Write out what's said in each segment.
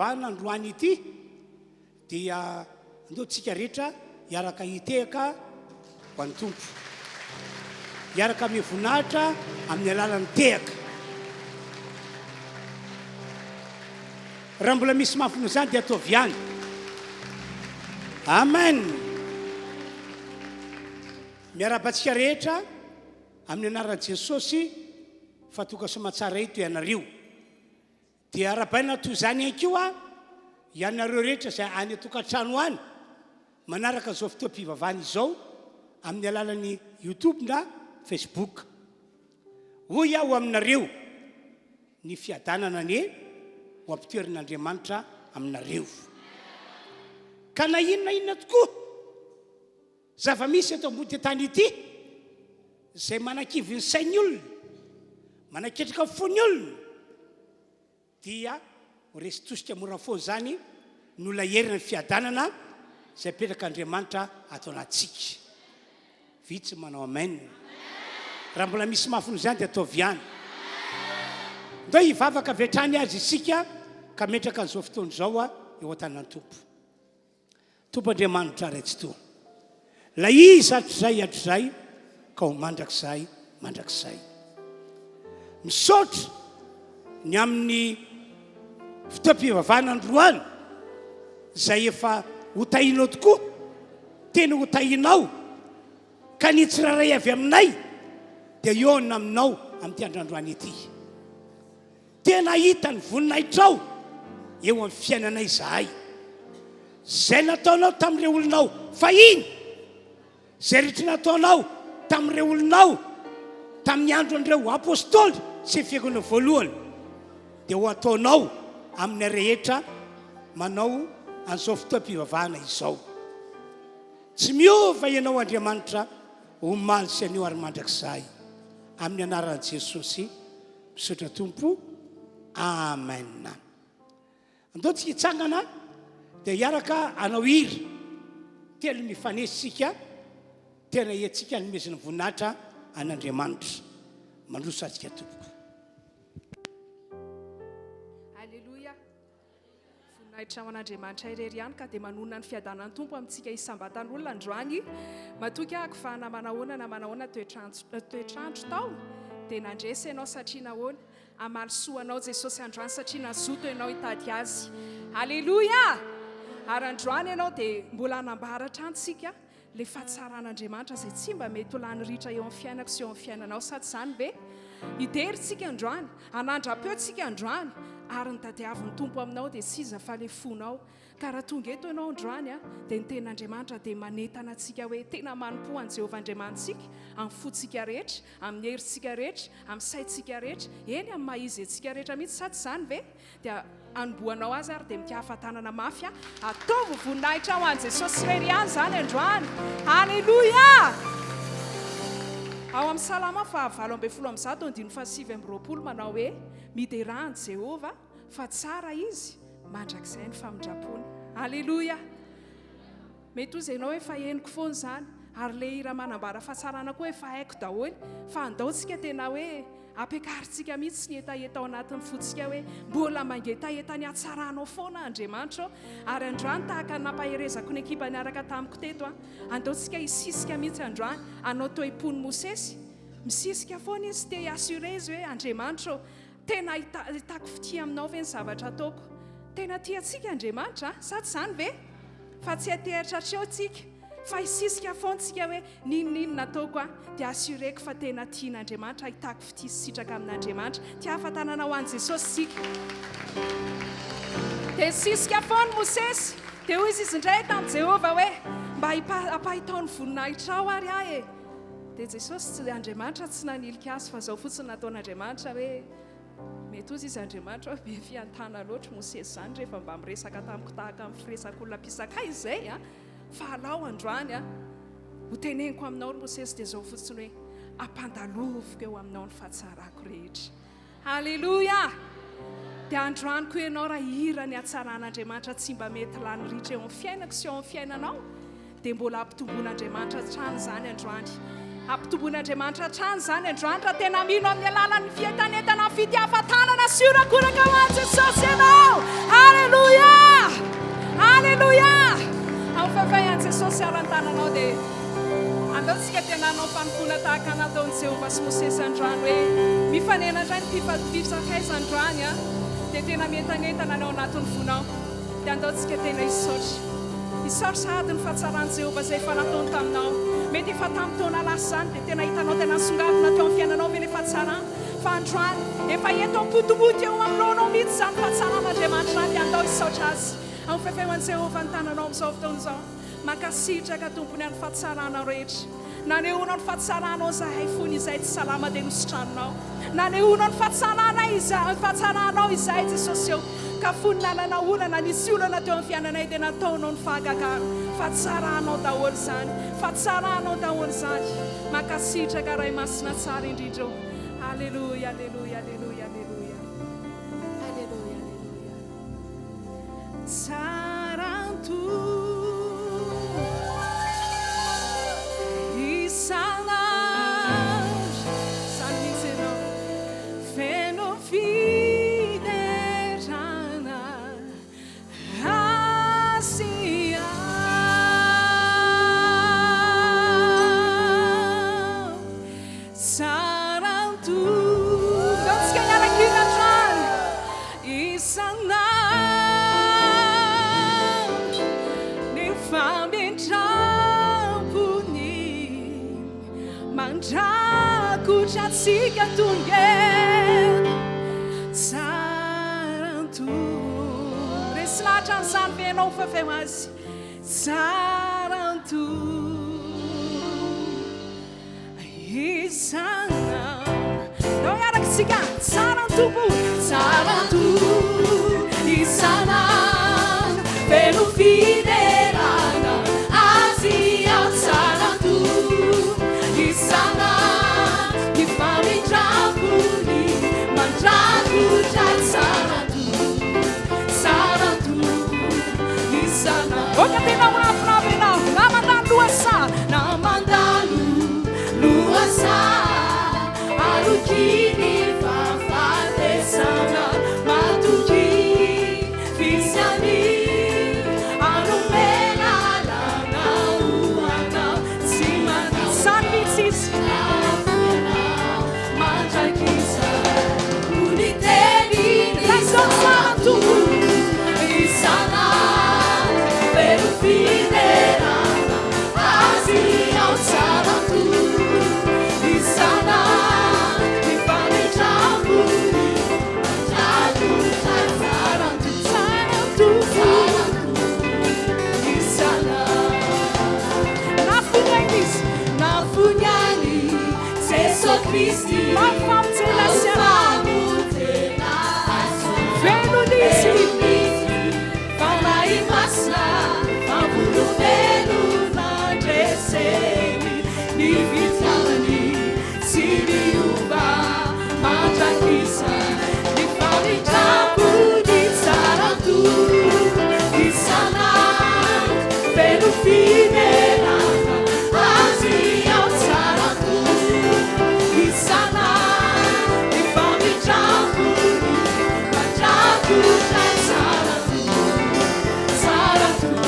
fotoam-pivavahana androany ity dia andao tsika rehetra hiaraka hitehaka ho an'ny Tompo. Hiaraka ame voninahitra amin'ny alalan'ny tehaka. Raha mbola misy mafy noho izany dia ataovy ihany. Amen. Miarahaba antsika rehetra amin'ny anaran'i Jesosy fa tonga soamatsara eto ianareo. Dia arahabaina toy izany ihany koa ianareo rehetra izay any an-tokantrano any manaraka izao fotoam-pivavahana izao amin'ny alalan'ny YouTube na Facebook. Hoy aho aminareo, ny fiadanana anie ho ampitoerin'Andriamanitra aminareo. Ka na inona inona tokoa zava-misy eto ambony tany ity izay manakivy ny sain'ny olona, manaketraka ny fon'ny olona, dia ho resy tosika mora foana izany no ilay herin'ny fiadanana izay apetrak'Andriamanitra ato anatintsika. Vitsy manao amen. Raha mbola misy mafy noho izany dia ataovy ihany. Ndao hivavaka avy hatrany azy isika ka hametraka an'izao fotoana izao eo an-tanan'ny Tompo. Tompo Andriamanitra Ray Tsitoha, Ilay Izy hatrizay hatrizay ka ho mandrakizay mandrakizay. Misaotra ny amin'ny fotoam-pivavahana androany izay efa hotahinao tokoa, tena hotahinao ka ny tsirairay avy aminay dia hihaona aminao amin'ity andro androany ity. Tena hahita ny voninahitrao eo amin'ny fiainanay izahay. Izay nataonao tamin'ireo olonao fahiny, izay rehetra nataonao tamin'ireo olonao tamin'ny andron'ireo apostoly sy ny fiangonana voalohany, dia ho ataonao amin'ny rehetra manao an'izao fotoam-pivavahana izao. Tsy miova ianao Andriamanitra, omaly sy anio ary mandrakizay. Amin'ny anaran'i Jesosy. Misaotra Tompo. Amen. Andao tsika hitsangana dia hiaraka hanao hira telo mifanesy isika, tena hetsika hanomezana voninahitra an'Andriamanitra. Mandroso antsika tompoko. Aleloia. Voninahitra ho an'Andriamanitra irery ihany ka dia manonona ny fiadanan'ny Tompo amintsika isam-batan'olona androany. Matoky ahako fa na manahoana na manahoana toetr'andro tao dia nandresy ianao satria nahoana? Hamaly soa anao Jesosy androany satria nazoto ianao hitady Azy. Aleloia! Ary androany ianao dia mbola hanambara hatrany tsika Ilay fahatsaran'Andriamanitra izay tsy mba mety ho lany ritra eo amin'ny fiainako sy eo amin'ny fiainanao, sa tsy izany ve? Hidery tsika androany, hanandra-peo tsika androany, ary ny tadiavin'ny Tompo aminao dia tsy iza fa ilay fonao. Ka raha tonga eto ianao androany, dia ny Tenin'Andriamanitra dia manentana antsika hoe tena manompoa an'i Jehovah Andriamanitsika amin'ny fontsika rehetra, amin'ny herintsika rehetra, amin'ny saintsika rehetra, eny amin'ny maha-izy antsika rehetra mihitsy, sa tsy izany ve? Dia anombohanao azy ary dia mikafa tanana mafy a. Ataovy voninahitra ho an'i Jesosy irery ihany izany androany. Aleloia! Ao amin'ny Salamo faha 118 andininy faha 29 manao hoe, Miderà an'i Jehovah, fa tsara Izy, mandrakizay ny famindrampony. Aleloia! Mety hozy ianao efa henoko foana izany, ary ilay hira manambara fahatsarana koa efa haiko daholo, fa andao tsika tena hoe ampiakarintsika mihitsy ny hetaheta ao anatin'ny fontsika hoe mbola mangetaheta ny hatsaranao foana Andriamanitra ô, ary androany tahaka ny nampaherezako ny ekipa niaraka tamiko teto an, andao tsika hisisika mihitsy androany, hanao toe-pon'i Mosesy, misisika foana izy, te hi-assurer izy hoe Andriamanitra ô, Tena ahitako fitia aminao ve ny zavatra ataoko? Tena tia antsika Andriamanitra a! Sa tsy izany ve? Fa tsy hatehatra hatreo tsika, fa hisisika foana tsika hoe n'inon'inona ataoko a, dia assureko fa tena tian'Andriamanitra, ahitako fitia sy sitraka amin'Andriamanitra. Tiafa-tanana ho an'i Jesosy isika. Dia nisisika foana Mosesy, dia hoy izy indray tamin'i Jehovah hoe, Mba ampahitao ny voninahitrao ary aho e! Dia Jesosy tsy Andriamanitra tsy nanilika azy fa zao fotsiny nataon'Andriamanitra hoe mety hozy izy Andriamanitra hoe be fihantana loatra Mosesy zany rehefa mba miresaka tamiko tahaka ny firesak'olona mpisakaiza izay a fa alao androany a ho teneniko aminao ry Mosesy dia zao fotsiny hoe ampandaloviko eo aminao ny fahatsarako rehetra Haleloia! Dia androany koa ianao raha hihira ny hatsaran'Andriamanitra tsy mba mety lany ritra eo amin'ny fiainako sy eo amin'ny fiainanao, dia mbola hampitomboan'Andriamanitra hatrany izany androany. Hampitomboin'Andriamanitra hatrany izany androany raha tena mino amin'ny alalan'ny fientanentana amin'ny fitiavan-tanana sy horakoraka ho an'i Jesosy ianao. Aleloia! Aleloia! Amin'ny fahafahan'i Jesosy aran-tananao dia andao tsika tena hanao fanompoana tahaka ny nataon'i Jehovah sy Mosesy androany hoe mifanena indray ny mpisakaiza androany a dia tena mientanentana ny ao anatin'ny fonao. Dia andao tsika tena hisaotra. Isaory sahady ny fahatsaran'i Jehovah izay efa nataony taminao. Mety efa tamin'ny taona lasa izany dia tena hitanao tena nisongadina teo amin'ny fiainanao ve ilay fahatsarana? Fa androany, efa eto am-potomoty eo anoloanao mihitsy izany fahatsaran'Andriamanitra izany dia andao hisaotra Azy. Amfefeo an'i Jehovah ny tananao amin'izao fotoana izao. Mankasitraka Tompony an'ny fahatsaranao rehetra. Nanehoanao ny fahatsaranao izahay fony izahay tsy salama dia nositraninao. Nanehoanao ny fahatsaranay izahay, fahatsaranao izahay Jesosy ô. Ka fony nanana olana, nisy olana teo amin'ny fiainanay dia nataonao ny fahagagana. Fahatsaranao daholo izany. Fahatsaranao daholo izany. Mankasitraka Ray Masina tsara indrindra ô. Aleloia, aleloia, aleloia, aleloia. Aleloia, aleloia. Tsara antomo isan'andro. Izany mihitsy ianao. Feno fiderana azy aho. Tsara antomo. Ndao tsika hiara-kira hatrany. Isan'andro ny famindram-pony mandrakotra antsika tonga eto tsara antomo. Resy lahatra an'izany ve ianao fa feo azy tsara antomo. Isan'andro. Ndao hiaraka isika. Tsara ny Tompo. Tsara ny Tompo. Isan'andro. Feno fiderana Azy aho. Tsara ny Tompo. Isan'andro. Ny famindram-pony mandrakotra. Tsara ny Tompo. Tsara ny Tompo. Isan'andro. Aoka tena ho ravoravo ianao. Na mandalo lohasaha. Na mandalo lohasaha aloky ny fahafatesana matoky fisiany hanome lalana ho anao tsy manao Izany mihitsy izy. Mandrakizay ho ny teniny Lazao tsara Tompo isan'andro feno fiderana Azy ao tsara Tompo isan'andro ny famindram-pony mandrakotra tsara Tsara Tompo isan'andro Nafony aina izy nafony ainy Jeso Kristy Mahafamonjena sy Velona izy Fanahy Masina Vavolombelona Andreseny ny fitiavany Tsy miova mandrakizay Ny famindram-pony tsara toa Isan'andro feno fiderana Azy ao tsara toa Isan'andro ny famindram-pony Mandrakotra tsara toa Tsara toa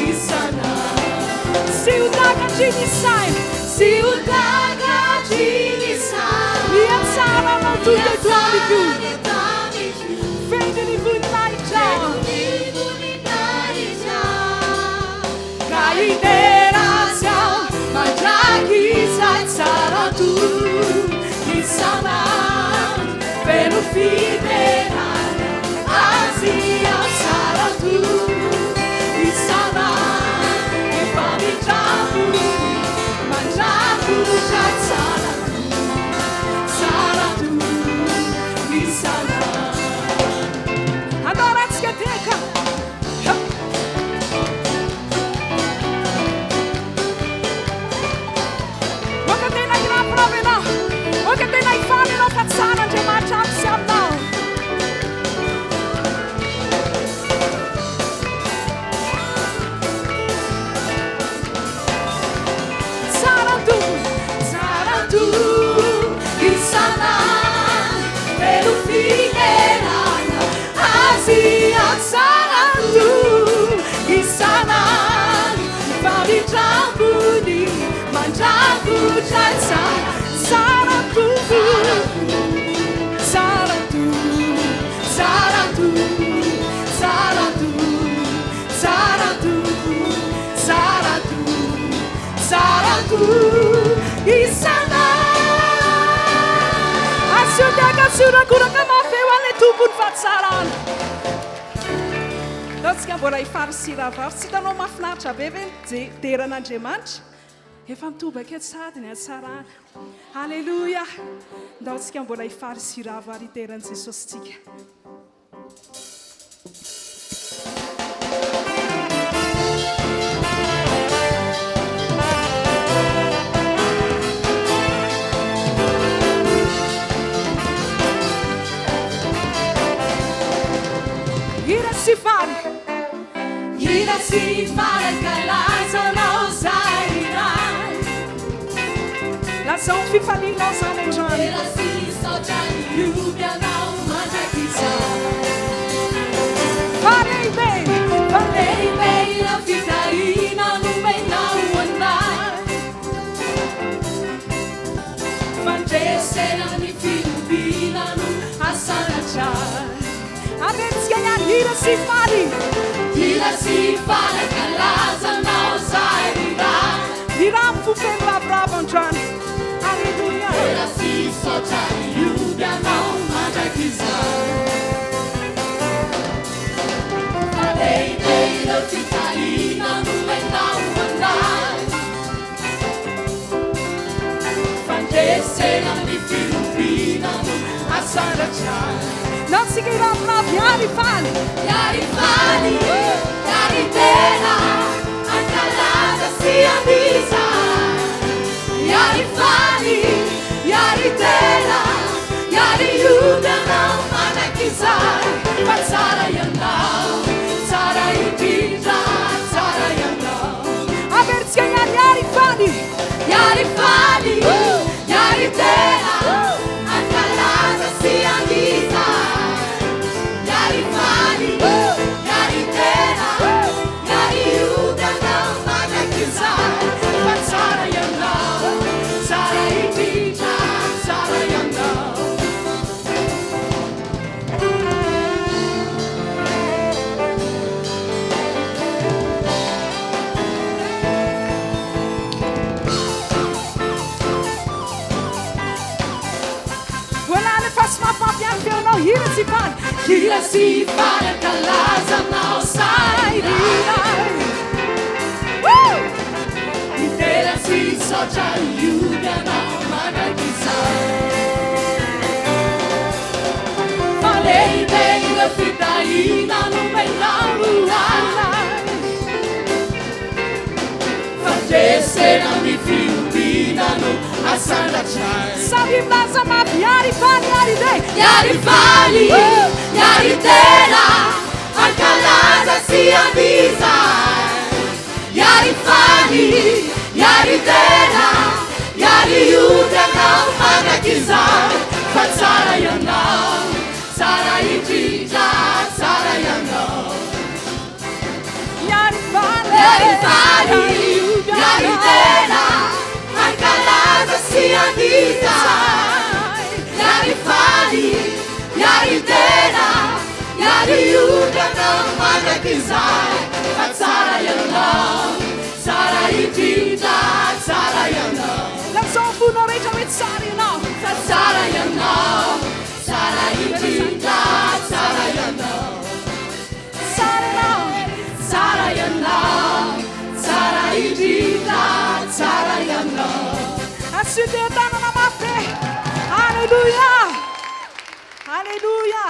Isan'andro Tsy ho takatry ny saina Tsy ho takatry ny saina Mihatsara anao tonga eto amiko Feno ny voninahitra Ka hidera azy aho mandrakizay tsara toa isan'andro feno fiderana azy aho tsara toa isan'andro efa mitrafony mandrakotra tsara toa tsara toa isan'andro. Andao ratsika teka. Mihotrakotra tsara, tsara Tompo, tsara Tompo, tsara Tompo, tsara Tompo, tsara Tompo, tsara Tompo, tsara Tompo, isan'andro. Asio tehaka sy horakoraka mafy ho an'ilay Tompon'ny fahatsarana. Ndao tsika mbola hifary sy rahavavy. Tsy hitanao mahafinaritra be ve ny deran'Andriamanitra? Efa mitobaka eto sahady ny hatsarana. Aleloia! Ndao tsika mbola hifary sy hiravo ary hidera an'i Jesosy tsika. Hira sy faly. Hira sy faly ankalazanao zay Ray. Lazao ny fifalianao zany androany. Hira sy saotra hioby anao mandrakizay. Fa lehibe, fa lehibe ireo fitahiana nomenao anay. Fandresena ny fihobiana no asanatray. Averintsika ihany, hira sy faly. Hira sy faly ankalaza anao zahay ry Ray. Hira amin'ny fo feno ravoravo androany. Aleloia. Hira sy saotra hioby anao mandrakizay. Fa lehibe ireo fitahiana nomenao anay. Fandresena ny fihobiana no asandratra. Natsika hiraviravy hiary faly. Hiary faly, hiary tena, hankalaza sy handiza. Hiary faly, hiary tena, hiary hioby anao mandrakizay. Fa tsara ianao, tsara indrindra, tsara ianao. Averintsika hiary hiary faly. Hiary faly, hiary tena, hankalaza sy handiza. Hiary faly, hiary tena, hiary hioby anao mandrakizay. Fa tsara ianao, tsara indrindra, tsara ianao. Mbola alefaso mafimafy ihany feonao hira sy faly. Hira sy faly ankalazanao sairina. Woo! Hidera sy hisaotra hioby anao mandrakizay. Fa lehibe ireo fitahiana nomenao ahy. Fandresena ny fihobiana no asandratray. Samy milaza mafy hiary faly hiary be. Hiary faly, hiary tena, hankalaza sy handiza. Hiary faly, hiary tena, hiary hioty anao mandrakizay. Fa tsara ianao, tsara indrindra, tsara ianao. Hiary faly, hiary faly, hiary tena, hankalaza sy handiza. Hiary faly, hiary tena, hiary hioty anao mandrakizay. Fa tsara ianao, tsara indrindra, tsara ianao. Lazao ny fonao rehetra hoe tsara ianao. Fa tsara ianao, tsara indrindra, tsara ianao. Tsara ianao, tsara ianao, tsara indrindra, tsara ianao. Asio teha-tanana mafy be. Aleloia! Aleloia!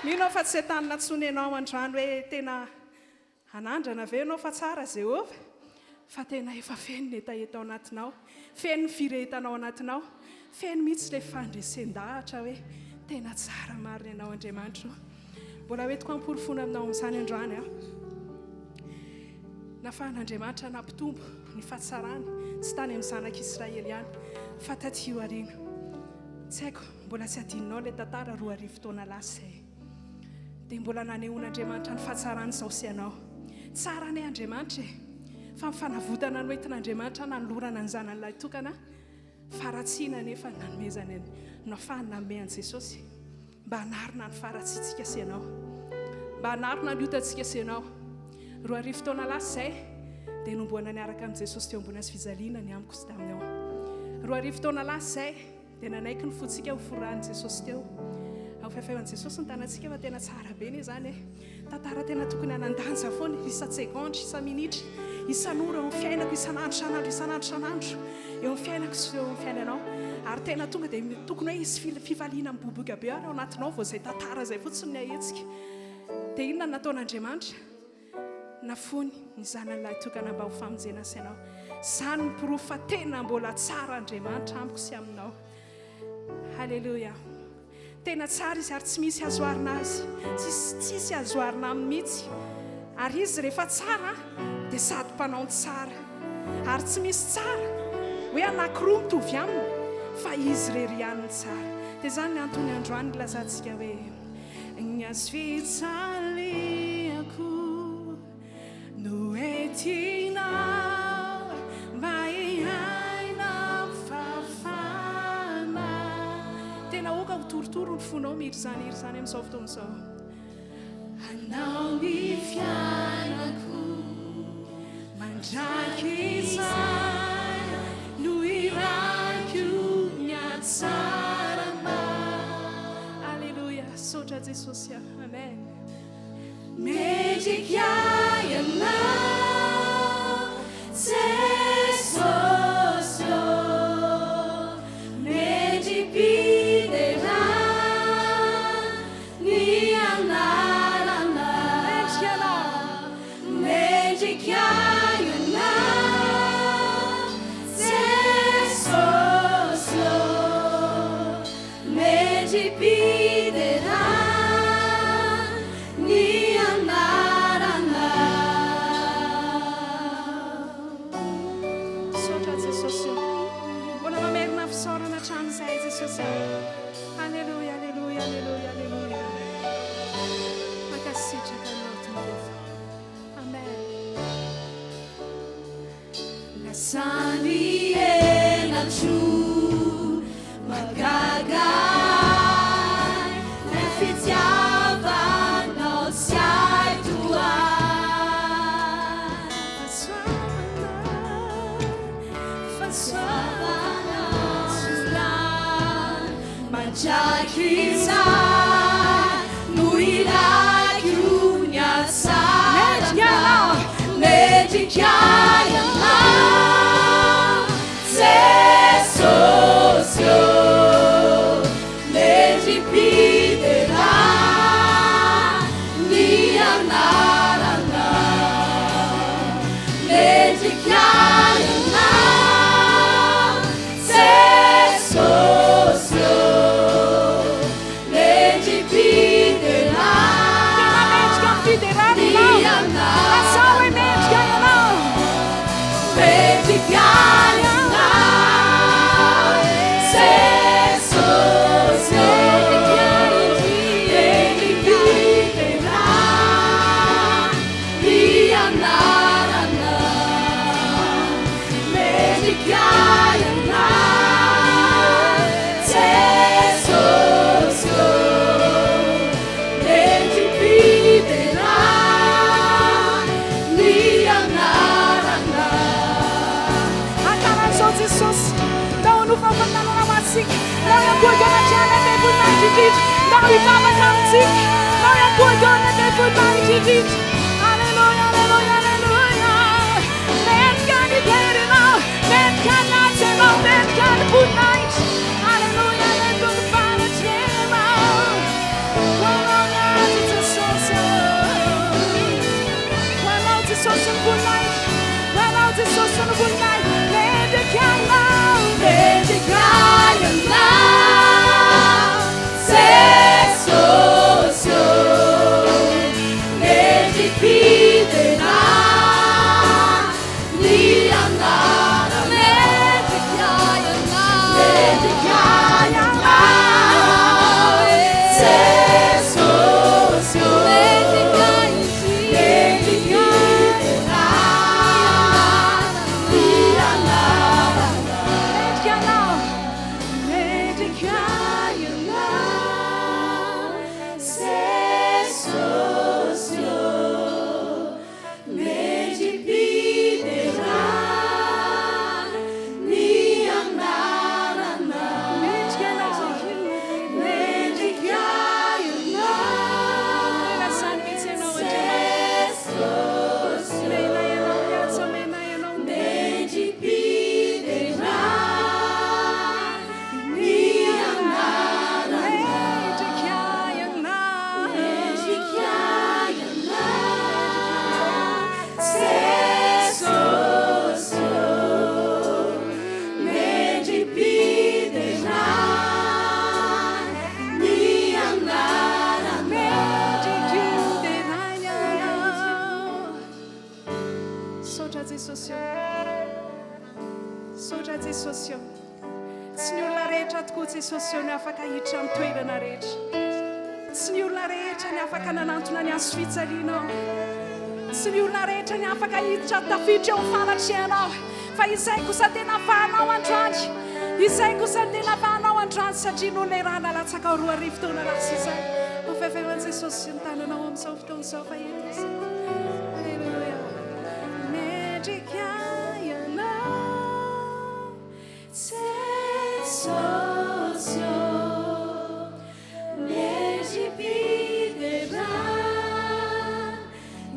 Mino aho fa tsy entanina intsony ianao androany hoe tena hanandrana ve ianao fa tsara Jehovah? Fa tena efa feno ny hetaheta ao anatinao, feno ny firehetana ao anatinao, feno mihitsy ilay fandresen-dahatra hoe tena tsara marina ianao Andriamanitra o. Mbola hoentiko hamporofoana aminao amin'izany androany aho. Nafahan'Andriamanitra nampitombo ny fahatsarany tsy tany amin'ny zanak'Israely ihany fa taty aoriana. Tsy haiko, mbola tsy adinonao ilay tantara 2000 taona lasa izay. Dia mbola nanehoan'Andriamanitra ny fahatsarany izao sy ianao. Tsara anie Andriamanitra e! Fa ny fanavotana noentin'Andriamanitra nanolorana ny Zanany Lahitokana, faharatsiana anefa no nanomezany ny, nahafahany nanome an'i Jesosy mba hanarina ny faharatsiantsika sy ianao. Mba hanarina ny otantsika sy ianao. 2000 taona lasa izay dia nomboana niaraka amin'i Jesosy teo ambony hazo fijaliana ny amiko sy taminao. 2000 taona lasa izay Dia nanaiky ny fontsika ho forahan'i Jesosy teo. Afaifaiho an'i Jesosy ny tanantsika fa tena tsara be anie izany e. Tantara tena tokony hanan-danja foana, isan-tsegondra, isa-minitra, isan'ora eo amin'ny fiainako, isan'andro, isan'andro, isan'andro, isan'andro eo amin'ny fiainako sy eo amin'ny fiainanao. Ary tena tonga dia tokony hoe hisy fifaliana miboiboika be ary ao anatinao vao izay tantara izay fotsiny ny ahetsika. Dia inona no nataon'Andriamanitra? Nafoiny ny Zanany lahitokana mba ho famonjena sy anao. Izany no porofo fa tena mbola tsara Andriamanitra amiko sy aminao. Haleloia. Tena tsara Izy ary tsy misy azo oharina Azy. Tsisy, tsisy azo oharina Aminy mihitsy. Ary Izy rehefa tsara dia sady mpanao ny tsara. Ary tsy misy tsara hoe anankiroa mitovy Aminy fa Izy irery ihany ny tsara. Dia izany ny antony androany nilazantsika hoe. Ny hazo fijaliako no entinao mba hiaina amin'ny fahafahana. Tena aoka ho torotoro ny fonao mihira izany hira izany amin'izao fotoana izao. Anao ny fiainako mandrakizay no hirako ny hatsaranao. Aleloia, misaotra Jesosy a. Amen. Mendrika Ianao Jesosy ô, mendri-piderana ny anaranao. Mendrika Ianao. Mendrika Ianao Jesosy ô. Mendri-piderana ny anaranao. Misaotra Jesosy o. Mbola mamerina fisaorana hatrany izahay Jesosy o. Aleloia, aleloia, aleloia, aleloia. Mankasitraka Anao Tompo. Amen. Lasa ny henatro mahagaga ahy Ilay fitiavanao tsy hay tohaina Fahasoavana, Fahasoavana tsy lany mandrakizay No ilaiko ny hatsarana Mendrika ianao Jesosy ô Mendri-piderana ny anaranao Mendrika ianao Jesosy ô Mendri-piderana Tena mendrika ny fiderana ny ianao. Lazao hoe mendrika ianao. Mendrika ianao Jesosy ô Mendri-piderana ny anaranao Mendrika ianao Jesosy ô Mendri-piderana ny anaranao. Ankarazao Jesosy, ndao hanova fahalalana ho antsika, ndao hiankohoka eo anatrehanay be voninahitra indrindra, ndao hivavaka amintsika, ndao hiankohoka eo anatrehanay be voninahitra indrindra. Aleloia, aleloia, aleloia. Mendrika ny dera ianao, mendrika ny asa ianao, mendrika ny voninahitra. Aleloia, eto ny fanatrehanao. Ho anao ny asa Jesosy ô. Ho anao Jesosy ny voninahitra. Ho anao Jesosy ny voninahitra. Mendrika ianao. Mendrika ianao Jesosy ô. Mendri-piderana ny anaranao. Mendrika ianao. Mendrika ianao Jesosy ô. Mendri-piderana Misaotra Jesosy ô. Misaotra Jesosy ô. Tsy ny olona rehetra tokoa Jesosy ô no afaka hiditra amin'ny toerana rehetra. Tsy ny olona rehetra ny afaka nanantona ny hazo fijalianao. Tsy ny olona rehetra ny afaka hiditra tafiditra eo amin'ny fanatrehanao. Fa izay kosa tena afahanao androany. Izay kosa no tena afahanao androany satria noho ilay rà nalatsakao 2000 taona lasa izay. Mafaifaio an'i Jesosy ny tananao amin'izao fotoana izao fa eto Izy. Aleloia. Mendrika ianao. Jesosy ô. Mendri-piderana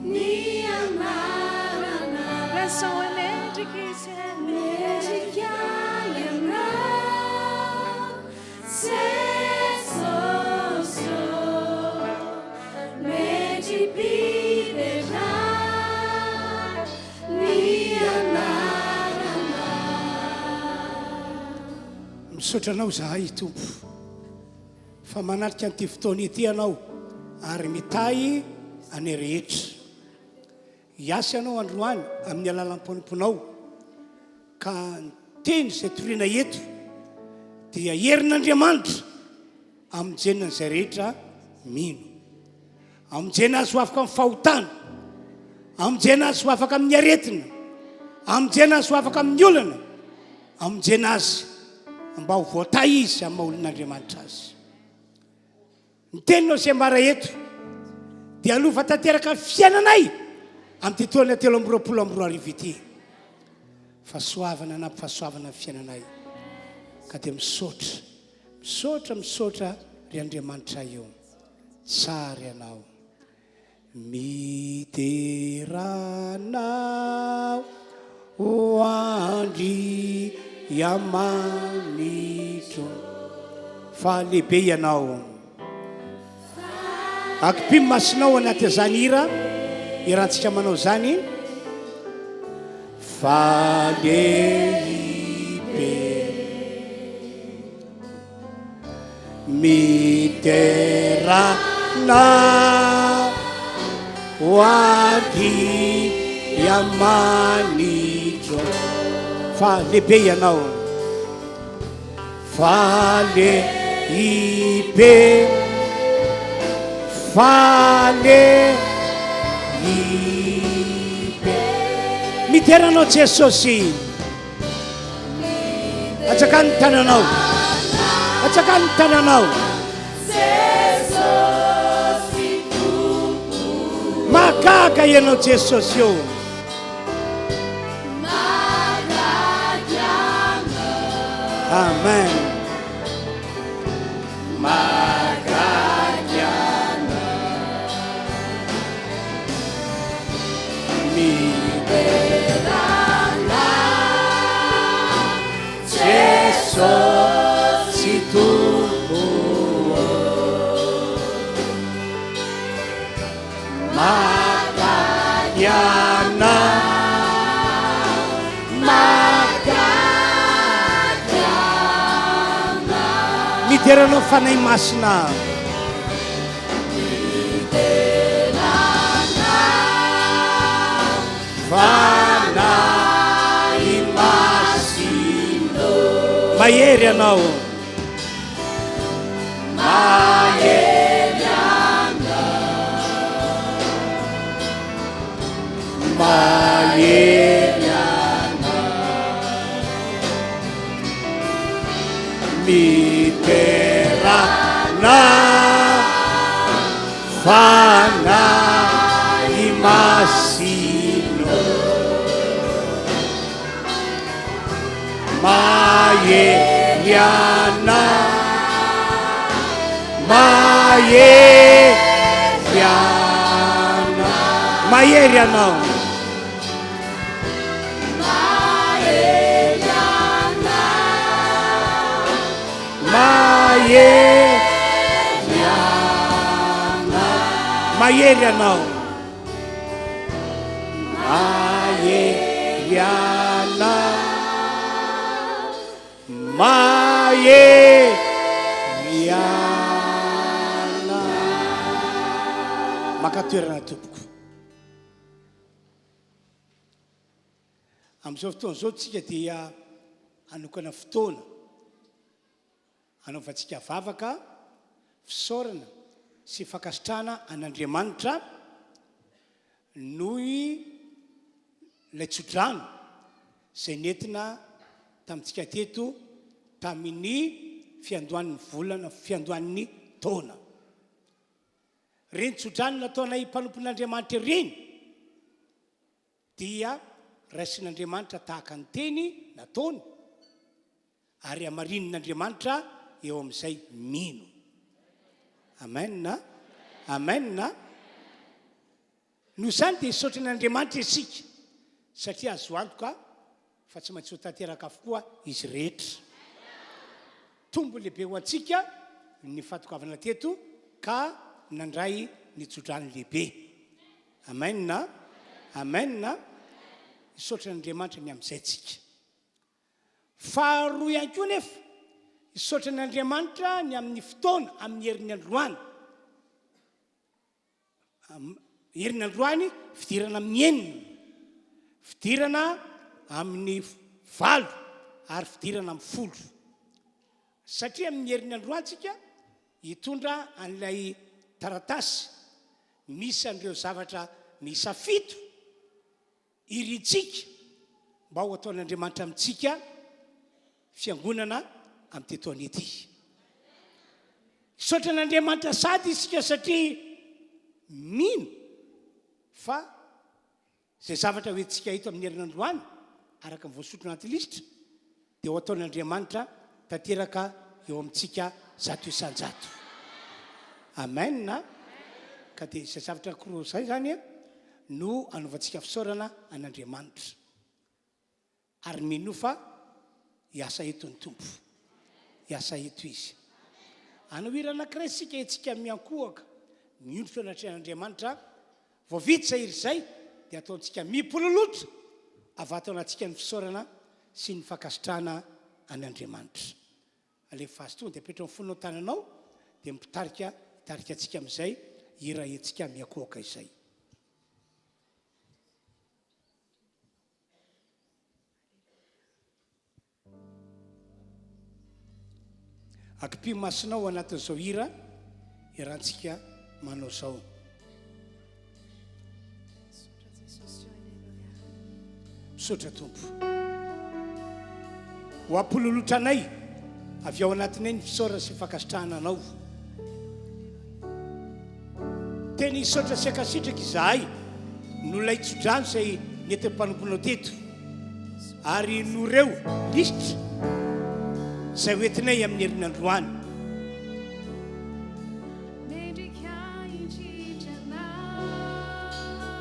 ny anaranao. Lazao hoe mendrika izy e. Mendrika ianao, Jesosy ô. Mendri-piderana ny anaranao. Misaotra Anao izahay Tompo. Fa manatrika an'ity fotoana ity Ianao ary mitahy anay rehetra. Hiasa Ianao androany amin'ny alalan'ny mpanomponao, ka ny teny izay toriana eto dia herin'Andriamanitra hamonjena an'izay rehetra mino. Hamonjena azy ho afaka amin'ny fahotana, hamonjena azy ho afaka amin'ny aretina, hamonjena azy ho afaka amin'ny olana. Hamonjena azy mba ho voatahy izy amin'ny maha olon'Andriamanitra azy. Ny teninao izay ambara eto dia hanova tanteraka ny fiainanay amin'ity taona 2023 ity. Fahasoavana na fahasoavana ny fiainanay. Ka dia misaotra, misaotra, misaotra ry Andriamanitra io. Tsara ianao. Midera Anao o Andriamanitro fa lehibe Ianao. Akipio ny masonao anatin'izany hira iarahantsika manao izany. Fa lehibe. Midera Anao ho Andriamanitro fa lehibe Ianao fa lehibe fa lehibe Midera Anao Jesosy. Atsakano ny tananao. Atsakano ny tananao. Mahagaga ianao Jesosy ô. Amen. Mahagaga ianao. Midera anao Jesosy Tompo ô. Mahagaga anao, mahagaga anao. Midera anao Fanahy Masina. Midera anao Fanahy Masina. Mahery anao. Mahery anao. Mahery anao. Midera anao Fanahy Masina. Mahery anao, mahery anao, mahery anao. Mahery anao. Mahery anao. Mahery anao. Mahery anao. Mahery anao. Maka toerana tompoko. Amin'izao fotoana izao tsika dia hanokana fotoana hanaovantsika vavaka, fisaorana sy fankasitrahana an'Andriamanitra noho ilay tsodrano izay nentina tamintsika teto tamin'ny fiandohan'ny volana, fiandohan'ny taona. Ireny tsodrano nataonay mpanompon'Andriamanitra ireny dia raisin'Andriamanitra tahaka ny teny nataony ary hamarinin'Andriamanitra eo amin'izay mino. Amen. Amen. Noho izany dia hisaotra an'Andriamanitra isika satria azo antoka fa tsy maintsy ho tanteraka avokoa izy rehetra. Tombony lehibe ho antsika ny fahatongavana teto ka nandray ny tsodrano lehibe. Amen. Amen. Hisaotra an'Andriamanitra ny amin'izay tsika. Faharoa ihany koa nefa, hisaotra an'Andriamanitra ny amin'ny fotoana, amin'ny herin'ny androany. Heriny androany, fidirana amin'ny enina, fidirana amin'ny valo ary fidirana amin'ny folo. Satria amin'ny heriny androany tsika hitondra an'ilay taratasy misy an'ireo zavatra miisa fito Irintsika mba ho ataon'Andriamanitra amintsika fiangonana amin'ity taona ity. Misaotra an'Andriamanitra sady isika satria mino fa izay zavatra hoentintsika eto amin'ny herinandroany araka ny voasotro anaty lisitra dia ho ataon'Andriamanitra tanteraka eo amintsika 100%. Amen a! Ka dia izay zavatra anankiroa izay izany no anaovantsika fisaorana an'Andriamanitra. Ary minoa fa hiasa eto ny Tompo. Hiasa eto Izy. Hanao hira anankiray isika, hetsika miankohoka, miondrika eo anatrehan'Andriamanitra. Vao vita izay hira izay dia ataontsika mipololotra avy ato anatintsika ny fisaorana sy ny fankasitrahana an' Andriamanitra. Alefa azy tonga dia apetrao ny fonao tananao dia mpitarika hitarika antsika amin'izay hira hetsika miankohoka izay. Akipio masonao ao anatin'izao hira iarahantsika manao izao. Misaotra Tompo. Ho ampololotra anay avy ao anatinay ny fisaorana sy ny fankasitrahana anao. Tena hisaotra sy hankasitraka izahay noho ilay tsodrano izay nentin'ny mpanomponao teto ary noho ireo lisitra izay hoentinay amin'ny herinandroany.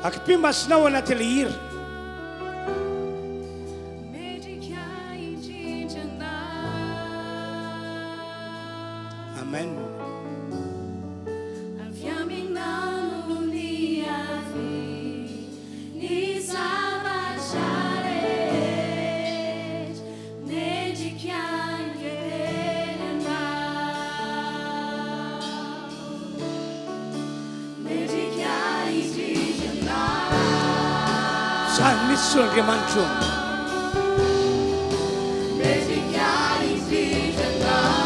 Akipio masinao anaty ilay hira. Amen. Avy aminao no niavy ny zavatra rehetra, mendrika ny tenanao, mendrika indrindra anao. Izany mihitsy soa Andriamanitro. Mendrika indrindra anao.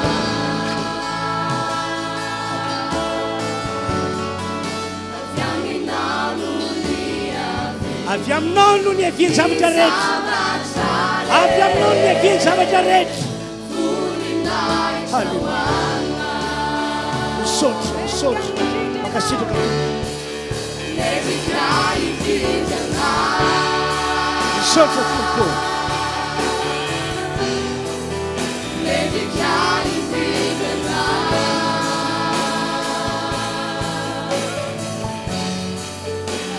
Avy aminao no niavian'ny. Avy aminao no niavian'ny zavatra rehetra. Avy aminao no niavian'ny zavatra rehetra. Voninahitra ho anao. Misaotra, misaotra. Mankasitraka Tompo. Mendrika indrindra anao. Misaotra Tompo ô. Mendrika indrindra anao.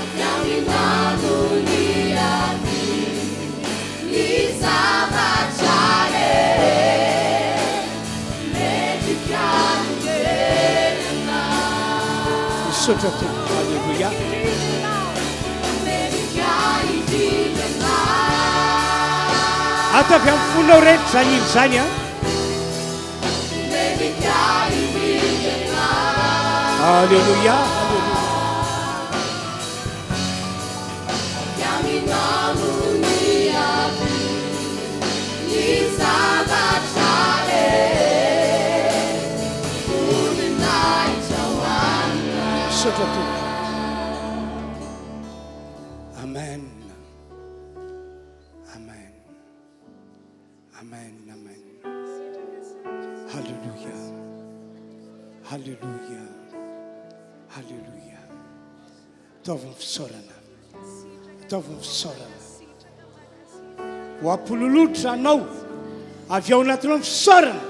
Avy aminao no niavian'ny zavatra rehetra. Mendrika ny tenanao. Misaotra Tompo. Alléluia. Ataovy amin'ny fonao rehetra izany hira izany an. Alléluia. Alléluia. Misaotra Tompo. Amen. Amen. Amen. Amen. Hallelujah. Hallelujah. Hallelujah. Ataovy ny fisaorana. Ataovy ny fisaorana. Ho ampololotra anao avy ao anatinao ny fisaorana.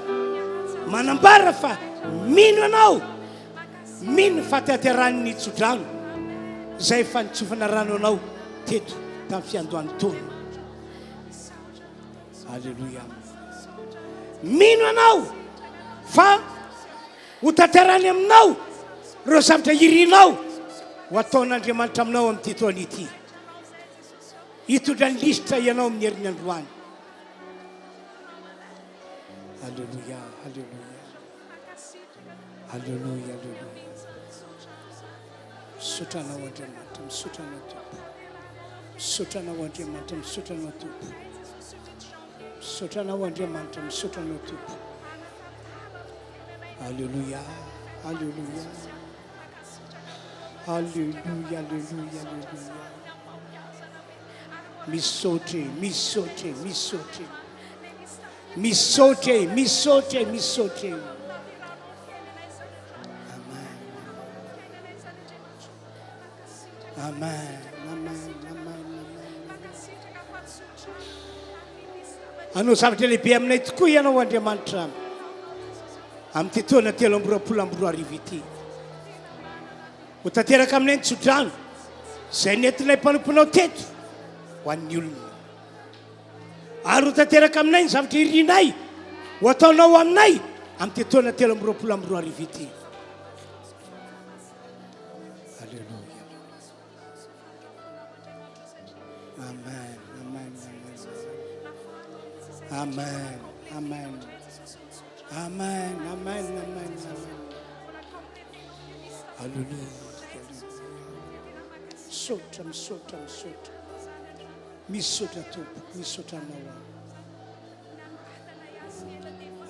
Manambara fa mino anao. Mino ny fahatanterahan'ny tsodrano izay efa nitsofana rano anao teto tamin'ny fiandohan'ny taona. Aleloia. Mino anao fa ho tanterahany aminao ireo zavatra irinao ho ataon'Andriamanitra aminao amin'ity taona ity. Hitondra ny lisitra ianao amin'ny herin'ny androany. Aleloia, aleloia. Aleloia, aleloia. Misaotra anao Andriamanitra, misaotra anao Tompo. Misaotra anao Andriamanitra, misaotra anao Tompo. Misaotra anao Andriamanitra, misaotra anao Tompo. Aleloia, aleloia. Aleloia, aleloia, aleloia. Misaotra e, misaotra e, misaotra e. Misaotra e, misaotra e, misaotra e. Amen. Amen, amen, amen, amen. Hanao zavatra lehibe aminay tokoa ianao Andriamanitra amin'ity taona 2023 ity. Ho tanteraka aminay ny tsodrano izay nentinay mpanomponao teto ho an'ny olona. Ary ho tanteraka aminay ny zavatra irinay ho ataonao aminay amin'ity taona 2023 ity. Alléluia. Amen. Amen. Amen. Amen. Amen. Amen. Amen. Amen. Alléluia. Misaotra, misaotra, misaotra. Misaotra Tompo, misaotra Anao aho.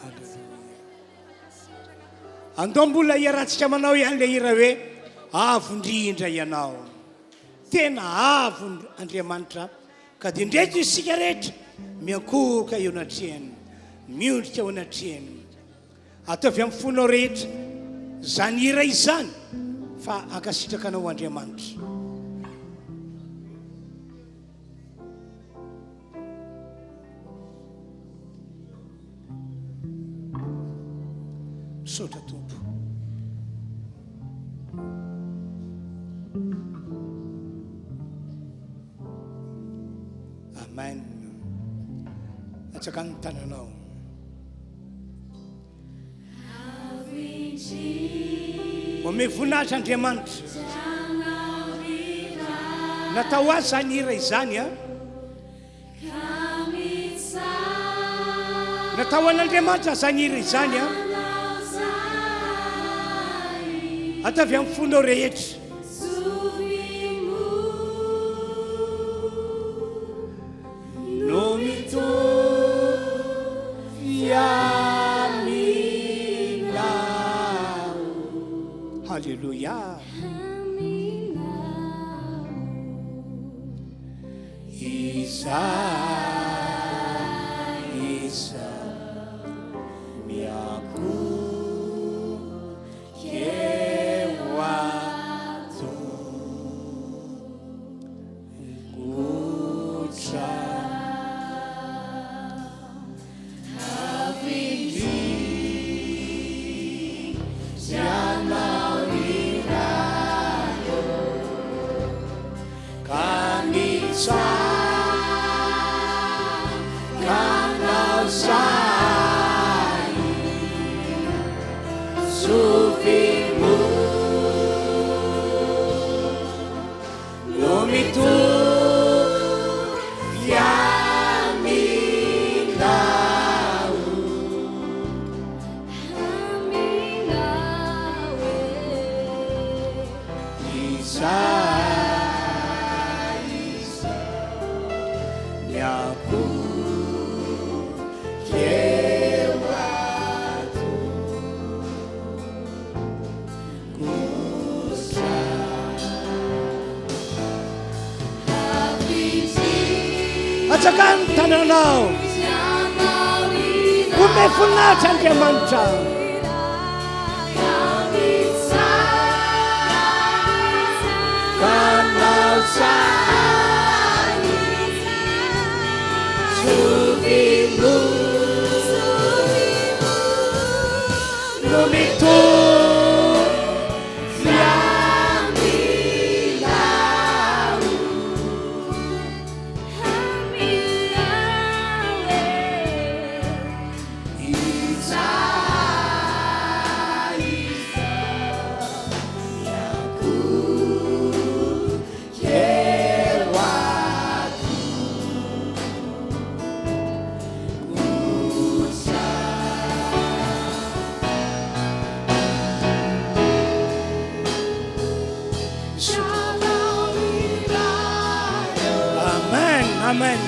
Alléluia. Andao mbola hiarahantsika manao ihany ilay hira hoe Avo indrindra Ianao. Tena avo Andriamanitra ka dia indreto isika rehetra miankohoka eo anatrehany, miondrika eo anatrehany. Ataovy amin'ny fonao rehetra izany hira izany fa hankasitraka anao Andriamanitra. Misaotra Tompo. Amen. Atsakano ny tananao. Omeo voninahitra Andriamanitra. Natao ho azy izany hira izany a. Natao ho an'Andriamanitra izany hira izany a. Ataovy amin'ny fonao rehetra. No mitovy aminao. Haleloia. Iza iza miakoho eo ato. Gotra Ianao iray ka mitsangana zahay Zovy No mitovy aminao. Aminao e. Iza iza ny akoho eo ato kosa. Atsangano ny tananao. Omeo voninahitra Andriamanitra. Amen, amen.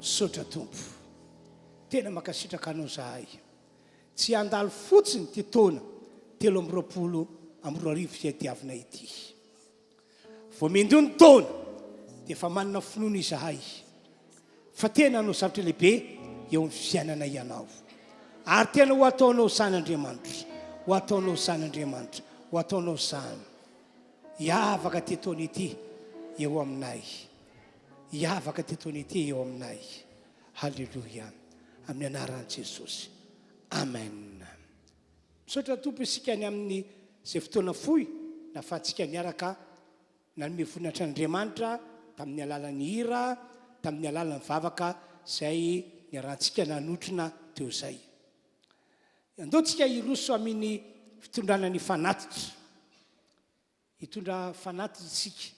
Misaotra Tompo. Tena mankasitraka Anao zahay. Tsy handalo fotsiny ity taona 2023 izay diavina ity. Vao mendoa ny taona dia efa manana finoana izahay fa tena hanao zavatra lehibe eo amin'ny fiainanay Ianao. Ary tena ho ataonao izany Andriamanitra. Ho ataonao izany Andriamanitra. Ho ataonao izany. Hiavaka ity taona ity eo aminay. Hiavaka ity taona ity eo aminay. Haleloia. Amin'ny anaran'i Jesosy. Amen. Misaotra Tompo isika ny amin'ny izay fotoana fohy nahafahantsika niaraka nanome voninahitra an'Andriamanitra tamin'ny alalan'ny hira, tamin'ny alalan'ny vavaka izay niarahantsika nanotrona teo izay. Andao tsika hiroso amin'ny fitondrana ny fanatitra. Hitondra fanatitra isika.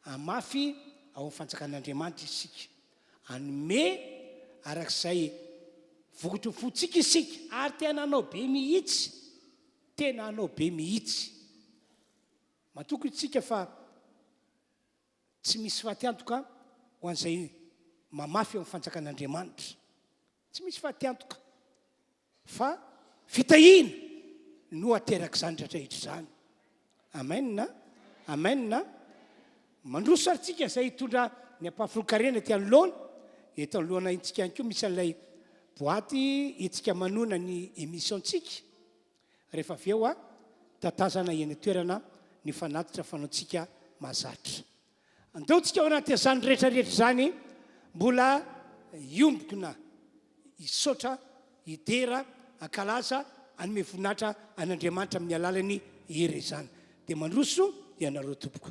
Hamafy ao amin'ny fanjakan'Andriamanitra isika. Hanome araka izay vokatry ny fontsika isika. Ary tena hanao be mihitsy. Tena hanao be mihitsy. Matoky isika fa tsy misy fatiantoka ho an'izay mamafy ao amin'ny fanjakan'Andriamanitra. Tsy misy fatiantoka. Fa fitahiana no aterak'izany rehetra izany. Amen. Amen. Mandroso ary tsika izay hitondra ny ampahafolon-karena ety anoloana. Eto anoloana intsika ihany koa misy an'ilay boaty hetsika manoana ny émission-tsika. Rehefa avy eo, tatazana eny an-toerana ny fanatitra fanaontsika mahazatra. Andao tsika ao anatin'izany rehetra rehetra izany mbola hiombokona hisaotra, hidera, hankalaza, hanome voninahitra an'Andriamanitra amin'ny alalan'ny hira izany. Dia mandroso ianareo tompoko.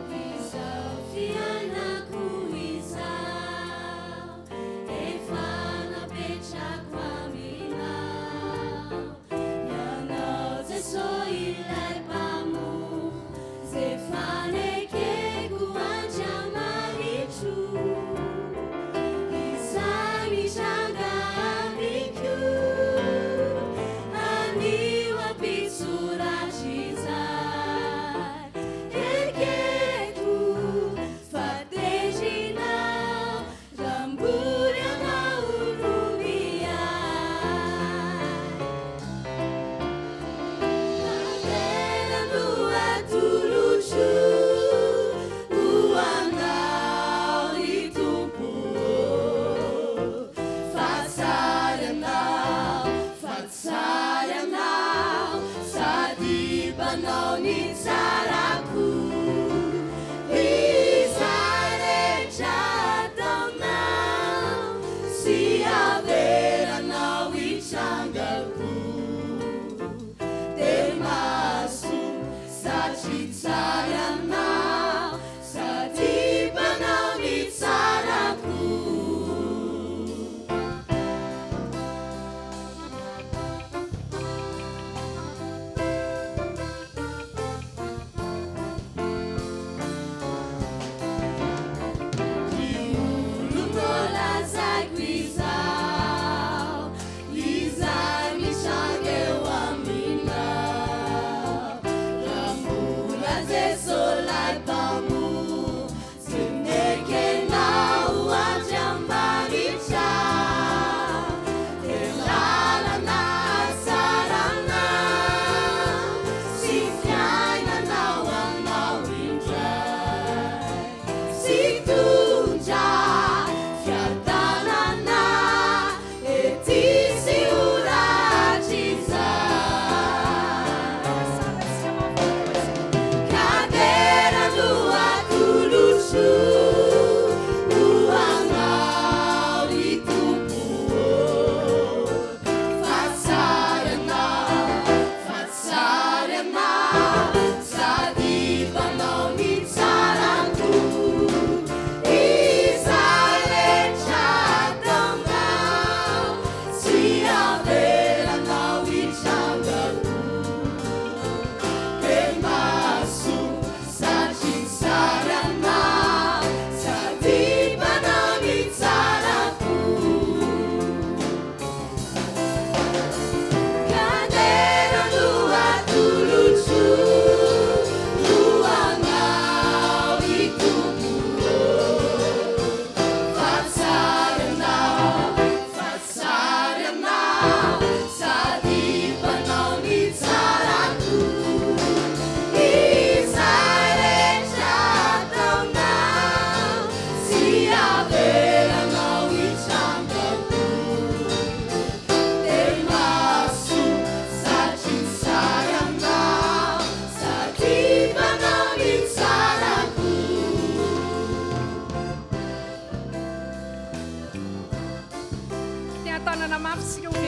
Izao fiainako izao efa napetrako aminao Ianao Jeso ilay Mpamonjy efa.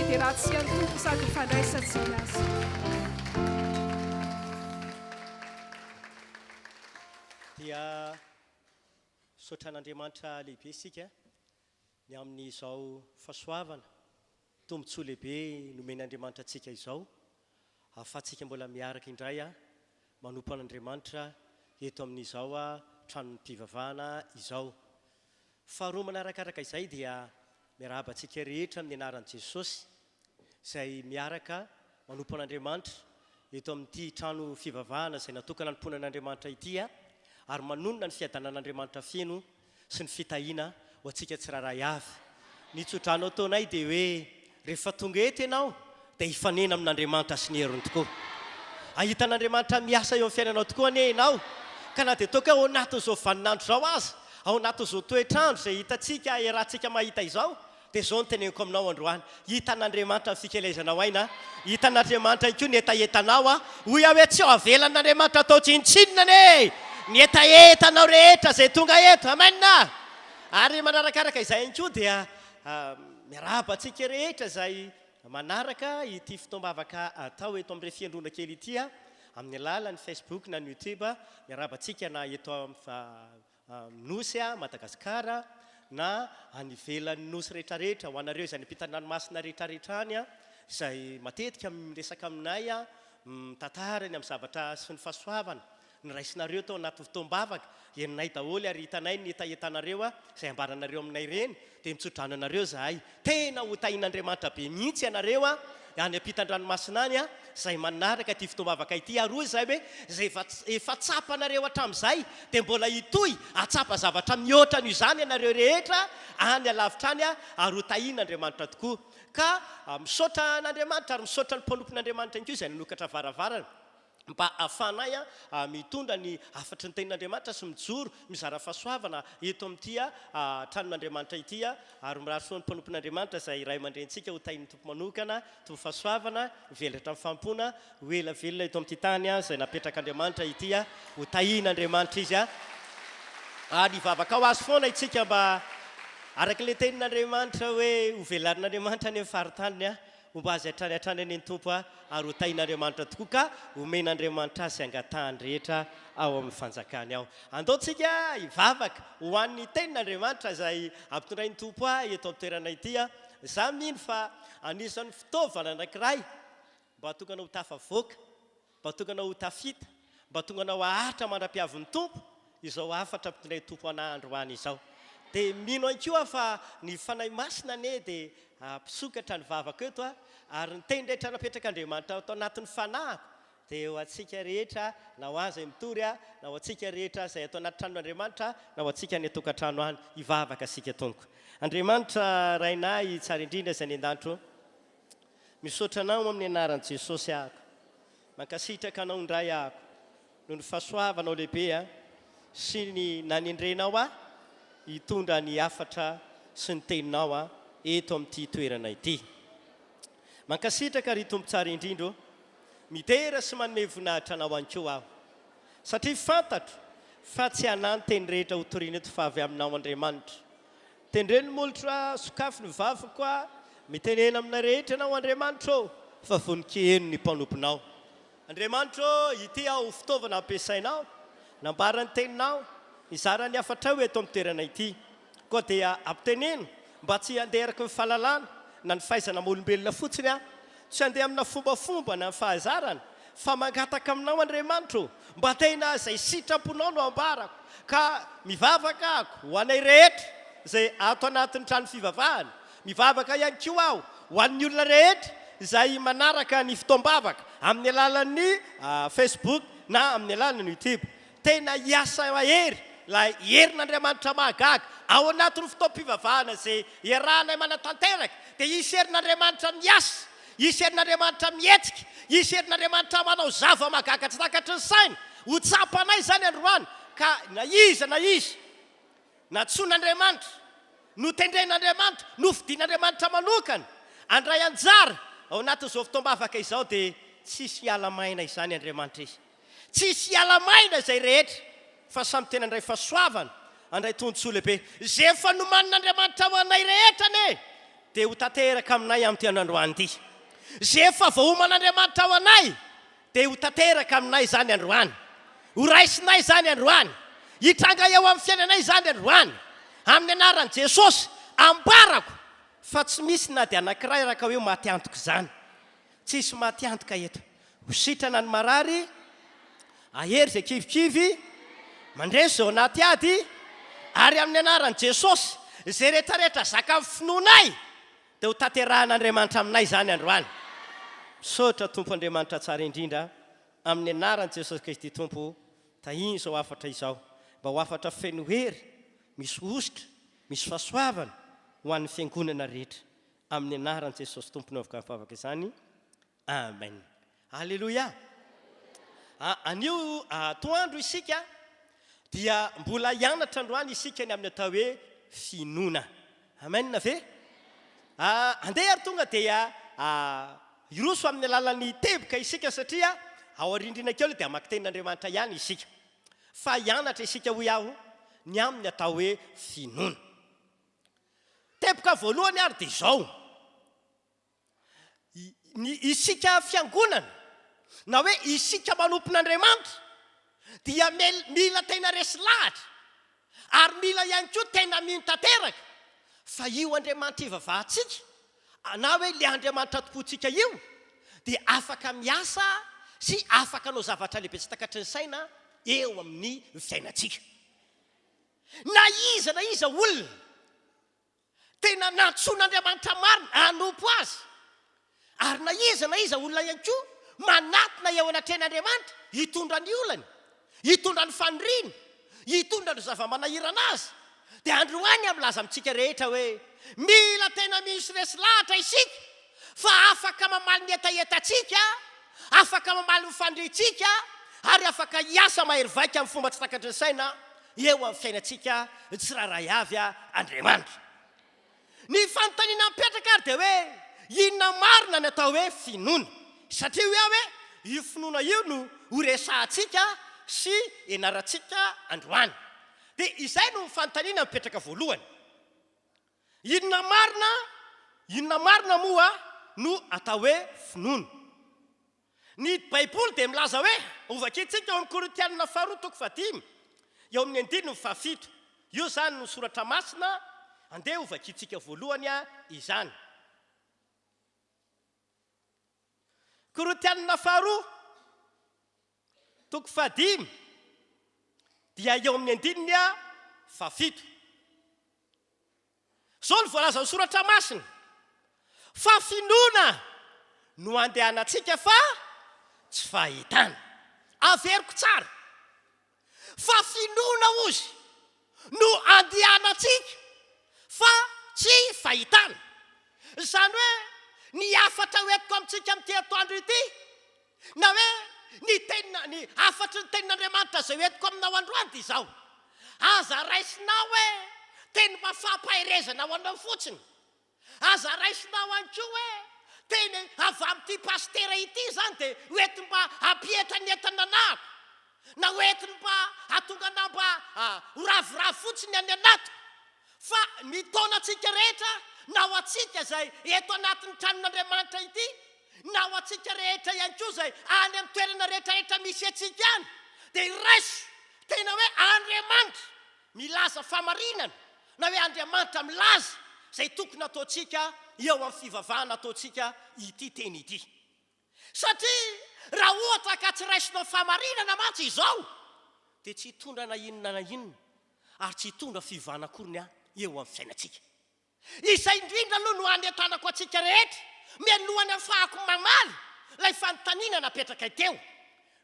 hiderantsika ny Tompo sady ho fandraisantsika Azy. Dia misaotra an'Andriamanitra lehibe isika ny amin'izao fahasoavana, tombontsoa lehibe nomen'Andriamanitra antsika izao, ahafahantsika mbola miaraka indray manompo an'Andriamanitra eto amin'izao tranom-pivavahana izao. Faharoa manarakaraka izay dia miarahaba antsika rehetra amin'ny anaran'i Jesosy izay miaraka manompo an'Andriamanitra eto amin'ity trano fivavahana izay natokana hanompoana an'Andriamanitra ity ary manonona ny fiadanan'Andriamanitra feno sy ny fitahiana ho antsika tsirairay avy. Ny tsodrano ataonay dia hoe rehefa tonga eto ianao dia hifanena amin'Andriamanitra sy ny heriny tokoa. Hahita an'Andriamanitra miasa eo amin'ny fiainanao tokoa anie ianao ka na dia toaka ao anatin'izao vaninandro izao aza, ao anatin'izao toetr'andro izay hitantsika, iarahantsika mahita izao, Dia izao no teneniko aminao androany, hitan'Andriamanitra ny fikelezanao aina, hitan'Andriamanitra ihany koa ny hetahetanao, hoy aho hoe tsy ho avelan'Andriamanitra atao tsinontsinona anie ny hetahetanao rehetra izay tonga eto, amen! Ary manarakaraka izay ihany koa dia miarahaba antsika rehetra izay manaraka ity fotoam-bavaka atao eto amin'ireo fiandrona kely ity amin'ny alalan'ny Facebook na ny YouTube, miarahaba antsika na eto amin'ny Nosy Madagasikara na any ivelan'ny Nosy rehetrarehetra, ho anareo izay any ampitan-dranomasina rehetrarehetra any izay matetika miresaka aminay, mitantara ny amin'ny zavatra sy ny fahasoavana noraisinareo tao anatin'ny fotoam-bavaka, henonay daholo ary hitanay ny hetahetanareo izay ambaranareo aminay ireny, dia mitsodrano anareo izahay. Tena ho tahin'Andriamanitra be mihitsy ianareo any ampitan-dranomasina any izay manaraka ity fotoam-bavaka ity ary hoy izahay hoe izay efa efa tsapanareo hatramin'izay dia mbola hitohy hahatsapa zavatra mihoatra noho izany ianareo rehetra any alavitra any ary ho tahin'Andriamanitra tokoa. Ka misaotra an'Andriamanitra ary misaotra ny mpanompon'Andriamanitra ihany koa izay nanokatra varavarana. mba hahafahanay mitondra ny hafatry ny Tenin'Andriamanitra sy mijoro mizara fahasoavana eto amin'ity tranon'Andriamanitra ity ary mirary soa ny mpanompon'Andriamanitra izay ray aman-drenintsika ho tahin'ny Tompo manokana, Tompo fahasoavana, mivelatra amin'ny fanompoana, ho ela velona eto amin'ity tany izay napetrak'Andriamanitra ity, ho tahin'Andriamanitra izy ary hivavaka ho azy foana isika mba araka ilay Tenin'Andriamanitra hoe ho velarin'Andriamanitra anie ny faritaniny. Homba azy hatrany hatrany anie ny Tompo a, ary ho tahin'Andriamanitra tokoa ka homen'Andriamanitra azy izay angatahany rehetra ao amin'ny fanjakany ao. Andao tsika hivavaka ho an'ny tenin'Andriamanitra izay ampitondrain'ny Tompo ahy eto an-toerana ity a. Za mino fa anisan'ny fitaovana anankiray mba hahatonga anao ho tafavoaka Mba tonga anao ho tafita, mba tonga anao haharitra mandra-piavin'ny Tompo izao hafatra ampitondrain'ny Tompo anah androany izao. Dia mino ihany koa aho fa ny Fanahy Masina anie dia hampisokatra ny vavako eto ary ny teny rehetra napetrak'Andriamanitra ato anatin'ny fanahiko dia ho antsika rehetra na ho ahy izay mitory na ho antsika rehetra izay ato anaty tranon'Andriamanitra na ho antsika any an-tokantrano any. Hivavaka isika Tompoko. Andriamanitra Rainay tsara indrindra izay any an-danitra ô. Misaotra anao amin'ny anaran'i Jesosy ahako. Mankasitraka anao indray ahako noho ny fahasoavanao lehibe sy ny nanendrenao ahy hitondra ny hafatra sy ny teninao eto amin'ity toerana ity. Mankasitraka ry Tompo tsara indrindra ô. Midera sy manome voninahitra anao ihany koa aho. Satria fantatro fa tsy hanahy ny teny rehetra hotorina eto fa avy aminao Andriamanitra. Tendreo ny molotro aho, sokafy ny vavako aho, mitenena aminay rehetra Ianao, Andriamanitra ô, fa vonon-kiheno ny mpanomponao. Andriamanitra ô, ity aho ho fitaovana ampiasainao, nambara ny teninao, nizara ny hafatrao eto amin'ny toerana ity. Koa dia ampiteneno mba tsy handeha araka ny fahalalana na ny fahaizana maha-olombelona fotsiny aho, tsy handeha amina fombafomba na ny fahazarana, fa mangataka aminao Andriamanitra ô, mba tena izay sitraponao no ambarako, ka mivavaka aho ho anay rehetra izay ato anatin'ny trano fivavahana, mivavaka ihany koa aho ho an'ny olona rehetra izay manaraka ny fotoam-bavaka amin'ny alalan'ny Facebook na amin'ny alalan'ny YouTube. Tena hiasa mahery ilay herin'Andriamanitra mahagaga ao anatin'ny fotoam-pivavahana izay iarahanay manatanteraka, dia hisy herin'Andriamanitra miasa, hisy herin'Andriamanitra mihetsika, hisy herin'Andriamanitra manao zava-mahagaga tsy takatry ny saina. Ho tsapanay izany androany ka na iza na iza Nantsoin'Andriamanitra, notendren'Andriamanitra, nofidin'Andriamanitra manokana handray anjara ao anatin'izao fotoam-bavaka izao dia tsisy hiala maina izany Andriamanitra izy. Tsisy hiala maina izay rehetra fa samy tena handray fahasoavana, handray tombontsoa lehibe. Izay efa nomanin'Andriamanitra ho anay rehetra anie. Dia ho tanteraka aminay amin'ity andro androany ity. Izay efa voaoman'Andriamanitra ho anay dia ho tanteraka aminay izany androany. Ho raisinay izany androany. Hitranga eo amin'ny fiainanay izany androany. Amin'ny anaran'i Jesosy, ambarako fa tsy misy na dia anankiray araka hoe maty antoka izany. Tsisy maty antoka eto. Ho sitrana ny marary, hahery izay kivikivy, mandresy izao anaty ady, ary amin'ny anaran'i Jesosy, izay rehetrarehetra zakan'ny finoanay dia ho tanterahin'Andriamanitra aminay izany androany. Misaotra Tompo Andriamanitra tsara indrindra, amin'ny anaran'i Jesosy Kristy Tompo, tahino izao hafatra izao, mba ho hafatra feno hery, misy hosotra, misy fahasoavana ho an'ny fiangonana rehetra. Amin'ny anaran'i Jesosy Tompo no avoka vavaka izany. Amen. Aleloia. Anio atoandro isika dia mbola hianatra androany isika ny amin'ny atao hoe finoana. Amen ve? Andeha ary tonga dia hiroso amin'ny alalan'ny teboka isika satria ao arindrina kely dia hamaky tenin'Andriamanitra ihany isika. Fa hianatra isika hoy aho ny amin'ny atao hoe finoana. Teboka voalohany ary dia izao, ny isika fiangonana na hoe isika manompon'Andriamanitra dia mila tena resy lahatra ary mila ihany koa tena mino tanteraka fa io Andriamanitra ivavahantsika na hoe ilay Andriamanitra tompointsika io dia afaka miasa sy afaka hanao zavatra lehibe tsy takatry ny saina eo amin'ny fiainantsika. Na iza na iza olona tena nantsoin'Andriamanitra marina hanompo Azy, ary na iza na iza olona ihany koa manatona eo anatrehan'Andriamanitra hitondra ny olany, hitondra ny faniriany, hitondra ny zava-manahirana azy, dia androany aho milaza amintsika rehetra hoe mila tena misy resy lahatra isika fa afaka mamaly ny hetahetantsika, afaka mamaly ny faniriantsika, ary afaka hiasa mahery vaika amin'ny fomba tsy takatry ny saina eo amin'ny fiainantsika tsirairay avy Andriamanitra. Ny fanontaniana mipetraka ary dia hoe, inona marina ny atao hoe finoana? Satria hoy aho hoe, io finoana io no horesahantsika sy ianarantsika androany. Dia izay no fanontaniana mipetraka voalohany. Inona marina, inona marina moa no atao hoe finoana? Ny Baiboly dia milaza hoe, hovakintsika ao amin'ny Korintianina faharoa toko fahadimy, eo amin'ny andininy fahafito. Io izany no soratra masina, andeha hovakintsika voalohany izany. Korintianina faharoa toko fahadimy dia eo amin'ny andininy fahafito. Izao no voalazan'ny Soratra Masina, Fa finoana no andehanantsika fa tsy fahitana. Averiko tsara, fa finoana hozy no andehanantsika fa tsy fahitana. Izany hoe ny hafatra hoentiko amintsika amin'ity atoandro ity Na hoe, ny tenina, ny hafatry ny tenin'Andriamanitra izay hoentiko aminao androany dia izao, Aza raisinao hoe teny mba fampaherezana ho anao fotsiny. Aza raisinao ihany koa hoe teny avy amin'ity pasitera ity izany dia hoentiny mba hampientanentana anahako, na hoentiny mba hahatonga anah mba ho ravoravo fotsiny any anatiko. Fa mitaona antsika rehetra, na ho antsika izay eto anatin'ny tranon'Andriamanitra ity, na ho antsika rehetra ihany koa izay any amin'ny toerana rehetrarehetra misy antsika any, dia raiso tena hoe Andriamanitra milaza fahamarinana, na hoe Andriamanitra milaza izay tokony hataontsika eo amin'ny fivavahana ataontsika ity teny ity. Satria raha ohatra ka tsy raisinao fahamarinana mantsy izao, dia tsy hitondra na inona na inona ary tsy hitondra fiovana akory ny eo amin'ny fiainantsika. Izay indrindra aloha no hanentanako antsika rehetra mialohan'ny hafahako mamaly ilay fanontaniana napetrakay teo.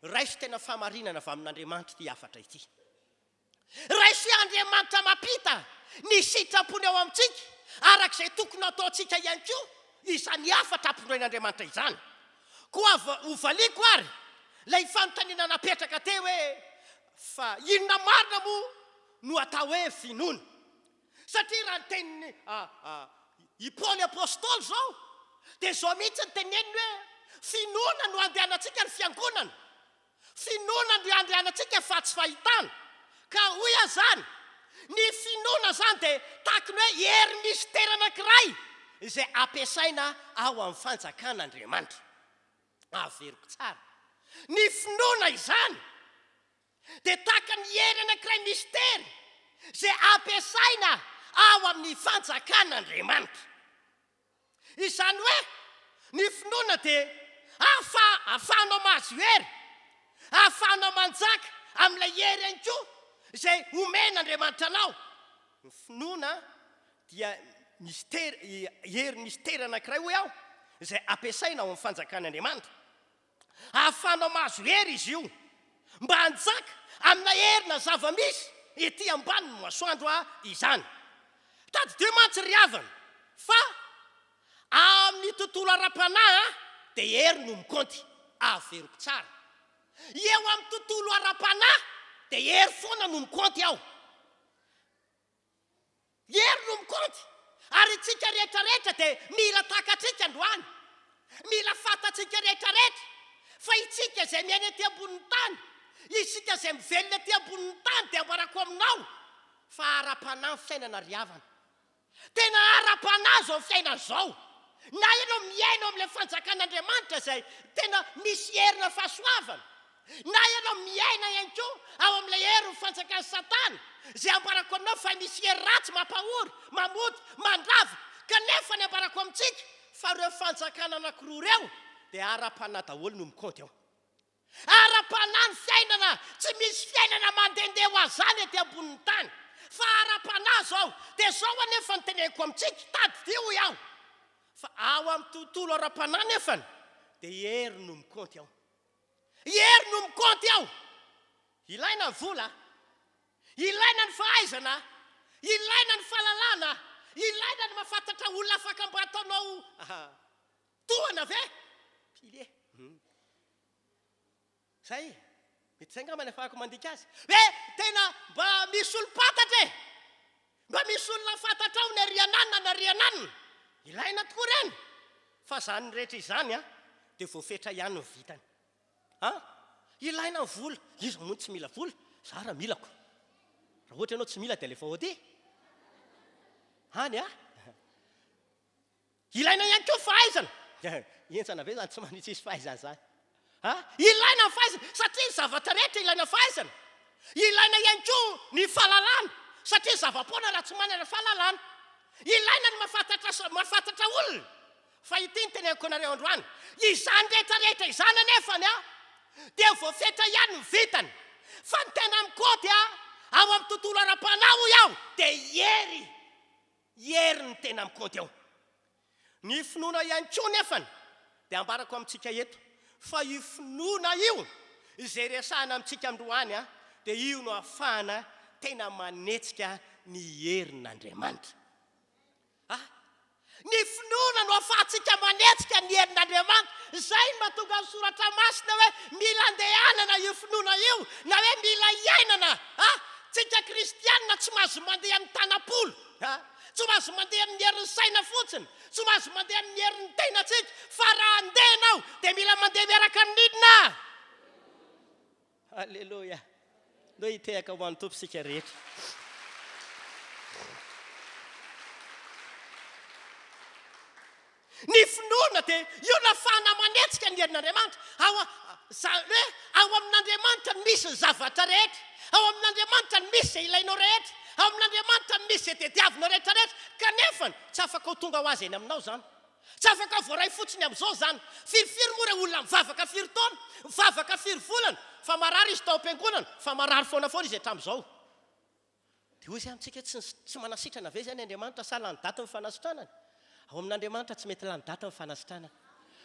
Raiso tena fahamarinana avy amin'Andriamanitra ity hafatra ity. Raiso hoe Andriamanitra mampita ny sitrapony ao amintsika araka izay tokony hataontsika ihany koa izany hafatra ampitondrain'Andriamanitra izany. Koa hovaliako ary ilay fanontaniana napetraka teo hoe fa inona marina moa no atao hoe finoana? Satria raha ny tenin'i i Paoly Apostoly izao dia izao mihitsy ny teneniny hoe finoana no andehanantsika ny fiangonana. Finoana no iandrianantsika fa tsy fahitana. Ka hoy aho izany, ny finoana izany dia tahaka ny hoe hery mistera anankiray. izay ampiasaina ao amin'ny fanjakan'Andriamanitra. Averiko tsara. Ny finoana izany dia tahaka ny hery anankiray mistery izay ampiasaina ao amin'ny fanjakan'Andriamanitra. Izany hoe ny finoana dia ahafa ahafahanao mahazo hery, ahafahanao manjaka amin'ilay hery ihany koa izay omen'Andriamanitra anao. Ny finoana dia mistery, hery mistery anankiray hoy aho, izay ampiasaina ao amin'ny fanjakan'Andriamanitra. Ahafahanao mahazo hery izy io mba hanjaka amina hery na zava-misy ety ambanin'ny masoandro izany. Tadidio mantsy ry havana fa amin'ny tontolo ara-panahy dia hery no mikaonty. Averiko tsara. Eo amin'ny tontolo ara-panahy dia hery foana no mikaonty ao. Hery no mikaonty, ary itsika rehetra rehetra dia mila takatsika androany, mila fantatsika rehetra rehetra fa itsika izay miaina ety ambonin'ny tany, isika izay mivelona ety ambonin'ny tany dia ambarako aminao fa ara-panahy ny fiainana ry havana. Tena ara-panahy izao fiainana izao. Na ianao miaina ao amin'ilay fanjakan'Andriamanitra izay tena misy herina fahasoavana, Na ianao miaina ihany koa ao amin'ilay herin'ny fanjakan'i Satana, izay ambarako aminao fa misy hery ratsy mampahory, mamody, mandrava, kanefa ny ambarako amintsika fa ireo fanjakana anankiroa ireo dia ara-panahy daholo no mikaonty ao. Ara-panahy ny fiainana, tsy misy fiainana mandehandeha ho azy izany ety ambonin'ny tany, fa ara-panahy izao. Dia izao anefa no teneniko amintsika, tadidio hoy aho, fa ao amin'ny tontolo ara-panahy nefany dia hery no mikaonty ao. Hery no mikaonty ao. Ilaina ny vola, ilaina ny fahaizana, ilaina ny fahalalana, ilaina ny mahafantatra olona afaka mba ataonao tohana ve? Pilier. Zay, mety zay angamba ny afahako mandika azy. Hoe tena mba misy olom-pantatra e! Mba misy olona fantatrao ny ary ananona na ary ananona. Ilaina tokoa ireny. Fa izany rehetra izany an, dia voafetra ihany ny vitany. An! Ilaina ny vola. Iza moa no tsy mila vola? Za raha milako. Raha ohatra ianao tsy mila dia alefao aty. Any an! Ilaina ihany koa ny fahaizana. Henjana ve izany tsy manintsy tsisy fahaizana izany? Ha? Ilaina ny fahaizana satria ny zavatra rehetra ilaina fahaizana. Ilaina ihany koa ny fahalalana satria zava-poana raha tsy manana fahalalana. Ilaina ny mahafantatra mahafantatra olona. Fa ity ny teneniko anareo androany, izany rehetra rehetra izany anefany a dia voafetra ihany ny vitany. Fa ny tena mikaoty a ao amin'ny tontolo ara-panahy hoy aho dia hery. Hery ny tena mikaonty ao. Ny finoana ihany koa nefany dia ambarako amintsika eto fa io finoana io izay resahana amintsika androany dia io no ahafahana tena manetsika ny herin'Andriamanitra. A! Ny finoana no ahafahantsika manetsika ny herin'Andriamanitra. Izay no mahatonga ny soratra masina hoe mila andehanana io finoana io na hoe mila iainana. A! Tsika kristianina tsy mahazo mandeha amin'ny tanam-polo. A! Tsy mahazo mandeha amin'ny herin'ny saina fotsiny. Tsy mahazo mandeha amin'ny herin'ny tenantsika. Fa raha handeha ianao dia mila mandeha miaraka amin'inona? Aleloia! Ndao hitehaka ho an'ny Tompo isika rehetra. Ny finoana dia io nafahana manetsika ny herin'Andriamanitra. Ao, izany hoe ao amin'Andriamanitra no misy ny zavatra rehetra. Ao amin'Andriamanitra no misy izay ilainao rehetra. Ao amin'Andriamanitra no misy izay tediavinao rehetra rehetra. Kanefa tsy afaka ho tonga ho azy eny aminao izany. Tsy afaka voaray fotsiny amin'izao izany. Firifiry moa ireo olona mivavaka firy taona, mivavaka firy volana, fa marary izy tao am-piangonana, fa marary foana foana izy hatramin'izao. Dia hoy izy amintsika, tsy, tsy manasitrana ve izany Andriamanitra sa lany daty ny fanasitranany? Ao amin'Andriamanitra tsy mety lany daty ny fanasitranana.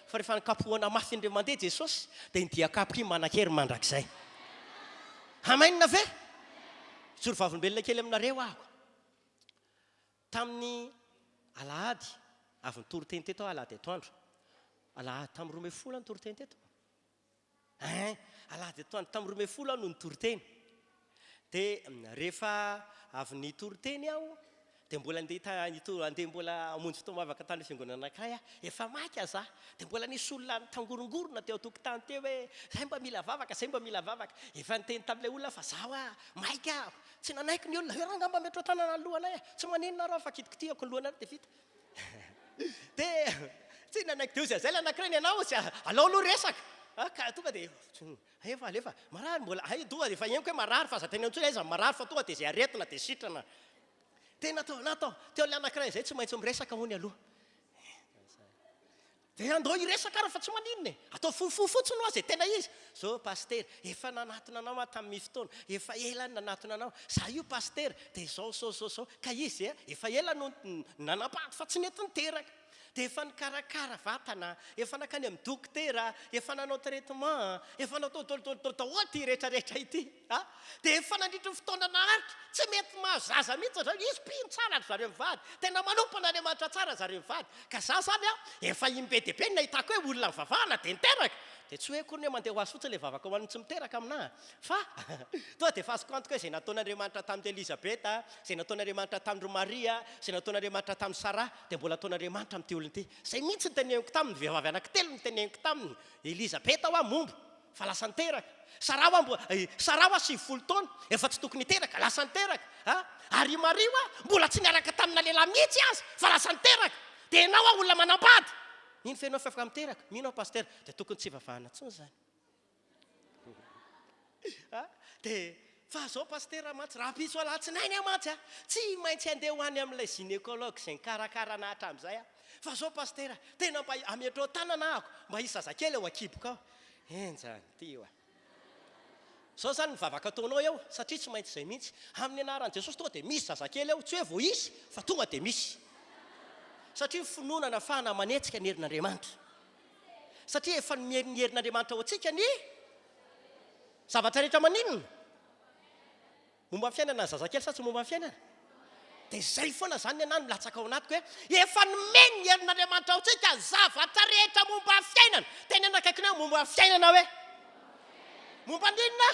Fa rehefa nikapohana mafy indray mandeha Jesosy, dia ny dian-kapoka iny manan-kery mandrakizay. Amen ve? Hijoro vavolombelona kely aminareo aho. Tamin'ny alahady, avy nitory teny teto aho alahady atoandro. Alahady tamin'ny 12 aho nitory teny teto. Hein, alahady atoandro tamin'ny 12 aho no nitory teny. Dia rehefa avy nitory teny aho, dia mbola andeha ta- hito- andeha mbola hamonjy fotoam-bavaka tany fiangonana anankiray aho. Efa maika za. Dia mbola nisy olona nitangorongorona teo an-tokotany teo hoe, zay mba mila vavaka, zay mba mila vavaka. Efa niteny tamin'ilay olona aho fa za hoa maika aho. Tsy nanaiky ny olona, hoe rangah mba ametrao tanana ny lohanay e! Tsy maninona ary aho fa kitikitihako ny lohanareo dia vita. Dia tsy nanaiky dia hozy an'izay ilay anankiray ny anao hozy alao aloha resaka a, ka tonga dia efa alefa marary mbola hay tonga dia efa henoko hoe marary fa aza tenenina intsony aiza marary fa tonga dia izay aretina dia sitrana. Dia natao natao teo ilay anankiray izay tsy maintsy miresaka hono aloha. Dia andao hiresaka ary fa tsy maninona e! Atao fohifohy fotsiny hoa izay tena izy. Zao Pasitera, efa nanatona anao aho tamin'ny fotoana, efa ela aho nanatona anao, za io Pasitera, dia izao izao izao izao, ka izy efa ela no nanambady fa tsy nety niteraka. Dia efa nikarakara vatana, efa nankany amin'ny dokotera, efa nanao traitement, efa natao daholo daholo daholo daholo ity rehetra rehetra ity. A! Dia efa nandritry ny fotoana naharitra, tsy mety mahazo zaza mihitsy ry zareo, izy mpino tsara ry zareo mivady, tena manompo an'Andriamanitra tsara zareo mivady, ka za zany a, efa im-be dia be no nahitako hoe olona nivavahana dia niteraka, dia tsy hoe akory ny hoe mandeha ho azy fotsiny ilay vavaka ho an'ny tsy miteraka aminà, fa tonga dia efa azoko antoka hoe izay nataon'Andriamanitra tamin'i Elizabeta, izay nataon'Andriamanitra tamin-dry Maria, izay nataon'Andriamanitra tamin'i Sarah, dia mbola ataon'Andriamanitra amin'ity olona ity. Izay mihitsy no teneniko taminy, vehivavy anankitelo no teneniko taminy, Elizabeta hoa momba. Fa lasa niteraka. Sarah hoa mbo, eh, Sarah hoa 90 taona, efa tsy tokony hiteraka, lasa niteraka. A! Ary i Maria hoa mbola tsy niaraka tamina lehilahy mihitsy aza, fa lasa niteraka. Dia ianao hoa olona manambady. Mino ve ianao fa afaka miteraka? Mino aho Pasitera. Dia tokony tsy hivavahana intsony izany. A! Dia, fa izao Pasitera mantsy, rahampitso alatsinainy aho mantsy a, tsy maintsy handeha ho any amin'ilay gynécologue izay nikarakara anà hatramin'izay aho. Fa zao Pasitera, tena mba ametrao tanana ahako mba hisy zazakely ao an-kiboko ao. Henjana ity oa. Zao zany ny vavaka ataonao eo, satria tsy maintsy izay mihitsy. Amin'ny anaran'i Jesosy tonga dia misy zazakely ao, tsy hoe vao hisy fa tonga dia misy. Satria ny finoana nafahana manetsika ny herin'Andriamanitra. Satria efa nomen'ny herin'Andriamanitra ho antsika ny zavatra rehetra maninona? Momba ny fiainana ny zazakely sa tsy momba ny fiainana? Dia izay foana izany ny anah no milatsaka ao anatiko hoe efa nomeny ny herin'Andriamanitra ao antsika ny zavatra rehetra momba ny fiainana. Teneno akaikinao hoe momba ny fiainana hoe? Momba ny inona?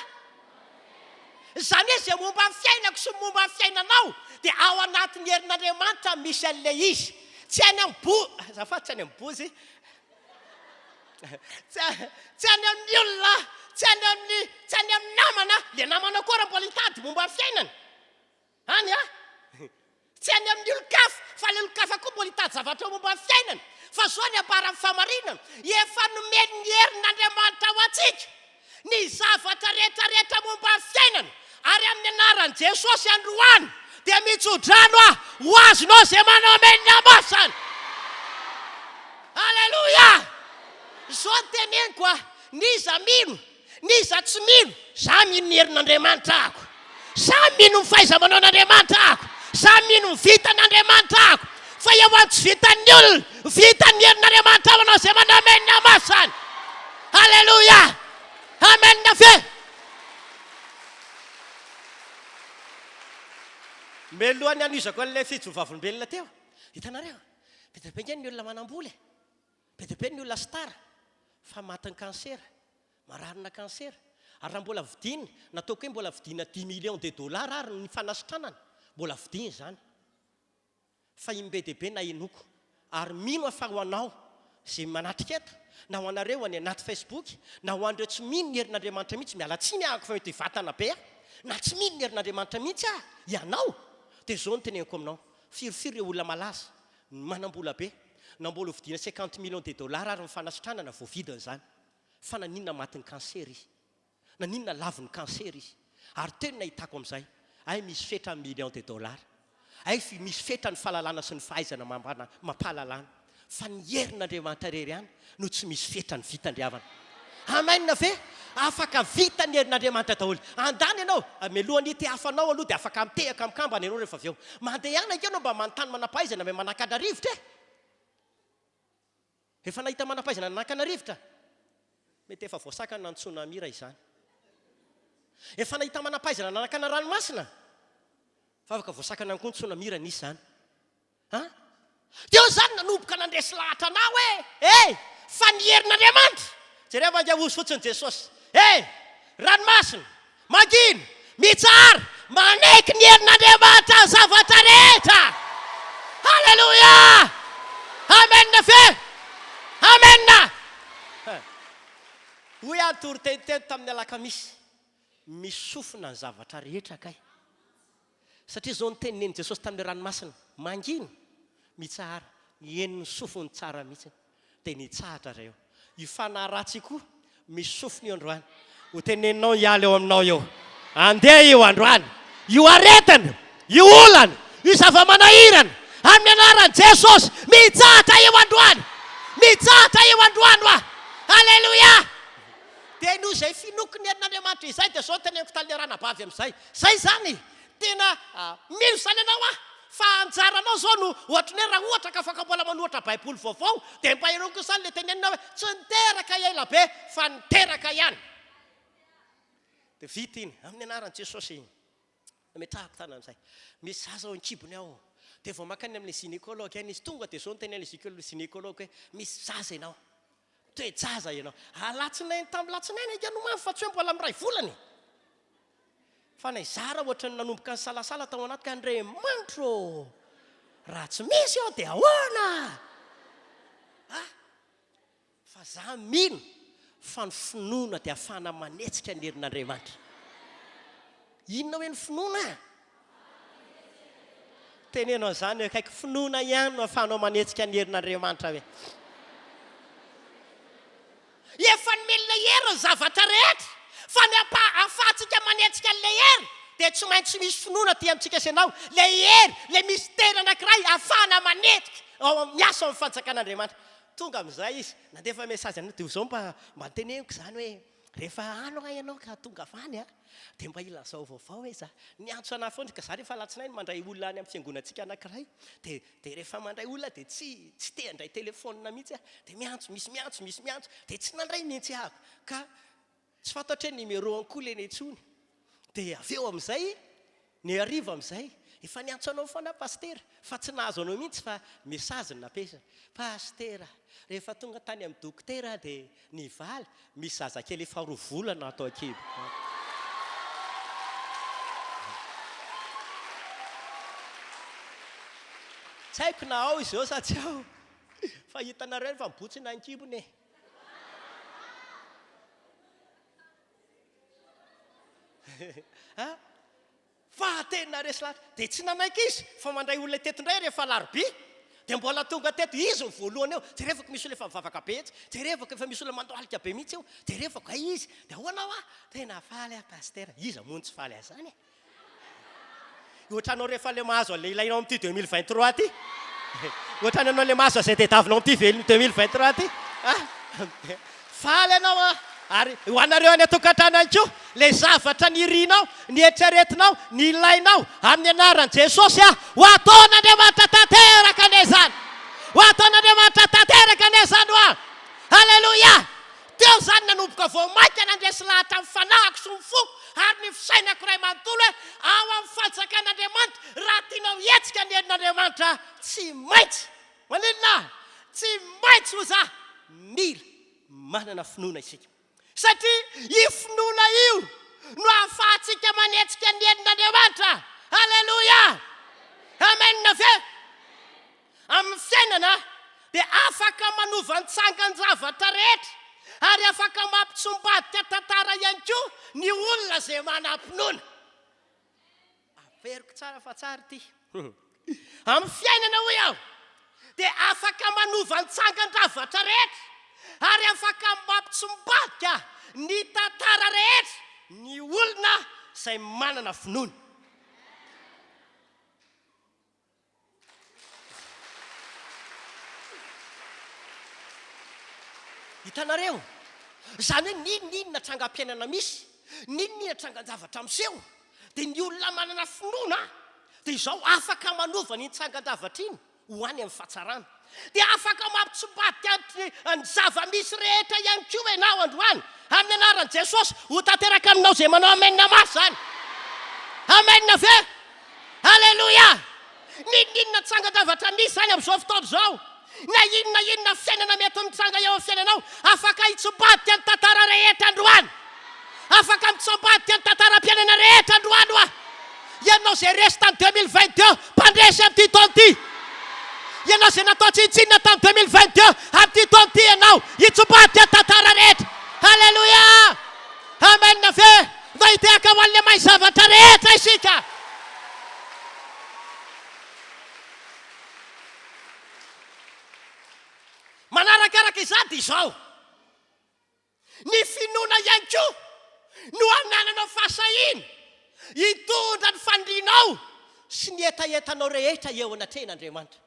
Izany hoe izay momba ny fiainako sy ny momba ny fiainanao dia ao anatin'ny herin'Andriamanitra misy an'ilay izy. Tsy any amin'ny bo, azafady tsy any amin'ny bozy. Tsy tsy any amin'ny olona, tsy any amin'ny tsy any amin'ny namana, le namana koa raha mbola hitady momba ny fiainana. Any a! Tsy any amin'ny olon-kafa, fa le olon-kafa koa mbola hitady zavatra momba ny fiainana. Fa zao ny ambaran'ny fahamarinana, efa nomen'ny herin'Andriamanitra ho antsika ny zavatra rehetra rehetra momba ny fiainana, ary amin'ny anaran'i Jesosy androany dia mitso-drano aho ho azonao izay manao amen mafy izany. Aleloia! Izao no teneniko a, n'iza mino, n'iza tsy mino, za mino ny herin'Andriamanitra ako. Za mino ny fahaiza-manaon'Andriamanitra ako. Za mino ny vitan'Andriamanitra ako. Fa eo amin'ny tsy vitan'ny olona, vitan'ny herin'Andriamanitra ao anao izay manao amen mafy izany. Aleloia! Amen ve? Mialohan'ny hanohizako an'ilay fijo vavolombelona teo, hitanareo, be dia be ange ny olona manam-bola e, be dia be ny olona star, fa matin'ny cancer, mararina cancer, ary raha mbola vidiana, nataoko hoe mbola vidiana dix millions de dollars ary ny fanasitranana, mbola vidiana izany. Fa im-be dia be nahenoako ary mino aho fa ho anao izay manatrika eto, na ho anareo any anaty Facebook, na ho an'ireo tsy mino ny herin'Andriamanitra mihitsy, miala tsiny ahako fa mety hivatana be aho, na tsy mino ny herin'Andriamanitra mihitsy aho ianao, dia izao no teneniko aminao, firifiry ireo olona malaza, manam-bola be, na mbola ho vidiana cinquante millions de dollars ary ny fanasitranana voavidiny izany, fa naninona matin'ny cancer izy? Naninona lavon'ny cancer izy? Ary teo no nahitako amin'izay, hay misy fetra ny millions de dollars. Hay misy fetra ny fahalalana sy ny fahaizana mampahalalana. Fa ny herin'Andriamanitra irery ihany no tsy misy fetra ny vitandriavana. Amen ve? Afaka vita ny herin'Andriamanitra daholo. Andany ianao, mialohan'ny hitehafanao aloha dia afaka mitehaka mikambana ianao rehefa avy eo. Mandehana ange ianao mba manontany manam-pahaizana, mba manakatra rivotra e! Efa nahita manam-pahaizana nanakana rivotra? Mety efa voasakana ny tsunami raha izany. Efa nahita manam-pahaizana nanakana ranomasina? Fa afaka voasakana ihany koa ny tsunami raha nisy izany. An? Teo izany nanomboka nandresy lahatra anà hoe, Hey! Fa ny herin'Andriamanitra! Jereo ange hozy fotsiny Jesosy. Hey! Ranomasina! Mangina! Mitsahara! Manaiky ny herin'Andriamanitra ny zavatra rehetra! Haleloia! Amen ve? Amen! Hoy aho nitoriteny teto tamin'ny alakamisy, misofina ny zavatra rehetra kay. Satria izao no tenin'i Jesosy tamin'ilay ranomasina, mangina, mitsahara. Henon'ny sofiny tsara mihitsy. Dia nitsahatra ry eo. Io fanahy ratsy io koa misy sofiny io androany. Ho teneninao hiala eo aminao eo. Andeha io androany. Io aretina, io olana, io zava-manahirana, amin'ny anaran'i Jesosy, mitsahatra io androany. Mitsahatra io androany hoa. Aleloia! Dia noho izay finoako ny herin'Andriamanitra izay dia izao no teneniko tamin'ilay ranabavy amin'izay. Izay izany. Tena mino izany ianao aho fa anjaranao izao no ohatry ny hoe raha ohatra ka afaka mbola manoratra baiboly vaovao dia mba ireo kosa ilay tenenina hoe tsy niteraka ela be fa niteraka ihany. Dia vita iny, amin'ny anaran'i Jesosy ametrahako tanana amin'izay. Misy zaza ao an-kibony ao. Dia vao mankany amin'ilay gynécologue any izy, tonga dia izao no tenenin'ilay gynécologue hoe misy zaza ianao. Toe-jaza ianao. Alatsinainy tamin'ny latsinainy ange no mamy fa tsy hoe mbola miray volana e. Fa na izaho ara ohatran'ny nanomboka nisalasala tao anaty ka Andriamanitro ô! Raha tsy misy aho dia ahoana? Ah! Fa za mino fa ny finoana dia ahafahana manetsika ny herin'Andriamanitra. Inona hoe ny finoana? Teneno an'izany eo akaiky, finoana ihany no ahafahanao manetsika ny herin'Andriamanitra hoe. Efa nomen'ilay hery ny zavatra rehetra, fa ny ahafahantsika manetsika an'ilay hery dia tsy maintsy misy finoana aty amintsika sy ianao, ilay hery, ilay mistery anankiray ahafahana manetsika ao miasa ao amin'ny fanjakan'Andriamanitra. Tonga amin'izay izy, nandefa message an'io, dia izao mba mba teneniko izany hoe, rehefa any hoa ianao ka tonga avy any an, dia mba ilazao vaovao hoe za, niantso anah foana izy, ka za rehefa alatsinainy mandray olona any amin'ny fiangonantsika anankiray, dia Dia rehefa mandray olona dia tsy tsy te handray telephone mihitsy aho, dia miantso, misy miantso, misy miantso, dia tsy nandray mihitsy aho ka tsy fantatro hoe numéro an'i Kolo eny intsony. Dia avy eo amin'izay, ny hariva amin'izay, efa niantso anao foana aho Pasitera, fa tsy nahazo anao mihitsy fa message no nampiasaina. Pasitera, rehefa tonga tany amin'ny dokotera aho dia Nivaly, misy zazakely efa roa volana ato an-kibo. Tsy haiko na ao izy eo sa tsy ao, fa hitanareo eny fa mibotsina ny kibony e. Ah? Fa tena resy lahatra. Dia tsy nanaiky izy fa mandray olona teto indray rehefa alarobia. Dia mbola tonga teto izy no voalohany eo. Jerevako misy olona efa mivavaka be etsy. Jerevako efa misy olona mandohalika be mihitsy eo. Jerevako hay izy. Dia ahoana hoa? Tena faly aho Pasitera. Iza moa no tsy faly an'izany e? Ohatranao rehefa ilay mahazo an'ilay ilainao amin'ity 2023 ity. Ohatran'ny anao ilay mahazo an'izay tediavinao amin'ity 2023 ity. Ah! Faly ianao an! Ary ho anareo any an-tokantrano ihany koa, ilay zavatra nirinao, nieritreretinao, nilainao, amin'ny anaran'i Jesosy an, ho ataon'Andriamanitra tanteraka anie izany! Ho ataon'Andriamanitra tanteraka anie izany hoa! Aleloia! Teo izany nanomboka vao mainka nandresy lahatra ny fanahiko sy ny foko ary ny fisainako iray manontolo hoe, ao amin'ny fanjakan'Andriamanitra, raha tianao hihetsika ny herin'Andriamanitra, tsy maintsy, maninona? Tsy maintsy hoy za, mila manana finoana isika. Satria io finoana io no ahafahantsika manetsika ny herin'Andriamanitra. Aleloia! Amen ve? Amin'ny fiainana dia afaka manova ny tsangan-javatra rehetra ary afaka mampitsombadika tantara ihany koa ny olona izay manam-pinoana. Averiko tsara fa tsara ity. Amin'ny fiainana hoy aho dia afaka manova ny tsangan-javatra rehetra ary afaka mampitsimbadika ny tantara rehetra ny olona izay manana finoana. Hitanareo? Izany hoe n'inon'inona trangam-piainana misy, n'inon'inona trangan-javatra miseho, dia ny olona manana finoana dia izao afaka manova an'iny trangan-javatra iny ho any amin'ny fahatsarana. Dia afaka mampitsimbadika ny zava-misy rehetra ihany koa ianao androany, amin'ny anaran'i Jesosy. Ho tanteraka aminao izay manao amen mafy izany. Amen ve? Aleloia! N'inon'inona trangan-javatra misy izany amin'izao fotoana izao, na inona inona fiainana mety mitranga eo amin'ny fiainanao, afaka hitsimbadika ny tantara rehetra androany. Afaka mitsimbadika ny tantaram-piainana rehetra androany hoa. Ianao izay resy tamin'ny 2022, mpandresy amin'ity taona ity. Ianao izay natao tsinontsinona tamin'ny 2022, amin'ity taona ity ianao hitsimbadika ny tantara rehetra. Aleloia! Amen ve? Mba hitehaka ho an'ilay mahay zavatra rehetra isika. Manarakaraka izany dia izao, ny finoana ihany koa no anananao fahasahiana hitondra ny fanirianao sy ny hetahetanao rehetra eo anatrehan'Andriamanitra.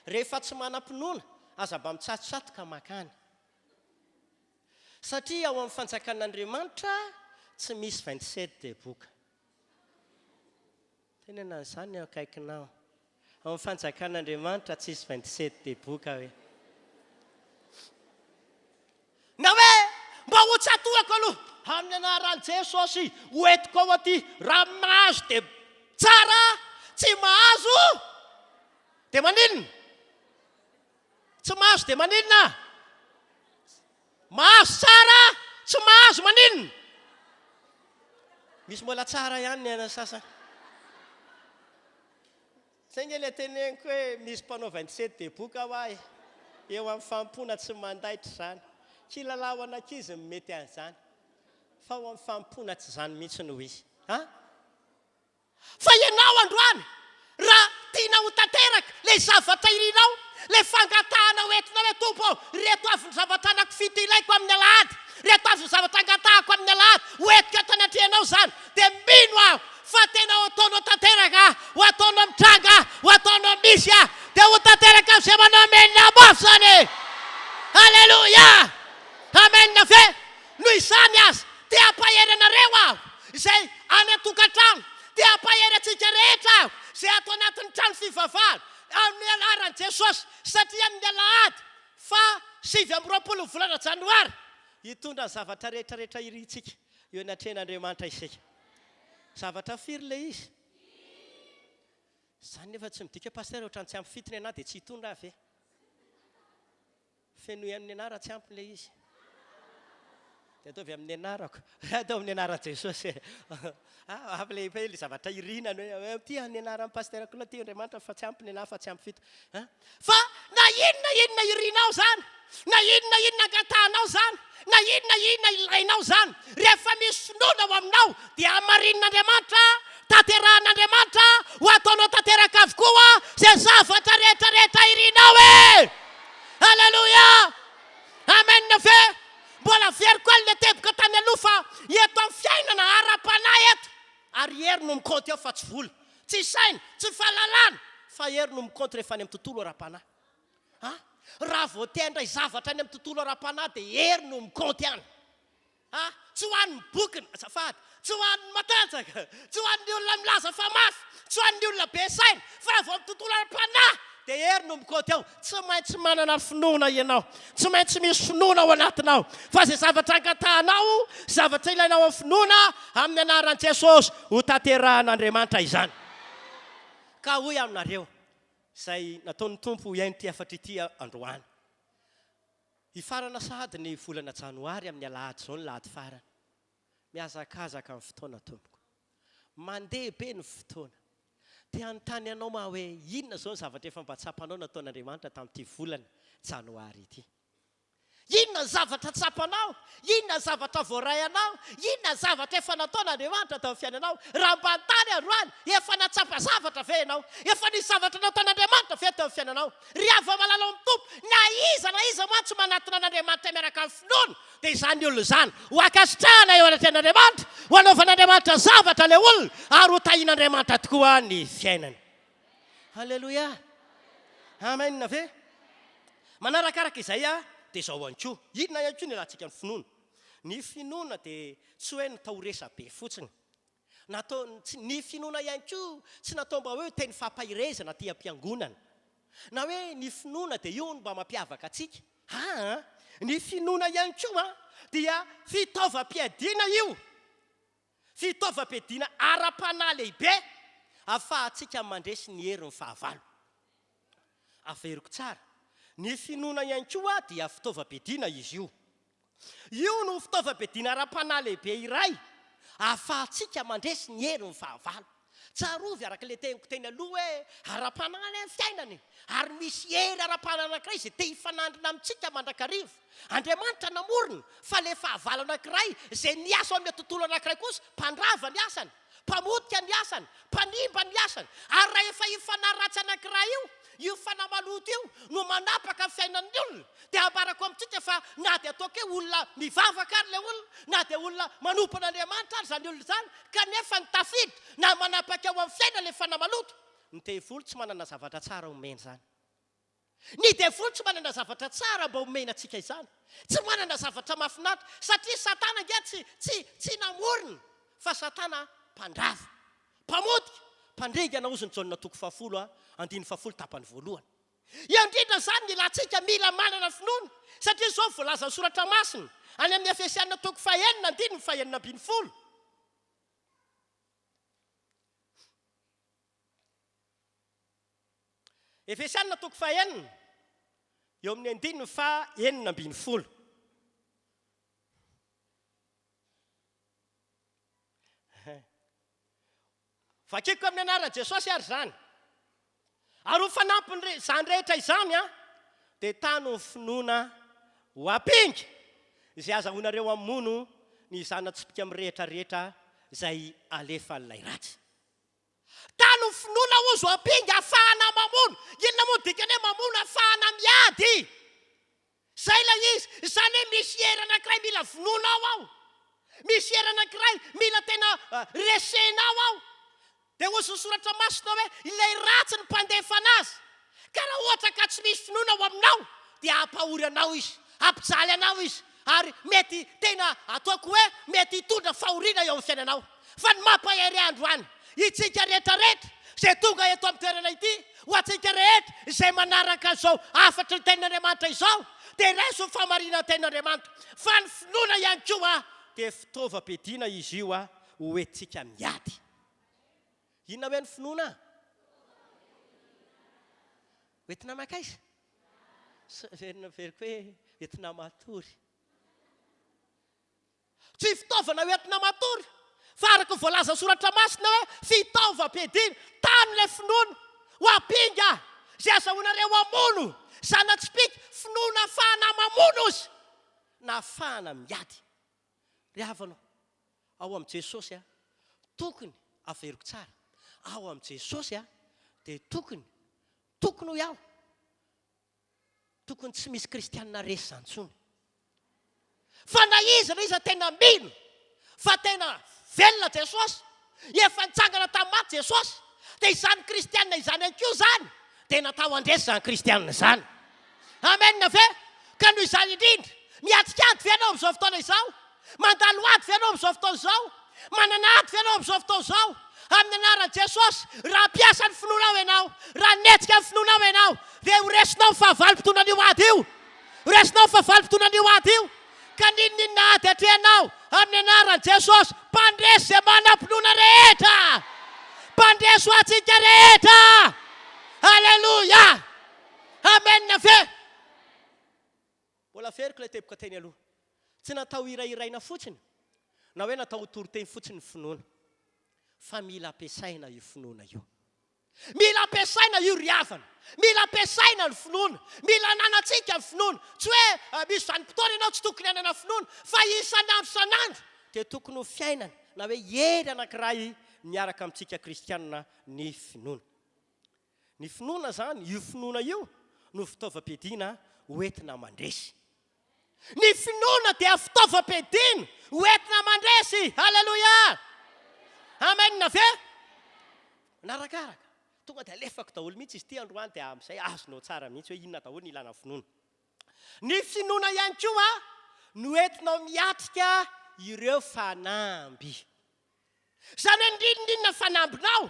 Rehefa tsy manam-pinoana, aza mba mitsatotsatoka mankany. Satria ao amin'ny fanjakan'Andriamanitra tsy misy 27 deboka. Teneno an'izany eo akaikinao. Ao amin'ny fanjakan'Andriamanitra tsisy 27 deboka hoe. Na hoe mba ho tsatohako aloha amin'ny anaran'i Jesosy ho entiko ao aty, raha mahazo dia tsara, tsy mahazo dia maninona? Tsy mahazo dia maninona? Mahazo tsara, tsy mahazo maninona? Misy mbola tsara ihany ny an'ny sasany. Zay nge le teneniko hoe misy mpanao 27 deboka hoa e. Eo amin'ny fanompoana tsy mandaitra izany. Kilalao an'ankizy no mety an'izany. Fa ao amin'ny fanompoana tsy izany mihitsy no izy. An? Fa ianao androany, raha tianao ho tanteraka ilay zavatra irinao, ilay fangatahana ho entinao hoe, Tompo ô, ireto avy ny zavatra anakifito ilaiko amin'ny alahady, ireto avy ny zavatra angatahako amin'ny alahady, ho entiko eto anatrehanao izany, dia mino aho fa tena ho ataonao tanteraka, ho ataonao mitranga, ho ataonao misy, dia ho tanteraka amin'izay manao amen mafy izany e! Aleloia! Amen ve? Noho izany aza, te hampahery anareo aho, izay any an-tokantrano, te hampahery antsika rehetra aho, izay ato anatin'ny trano fivavahana, amin'ny anaran'i Jesosy, satria amin'ny alahady faha 29 ny volana janoary, hitondra ny zavatra rehetra rehetra irintsika eo anatrehan'Andriamanitra isika. Zavatra firy ilay izy? Izany nefa tsy midika Pasteur ohatran'ny tsy ampy fito ny anah dia tsy hitondra aho ve? Fenoy amin'ny anara tsy ampy ilay izy. Dia ataovy amin'ny anarako. Atao amin'ny anaran'i Jesosy e. Ah, ampy ilay ilay zavatra irina ny hoe ity amin'ny anaran'ny pasteur koa ty Andriamanitra fa tsy ampy ny anahy fa tsy ampy fito. Ah. Fa na inona inona irinao izany, na inona inona angatahanao izany, na inona inona ilainao izany, rehefa misy finoana ao aminao dia hamarinin'Andriamanitra, tanterahan'Andriamanitra, ho ataonao tanteraka avokoa izay zavatra rehetra rehetra irinao e! Aleloia! Amen ve? Mbola averiko any le teboka tany aloha fa eto amin'ny fiainana ara-panahy eto ary hery no mikaonty eo fa tsy vola, tsy saina, tsy fahalalana fa hery no mikaonty rehefa any amin'ny tontolo ara-panahy. A! Raha vao te handray zavatra any amin'ny tontolo ara-panahy dia hery no mikaonty any. A, tsy ho an'ny bokona, azafady, tsy ho an'ny matanjaka, tsy ho an'ny olona milaza fa mafy, tsy ho an'ny olona be saina, fa raha vao amin'ny tontolo ara-panahy dia hery no mikaoty ao. Tsy maintsy manana finoana ianao, tsy maintsy misy finoana ao anatinao, fa izay zavatra angatahanao, zavatra ilainao amin'ny finoana, amin'ny anaran'i Jesosy, ho tanterahan'Andriamanitra izany. Ka hoy aho aminareo, izay nataon'ny Tompo hihaino ity hafatra ity androany, Hifarana sahady ny volana janoary amin'ny alahady izao ny lahady farany. Mihazakazaka ny fotoana tompoko. Mandeha be ny fotoana. Te hanontany anao aho hoe inona izao ny zavatra efa mba tsapanao nataon'Andriamanitra tamin'ity volana janoary ity? Inona ny zavatra tsapanao? Inona ny zavatra voaray anao? Inona ny zavatra efa nataon'Andriamanitra tamin'ny fiainanao? Raha mba hanontany androany, efa nahatsapa zavatra ve ianao? Efa nisy zavatra nataon'Andriamanitra ve teo amin'ny fiainanao? Ry hava-malala ao amin'ny Tompo, na iza na iza mantsy manatona an'Andriamanitra miaraka amin'ny finoana, dia izany olona izany ho ankasitrahana eo anatrehan'Andriamanitra, ho anaovan'Andriamanitra zavatra ilay olona, ary ho tahian'Andriamanitra tokoa ny fiainany. Aleloia! Amen ve? Manarakaraka izay dia izao ihany koa, inona ihany koa no ilantsika ny finoana? Ny finoana dia tsy hoe natao ho resa-be fotsiny. Natao, tsy, ny finoana ihany koa tsy natao mba hoe teny fampaherezana aty am-piangonana. Na hoe ny finoana dia io no mba mampiavaka antsika. Aa! Ny finoana ihany koa dia fitaovam-piadiana io. Fitaovam-piadiana ara-panahy lehibe ahafahantsika mandresy ny herin'ny fahavalo. Averiko tsara, ny finoana ihany koa dia fitaovam-piadiana izy io. Io no fitaovam-piadiana ara-panahy lehibe iray ahafahantsika mandresy ny herin'ny fahavalo. Tsarovy araka ilay teniko teny aloha hoe ara-panahy anie ny fiainana e! Ary misy hery ara-panahy anankiray izay te hifanandrina amintsika mandrakariva. Andriamanitra namorona fa ilay fahavalo anankiray izay miasa ao amin'ilay tontolo anankiray kosa, mpandrava ny asany. Mpamotika ny asany, mpanimba ny asany. Ary raha efa io fanahy ratsy anankiray io, io fanahy maloto io no manapaka ny fiainan'ny olona, dia ambarako amintsika fa na dia ataoko hoe olona mivavaka ary ilay olona, na dia olona manompo an'Andriamanitra ary izany olona izany, kanefa ny tafiditra na manapaka ao amin'ny fiainana ilay fanahy maloto, ny devoly tsy manana zavatra tsara omena izany. Ny devoly tsy manana zavatra tsara mba omena antsika izany. Tsy manana zavatra mahafinaritra. Satria Satana ange tsy, tsy, tsy namorona, fa Satana mpandrava, mpamotika, mpandringana hozy ny Jaona toko fahafolo andininy fahafolo tapany voalohany. Eo indrindra izany ny ilantsika mila manana finoana, satria izao no voalazan'ny Soratra Masina any amin'ny Efesiana toko fahenina andininy fahenina ambinifolo. Efesiana toko fahenina, eo amin'ny andininy faha 16. Vakiko amin'ny anaran'i Jesosy ary izany. Ary ho fanampiny izany rehetra izany, dia tano ny finoana ho ampinga, izay azahoanareo hamono ny zana-tsipìka mirehitra rehetra izay alefan'ilay ratsy. Tano ny finoana hozy ho ampinga afahana mamono. Inona moa ny dikany hoe mamono? Afahana miady. Izay ilay izy. Izany hoe misy hery anankiray mila vonoinao ao. Misy hery anankiray mila tena resenao ao. Dia hozy ny soratra masina hoe ilay ratsy ny mpandefa anazy. Ka raha ohatra ka tsy misy finoana ao aminao dia hampahory anao izy, hampijaly anao izy ary mety tena ataoko hoe mety hitondra fahoriana eo amin'ny fiainanao. Fa ny mampahery ahy androany, itsika rehetra rehetra izay tonga eto amin'ny toerana ity, ho antsika rehetra izay manaraka an'izao hafatry ny tenin'Andriamanitra izao dia raiso ny fahamarinan'ny tenin'Andriamanitra. Fa ny finoana ihany koa dia fitaovam-piadiana izy io ho entintsika miady. Inona hoe ny finoana? Hoentina mankaiza? Veriko hoe entina matory. Tsy fitaovana hoentina matory, fa araka ny voalazan'ny soratra masina hoe fitaovam-piadiana. Tano ilay finoana ho ampinga izay azahoanareo hamono zana-tsipìka. Finoana ahafahana mamono izy na ahafahana miady. Ry havana ô, ao amin'i Jesosy a, tokony, averiko tsara, ao amin'i Jesosy a, dia tokony, tokony hoy aho, tokony tsy misy kristianina resy izany intsony. Fa na iza na iza tena mino fa tena velona Jesosy, efa nitsangana tamin'ny maty Jesosy, dia izany kristianina izany ihany koa izany dia natao handresy izany kristianina izany. Amen ve? Ka noho izany indrindra, miatrika ady ve ianao amin'izao fotoana izao? Mandalo ady ve ianao amin'izao fotoana izao? Manana ady ve ianao amin'izao fotoana izao? Amin'ny anaran'i Jesosy, raha hampiasa ny finoanao ianao, raha hanetsika ny finoanao ianao, dia ho resinao ny fahavalo mpitondra an'io ady io. Ho resinao ny fahavalo mpitondra an'io ady io. Ka n'inon'inona ady atrehanao, amin'ny anaran'i Jesosy, mpandresy izay manam-pinoana rehetra! Mpandresy ho antsika rehetra! Aleloia! Amen ve? Mbola averiko ilay teboka teny aloha. Tsy natao hirahiraina fotsiny na hoe natao ho toriteny fotsiny ny finoana. Fa mila ampiasaina io finoana io. Mila ampiasaina io ry havana. Mila ampiasaina ny finoana. Mila ananantsika ny finoana. Tsy hoe misy vanim-potoana ianao tsy tokony hanana finoana, fa isan'andro isan'andro dia tokony ho fiainana na hoe hery anankiray miaraka amintsika kristiana ny finoana. Ny finoana izany, io finoana io no fitaovam-piadiana hoentina mandresy. Ny finoana dia fitaovam-piadiana hoentina mandresy. Aleloia! Amen ve? Manarakaraka. Tonga dia alefako daholo mihitsy izy ity androany dia amin'izay azonao tsara mihitsy hoe inona daholo ny ilana ny finoana. Ny finoana ihany koa no entinao miatrika ireo fanamby. Izany hoe n'inon'inona fanambinao,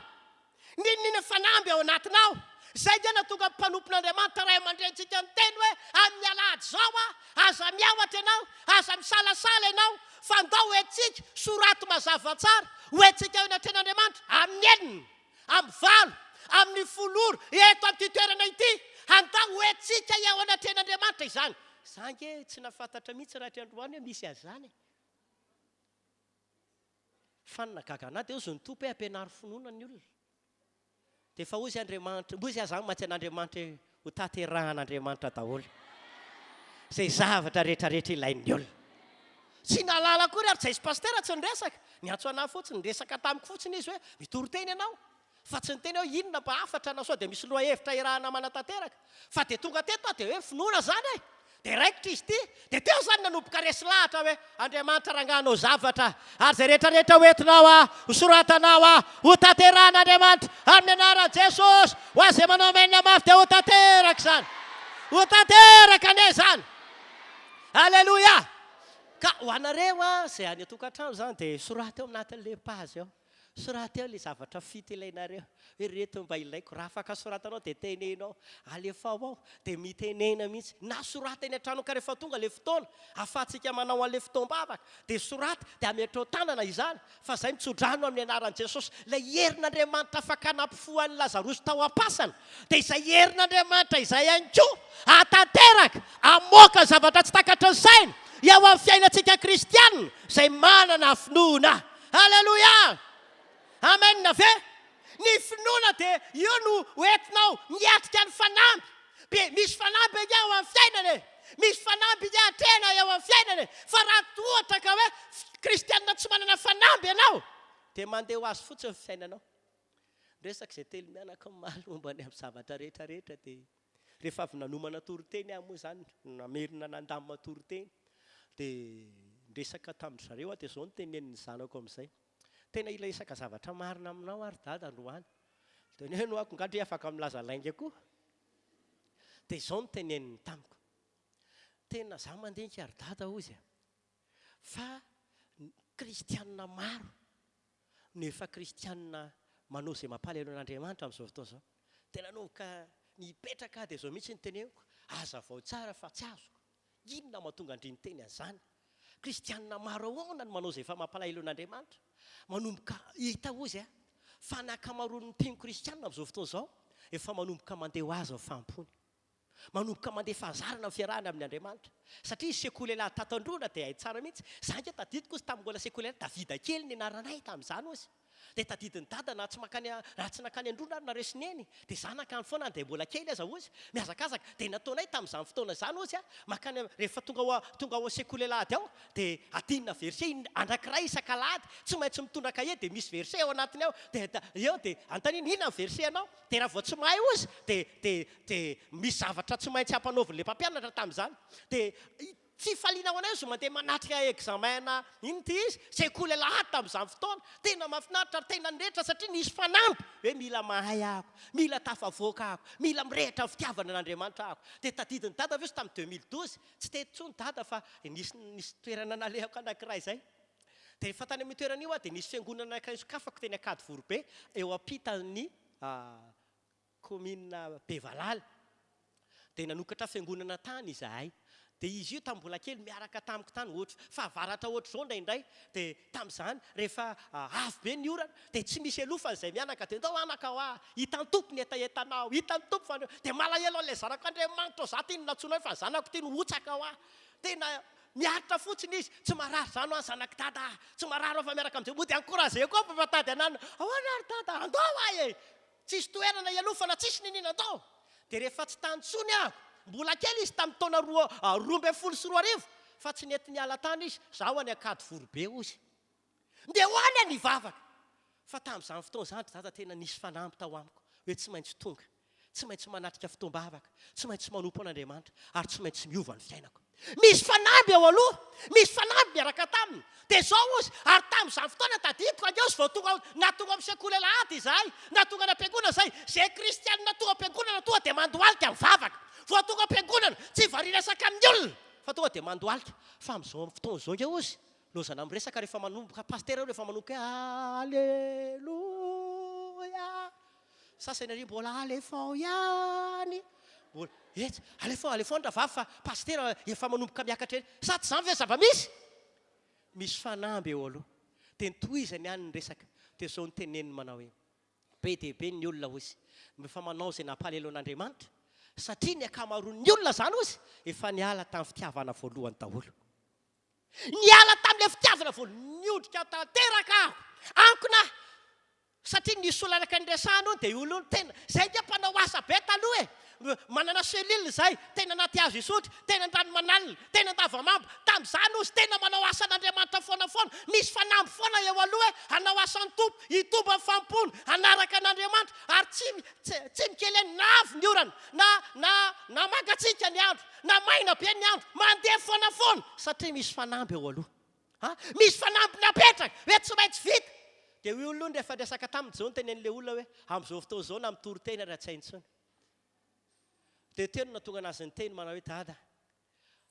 n'inon'inona fanamby ao anatinao. Izay ange nahatonga ny mpanompon'Andriamanitra ray aman-drenintsika niteny hoe, amin'ny alahady izao aho, aza miahotra ianao, aza misalasala ianao, fa ndao ho entintsika, soraty mazava tsara, ho entintsika eo anatrehan'Andriamanitra, amin'ny enina, amin'ny valo, amin'ny folo ora, eto amin'ity toerana ity, andao ho entintsika eo anatrehan'Andriamanitra izany. Za ange tsy nahafantatra mihitsy raha hatry androany hoe misy an'izany e. Fa ny nahagaga anah dia hozy ny Tompo hoe ampianaro finoana ny olona. Dia efa hozy Andriamanitra, hozy aho zany mantsy an'Andriamanitra hoe ho tanterahan'Andriamanitra daholo izay zavatra rehetra rehetra ilain'ny olona. Tsy nahalala akory ary Jaisy Pasitera tsy niresaka. Niantso anah fotsiny, niresaka tamiko fotsiny izy hoe mitory teny ianao. Fa tsy niteny hoe inona mba hafatra na sao dia misy lohahevitra iarahana manatanteraka. Fa dia tonga teto aho dia hoe finoana izany e! Dia raikitra izy ity. Dia teo izany nanomboka resy lahatra hoe Andriamanitra rangaha hanao zavatra ary izay rehetra rehetra ho entinao aho, ho soratanao aho, ho tanterahan'Andriamanitra amin'ny anaran'i Jesosy. Ho azy izay manao amen mafy dia ho tanteraka izany. Ho tanteraka anie izany. Aleloia! Ka ho anareo izay any an-tokantrano izany dia soraty ao anatin'ilay page ao. Soraty eo ilay zavatra fito ilainareo, hoe ireto no mba ilaiko, raha afaka soratanao dia teneno ao, alefao ao, dia mitenena mihitsy, na soraty any an-trano ka rehefa tonga ilay fotoana ahafahantsika manao an'ilay fotoam-bavaka dia soraty dia ametrao tanana izany fa izay mitsodrano amin'ny anaran'i Jesosy, ilay herin'Andriamanitra afaka nampifoha an'i Lazarosy tao am-pasana dia izay herin'Andriamanitra izay ihany koa hahatanteraka, hamoaka ny zavatra tsy takatry ny saina eo amin'ny fiainantsika kristiana izay manana finoana. Aleloia! Amen ve? Ny finoana dia io no hoentinao miatrika ny fanamby. Be, misy fanamby ange ao amin'ny fiainana e! Misy fanamby ange atrehina eo amin'ny fiainana e! Fa raha ohatra ka hoe kristianina tsy manana fanamby ianao, dia mandeha ho azy fotsiny ny fiainanao. Niresaka izay telo mianaka omaly momba ny amin'ny zavatra rehetra rehetra dia rehefa avy nanomana toriteny aho moa izany, namerina nandamina toriteny, dia niresaka tamin-dry zareo aho dia izao no tenenin'ny zanako amin'izay, tena hiresaka zavatra marina aminao aho ry dada androany. Dia neno aho, nga ndry afaka milaza lainga koa? Dia izao no teneniny tamiko, tena za mandinika ry dada hozy a, fa ny kristianina maro no efa kristianina manao izay mampalahelo an'Andriamanitra amin'izao fotoana izao. Dia nanomboka nipetraka aho dia izao mihitsy no teneniko, hazavao tsara fa tsy azoko. Inona no mahatonga an-dry niteny an'izany? Kristianina maro ahoana no manao izay efa mampalahelo an'Andriamanitra? Manomboka hita hozy a, fa ny ankamaroan'ny mpino kristianina amin'izao fotoana izao efa manomboka mandeha ho azy ny fahampoany. Manomboka mandeha fahazarana ny fiarahana amin' Andriamanitra. Satria izy sekoly alahady tato Androna dia hay tsara mihitsy. Za ange tadidiko ozy tamin'ny mbola sekoly alahady, Davida kely ny anaranay tamin'izany ozy. Dia tadidin'i dada na tsy mankany raha tsy nankany Androna ary nareo sy neny dia za nankany foana na dia mbola kely aza ozy. Mihazakazaka. Dia nataonay tamin'izany fotoana izany ozy a, mankany rehefa tonga ao tonga ao sekoly alahady ao dia adinina verset anankiray isak'alahady, tsy maintsy mitondra kahie dia misy verset ao anatiny ao dia eo dia anontaniana inona ny verset anao? Dia raha vao tsy mahay ozy dia dia dia misy zavatra tsy maintsy ampanaovin'ilay mpampianatra tamin'izany. Dia tsy faliana ho anay ozy mandeha manatrika examen na inona ity izy, sekoly alahady tamin'izany fotoana. Tena mahafinaritra ary tena nirehitra satria nisy fanamby hoe mila mahay aho, mila tafavoaka aho, mila mirehitra amin'ny fitiavana an'Andriamanitra aho. Dia tadidin'i Dada ve ozy tamin'ny 2012, tsy teto intsony Dada fa nisy nisy toerana nalehako anankiray izay. Dia rehefa tany amin'io toerana io aho dia nisy fiangonana anankiray nosokafako teny Ankadivoribe eo ampitan'ny kaominina Bevalala. Dia nanokatra fiangonana tany izahay. Dia izy io tamin'ny mbola kely miaraka tamiko tany, ohatry fahavaratra ohatr'izao indraindray. Dia tamin'izany rehefa avy be ny orana dia tsy misy elofana izay mianaka dia ndao anaka hoa, hitan'ny Tompo ny hetahetanao, hitan'ny Tompo fa dia malahelo an'ilay zanako, Andriamanitra ô, za ty no nantsoinao fa ny zanako ty no hotsaka hoa. Tena miaritra fotsiny izy, tsy marary izany hoa ny zanak'i dada ah, tsy marary aho fa miaraka amin'i Jehovah, mody encourager koa fa mitady ananona, ahoana ary dada, andao ahy e, tsisy toerana hialofana, tsisy niniana, andao. Dia rehefa tsy tany intsony aho, mbola kely izy tamin'ny taona roa 2012, fa tsy nety niala tany izy, zaho any Ankadivoribe hozy. Ndeha ho any aho nivavaka. Fa tamin'izany fotoana izany ry dada tena nisy fanamby tao amiko hoe tsy maintsy tonga, tsy maintsy manatrika fotoam-bavaka, tsy maintsy manompo an'Andriamanitra ary tsy maintsy miova ny fiainako. Misy fanamby eo aloha, misy fanamby miaraka taminy. Dia izao hozy, ary tamin'izany fotoana tadidiko ange hozy vao tonga na tonga amin'ny sekoly alahady izahay, na tonga any am-piangonana izahay, izay kristianina tonga am-piangonana tonga dia mandohalika mivavaka. Vao tonga am-piangonana, tsy variana resaka amin'ny olona fa tonga dia mandohalika. Fa amin'izao fotoana izao ange hozy, Lozana miresaka rehefa manomboka pasitera io rehefa manomboka hoe aleloia sasany ary mbola alefao ihany mbola etsy alefao alefao ny rahavavy fa pasitera efa manomboka miakatra eny sa tsy izany ve zava-misy misy fanamby eo aloha dia nitohizany ihany ny resaka dia izao no teneniny manao hoe be dia be ny olona hozy no efa manao izay nampalahelo an'Andriamanitra satria ny ankamaroan'ny olona izany hozy efa niala tamin'ny fitiavana voalohany daholo Niala tamin'ilay fitiavana vao niondrika tanteraka aho. Ankona aho. Satria nisy olona araka ny resahana hono dia io olona io no tena, izay ange mpanao asa be taloha e! Manana cellule izahay, tena anaty hazo Isotry, tena Andranomanalina, tena Andavamamba. Tamin'izany hozy tena manao asan'Andriamanitra foana foana. Misy fanamby foana eo aloha hoe hanao asan'ny Tompo, hitombo amin'ny fanompoana, hanaraka an'Andriamanitra. Ary tsy tsy mikely aina na avy ny orana, na na na mangatsiaka ny andro, na maina be ny andro, mandeha foana foana satria misy fanamby eo aloha. A! Misy fanamby napetraka hoe tsy maintsy vita. Dia io olona io rehefa niresaka taminy izao notenenin'ilay olona hoe amin'izao fotoana izao na mitory teny ary tsy hay intsony. Dia teo no nahatonga anazy niteny manao hoe Dada,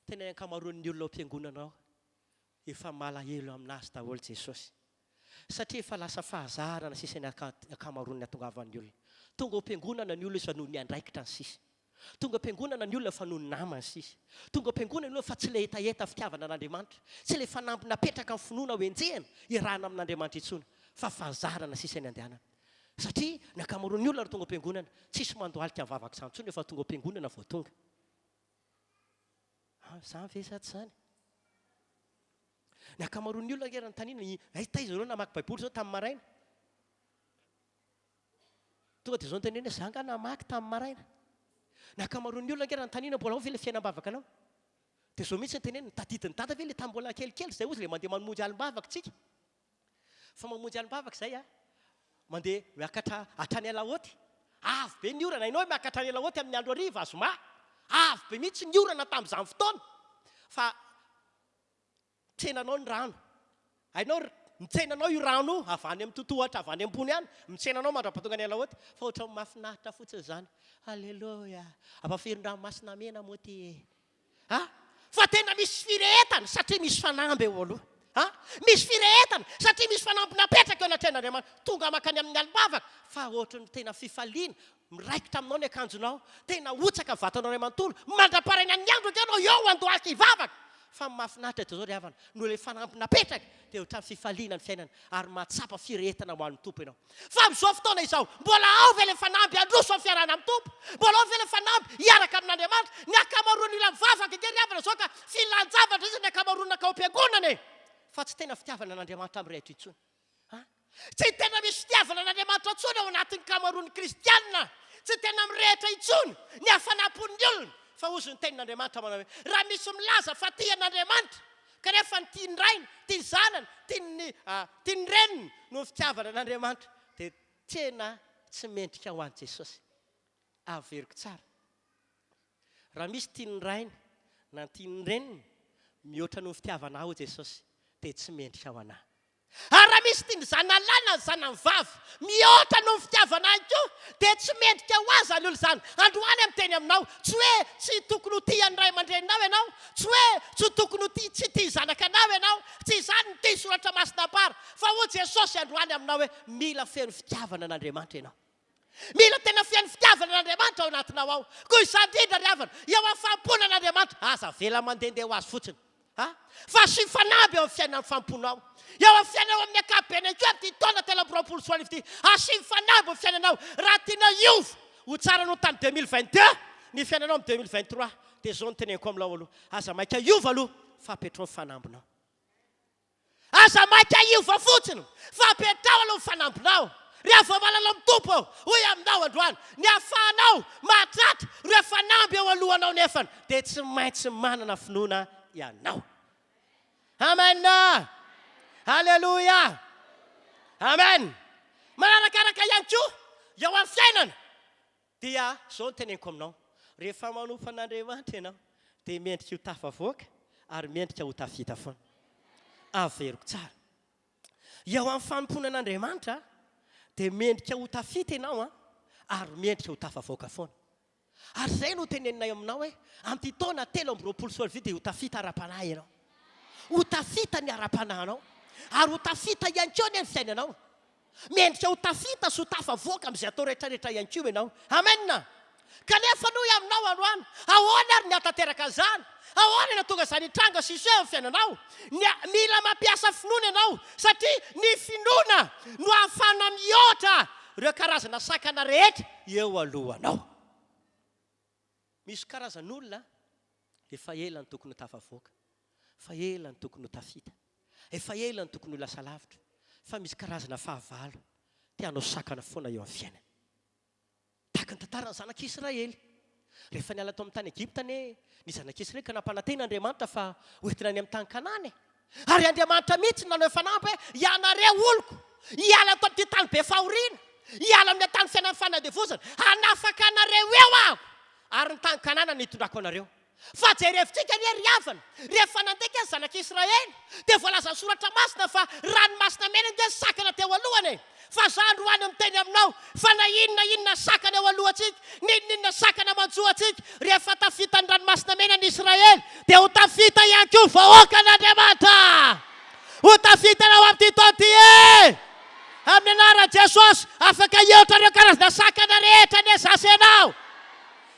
tena ny ankamaroan'ny olona ao am-piangonana ao efa malahelo aminazy daholo Jesosy. Satria efa lasa fahazarana sisa ny ankamaroan'ny hatongavan'ny olona. Tonga ao am-piangonana ny olona izy fa noho ny andraikitra ny sisa. Tonga am-piangonana ny olona fa noho ny namany sisa. Tonga am-piangonana ny olona fa tsy ilay hetaheta fitiavana an'Andriamanitra, tsy ilay fanamby napetraka ny finoana ho enjehina hiarahana amin'Andriamanitra intsony fa fahazarana sisa ny andehanana. Satria ny ankamaroan'ny olona raha tonga am-piangonana, tsisy mandohalika mivavaka izany intsony efa tonga am-piangonana vao tonga. Ah, izany ve sa tsy izany? Ny ankamaroan'ny olona ange raha anontaniana, aiza taiza ireo namaky Baiboly izao tamin'ny maraina? Tonga dia izao no teneniny hoe, za angaha namaky tamin'ny maraina? Ny ankamaroan'ny olona ange raha anontaniana mbola ao ve ilay fiainam-bavaka anao? Dia izao mihitsy no teneniny, tadidin'i dada ve ilay tamin'ny mbola kelikely izay hozy ilay mandeha mamonjy alim-bavaka tsika? Fa mamonjy alim-bavaka izay a, mandeha miakatra hatrany Alaoty, avy be ny orana, hainao hoe miakatra any Alaoty amin'ny andro hariva, zoma, avy be mihitsy ny orana tamin'izany fotoana, fa Mitsenanao ny rano. Hainao ry, mitsenanao io rano io avy any amin'ny totohatra avy any ambony any, mitsenanao mandra-pahatonga any Alaotra, fa ohatran'ny mahafinaritra fotsiny izany. Aleloia! Ampafirin-dranomasina mena moa ity e! A! Fa tena misy firehetana satria misy fanamby eo aloha. A! Misy firehetana satria misy fanamby napetraka eo anatrehan'Andriamanitra. Tonga mankany amin'ny alim-bavaka fa ohatran'ny tena fifaliana, Miraikitra aminao ny akanjonao, tena hotsaka ny vatanao iray manontolo, mandra-parainan'ny andro ange ianao eo andohalika hivavaka. Fa ny mahafinaritra dia izao ry havana, noho ilay fanamby napetraka dia ohatran'ny fifaliana ny fiainana ary mahatsapa firehetana ho an'ny Tompo ianao. Fa amin'izao fotoana izao, mbola ao ve ilay fanamby handroso amin'ny fiarahana amin'ny Tompo? Mbola ao ve ilay fanamby hiaraka amin'Andriamanitra? Ny ankamaroan'ny olona mivavaka ange ry havana izao ka filan-javatra sisa ny ankamaroan'ny nankao am-piangonana e! Fa tsy tena fitiavana an'Andriamanitra mirehitra intsony. A! Tsy tena misy fitiavana an'Andriamanitra intsony ao anatin'ny nkamaroan'ny kristiana. Tsy tena mirehitra intsony ny hafanam-pon'ny olona. Fa hozy ny tenin'Andriamanitra manao hoe, Raha misy milaza fa tia an'Andriamanitra, kanefa ny tia ny rainy, tia ny zanany, tia ny, tia ny reniny noho ny fitiavana an'Andriamanitra, dia tena tsy mendrika ho an'i Jesosy. Averiko tsara. Raha misy tia ny rainy na tia ny reniny mihoatra noho ny fitiavana ahy, hoy Jesosy, dia tsy mendrika ho an'ahy. Ary raha misy tia ny zanany lahy na ny zanany vavy mihoatra noho ny fitiavana ahy koa, dia tsy mendrika ho ahy izany olona izany. Androany aho miteny aminao, tsy hoe tsy tokony ho tia ny ray aman-dreninao ianao, tsy hoe tsy tokony ho tia tsy tia zanakanao ianao, tsy izany no tian'ny Soratra Masina ambara, fa hoy Jesosy androany aminao hoe, mila feno fitiavana an'Andriamanitra ianao. Mila tena feno fitiavana an'Andriamanitra ao anatinao ao. Koa izany indrindra ry havana, eo amin'ny fanompoana an'Andriamanitra, aza avela mandehandeha ho azy fotsiny. Ha? Fa asio fanamby eo amin'ny fiainan'ny fanompoanao. Eo amin'ny fiainanao amin'ny ankapobeny ihany koa amin'ity taona 2023 ity. Asio fanamby ny fiainanao. Raha tianao hiova ho tsara noho ny tamin'ny 2022 ny fiainanao amin'ny 2023, dia izao no teneniko aminao aloha, aza maika hiova aloha fa apetrao ny fanambinao. Aza maika hiova fotsiny fa apetraho aloha ny fanambinao. Ry hava-malala amin'ny Tompo ô, hoy aminao androany, ny ahafahanao mahatratra ireo fanamby eo alohanao nefany dia tsy maintsy manana finoana ianao. Amen! Aleloia! Amen! Manarakaraka ihany koa eo amin'ny fiainana. Dia izao no teneniko aminao, rehefa manompo an'Andriamanitra ianao, dia mendrika ho tafavoaka ary mendrika ho tafita foana. Averiko tsara. Eo amin'ny fanompoana an'Andriamanitra, dia mendrika ho tafita ianao ary mendrika ho tafavoaka foana. Ary izay no teneninay aminao hoe, amin'ity taona 2023 ity dia ho tafita ara-panahy ianao. Ho tafita ny ara-panahinao. Ary ho tafita ihany koa anie ny fiainanao. Mendrika ho tafita sy ho tafavoaka amin'izay atao rehetrarehetra ihany koa ianao. Amen! Kanefa aloha i aminao androany, ahoana ary ny hahatanteraka an'izany? Ahoana no hahatonga izany hitranga sy hiseho amin'ny fiainanao? Ny, mila mampiasa finoana ianao, satria ny finoana no ahafahana mihoatra ireo karazana sakana rehetra eo alohanao. Misy karazan'olona efa ela no tokony ho tafavoaka, efa ela no tokony ho tafita, efa ela no tokony ho lasa lavitra, fa misy karazana fahavalo te hanao sakana foana eo amin'ny fiainany. Tahaka ny tantaran'ny zanak'Israely. Rehefa niala tao amin'ny tany Egypta anie ny zanak'Israely ka nampanantena Andriamanitra fa hoentina any amin'ny tany Kanana e. Ary Andriamanitra mihitsy no nanao fanamby hoe, Ianareo oloko, hiala ato amin'ity tany be fahoriana, hiala amin'ny tany fiainan'ny fanandevozana, hanafaka anareo eo Aho, ary ny tany Kanana no hitondrako anareo. Fa jerevintsika anie ry havana, rehefa nandeha ny zanak'Israely, dia voalazan'ny Soratra Masina fa ranomasina mena ange ny sakana teo alohany e! Fa za androany miteny aminao, fa na inona inona sakana eo alohantsika, n'inon'inona sakana manjo antsika, rehefa tafita ny ranomasina mena ny Israely, dia ho tafita ihany koa ny vahoakan'Andriamanitra! Ho tafita ianao amin'ity taona ity e! Amin'ny anaran'i Jesosy, afaka hihoatra ireo karazana sakana rehetra anie za sy ianao!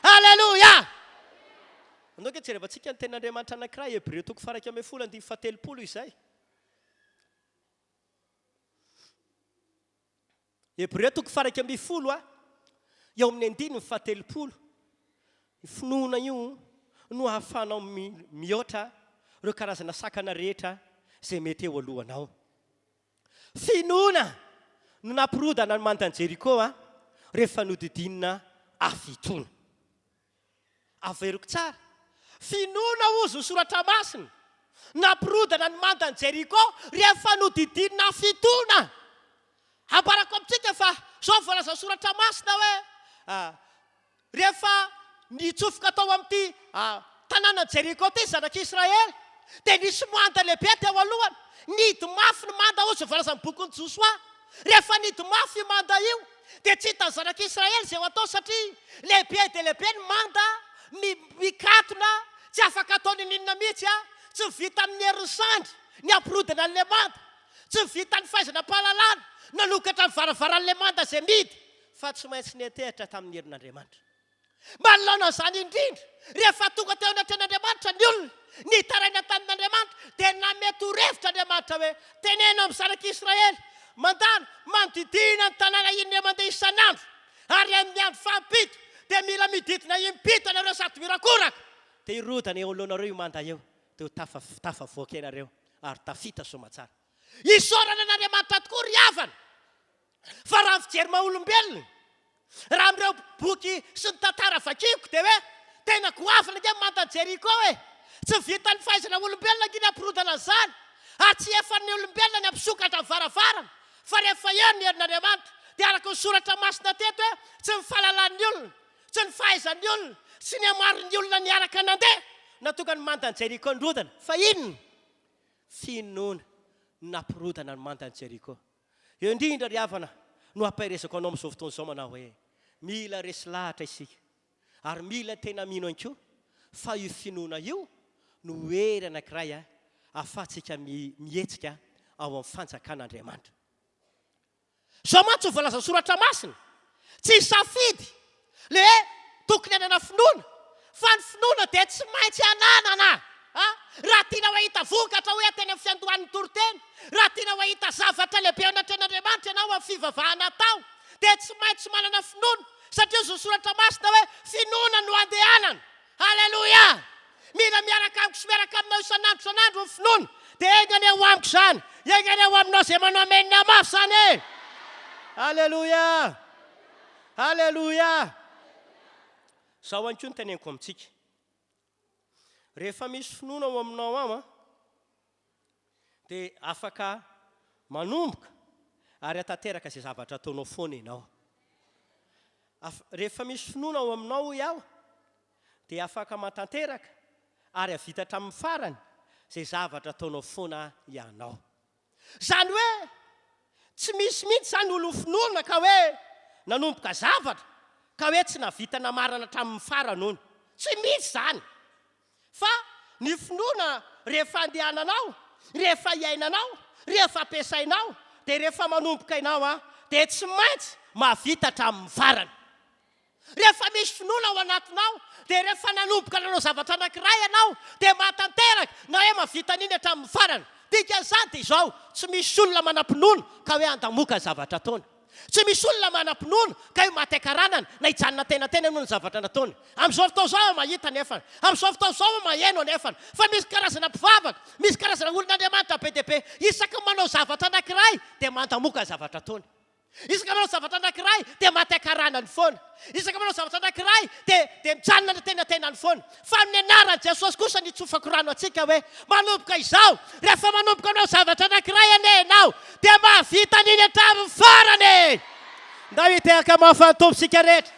Aleloia! Andao ange jerevantsika ny tenin'Andriamanitra anankiray, Hebreo toko faha-11 andininy faha-30 izay. Hebreo toko faha-11 a, eo amin'ny andininy faha-30. Ny finoana io no ahafahanao mihoatra ireo karazana sakana rehetra izay mety eo alohanao. Finoana no nampirodana ny mandan'i Jeriko rehefa nodidinina hafitoana. Averiko tsara. Finoana hozy ny soratra masina. Nampirodana ny mandan'i Jeriko rehefa nodidinina hafitoana. Ambarako amintsika fa izao no voalazan'ny soratra masina hoe, Rehefa nitsofoka tao amin'ity tanànan'i Jeriko ity ny zanak'Israely, dia nisy manda lehibe teo alohany. Nihidy mafy ny manda, hoy izay voalazan'ny bokin'i Josoa. Rehefa nihidy mafy io manda io, dia tsy hitan'ny zanak'Israely izay ho atao satria lehibe dia lehibe ny manda, mikatona, tsy afaka atao n'inon'inona mihitsy, tsy vita amin'ny herin'ny sandry ny hampirodana an'ilay manda, tsy vitan'ny fahaizana am-pahalalana nanokatra ny varavaran'ilay manda izay mihidy. fa tsy maintsy niantehitra tamin'ny herin'Andriamanitra. Manoloana izany indrindra, rehefa tonga teo anatrehan'Andriamanitra ny olona, nitaraina tamin'Andriamanitra, dia nanome torohevitra Andriamanitra hoe, Teneno amin'ny zanak'Israely, mandàna, manodidina ny tanàna inona mandeha isan'andro, ary amin'ny andro fahampito dia mila mididina impito ianareo sady mirakoraka, dia hirodana eo anoloanareo io manda io, dia ho tafavoaka ianareo ary tafita soamatsara. Isaorana an'Andriamanitra tokoa ry havana! Fa raha ny fijery maha olombelona, raha amin'ireo boky sy ny tantara vakiko dia hoe tena goavana ange ny mandan'i Jeriko e! Tsy vitan'ny fahaizana olombelona ange ny hampirodana an'izany, ary tsy efan'ny olombelona ny hampisokatra ny varavarana, fa rehefa eo ny herin'Andriamanitra dia araka ny soratra masina teto hoe tsy ny fahalalan'ny olona, tsy ny fahaizan'ny olona, sy ny hamaron'ny olona niaraka nandeha nahatonga ny mandan'i Jeriko nirodana, fa inona? Finoana no nampirodana ny mandan'i Jeriko. Eo indrindra ry havana no hampaherezako anao amin'izao fotoana izao manao hoe, mila resy lahatra isika ary mila tena mino ihany koa fa io finoana io no hery anankiray ahafahantsika mihetsika ao amin'ny fanjakan'Andriamanitra. Izao mantsy no voalazan'ny Soratra Masina, tsy safidy le hoe tokony hanana finoana fa ny finoana dia tsy maintsy ananana a! Raha tianao hahita vokatra hoy aho teny amin'ny fiandohan'ny toriteny, raha tianao hahita zavatra lehibe eo anatrehan'Andriamanitra ianao amin'ny fivavahana atao dia tsy maintsy manana finoana satria hozy ny soratra masina hoe finoana no andehanana. Haleloia! Mila miaraka amiko sy miaraka aminao isan'andro isan'andro ny finoana. Dia enga anie ho amiko izany. Enga anie ho aminao izay manao amen mafy izany e! Haleloia! Aleloia! Izao ihany koa no teneniko amintsika. Rehefa misy finoana ao aminao ao an, dia afaka manomboka ary hatanteraka izay zavatra ataonao foana ianao. Rehefa misy finoana ao aminao hoy aho, dia afaka matanteraka ary havita hatramin'ny farany izay zavatra ataonao foana ianao. Izany hoe tsy misy mihitsy izany olon'ny finoana ka hoe nanomboka zavatra ka hoe tsy nahavita namarana hatramin'ny farany hono. Tsy misy izany. Fa ny finoana rehefa andehananao, rehefa iainanao, rehefa ampiasainao dia rehefa manomboka ianao an, dia tsy maintsy mahavita hatramin'ny farany. Rehefa misy finoana ao anatinao, dia rehefa nanomboka nanao zavatra anankiray ianao, dia mahatanteraka na hoe mahavita an'iny hatramin'ny farany. Dikan'izany dia izao, tsy misy olona manam-pinoana ka hoe handamoka ny zavatra ataony. Tsy misy olona manam-pinoana ka hoe maty an-karanana na hijanona antenatenany noho ny zavatra nataony. Amin'izao fotoana izao aho mahita anefa, amin'izao fotoana izao aho maheno anefa, fa misy karazana mpivavaka, misy karazana olon'Andriamanitra be dia be, isaky ny manao zavatra anankiray dia mandamoka ny zavatra ataony. Isaka manao zavatra anankiray dia maty an-karanany foana. Isaka manao zavatra anankiray dia dia mijanona any an-tenatenany foana. Fa amin'ny anaran'i Jesosy kosa no itsofako rano antsika hoe, manomboka izao, rehefa manomboka manao zavatra anankiray anie ianao dia mahavita an'iny hatramin'ny farany e! Ndao hitehaka mafy an'ny Tompo isika rehetra.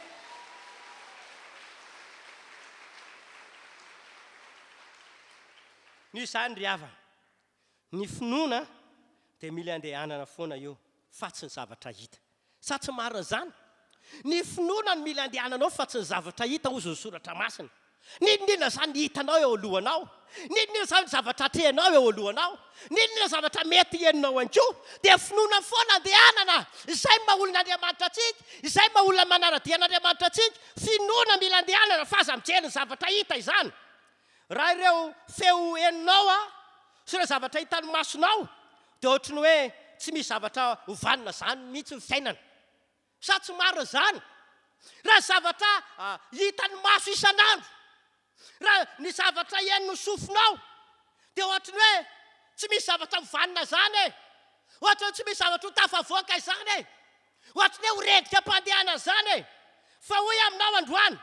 Noho izany ry havana, Ny finoana dia mila andehanana foana io fa tsy ny zavatra hita. Sa tsy marina izany? Ny finoana no mila andehananao fa tsy ny zavatra hita hozy ny soratra masina. N'inon'inona izany hitanao eo alohanao, n'inon'inona izany zavatra atrehinao eo alohanao, n'inon'inona zavatra mety henonao ihany koa dia finoana foana andehanana. Izay no maha olon'Andriamanitra antsika, izay no maha olona manara-dia an'Andriamanitra antsika. Finoana mila andehanana fa aza mijery ny zavatra hita izany. Raha ireo feo henonao sy ireo zavatra hitan'ny masonao dia ohatry ny hoe tsy misy zavatra ho vanona izany mihitsy ny fiainana. Sa tsy marina izany? Raha zavatra hitan'ny maso isan'andro, raha ny zavatra henon'ny sofinao dia ohatry ny hoe tsy misy zavatra ho vanona izany e! Ohatry ny tsy misy zavatra ho tafavoaka izany e! Ohatry ny hoe ho rendrika am-pandehanana izany e! Fa hoy aho aminao androany,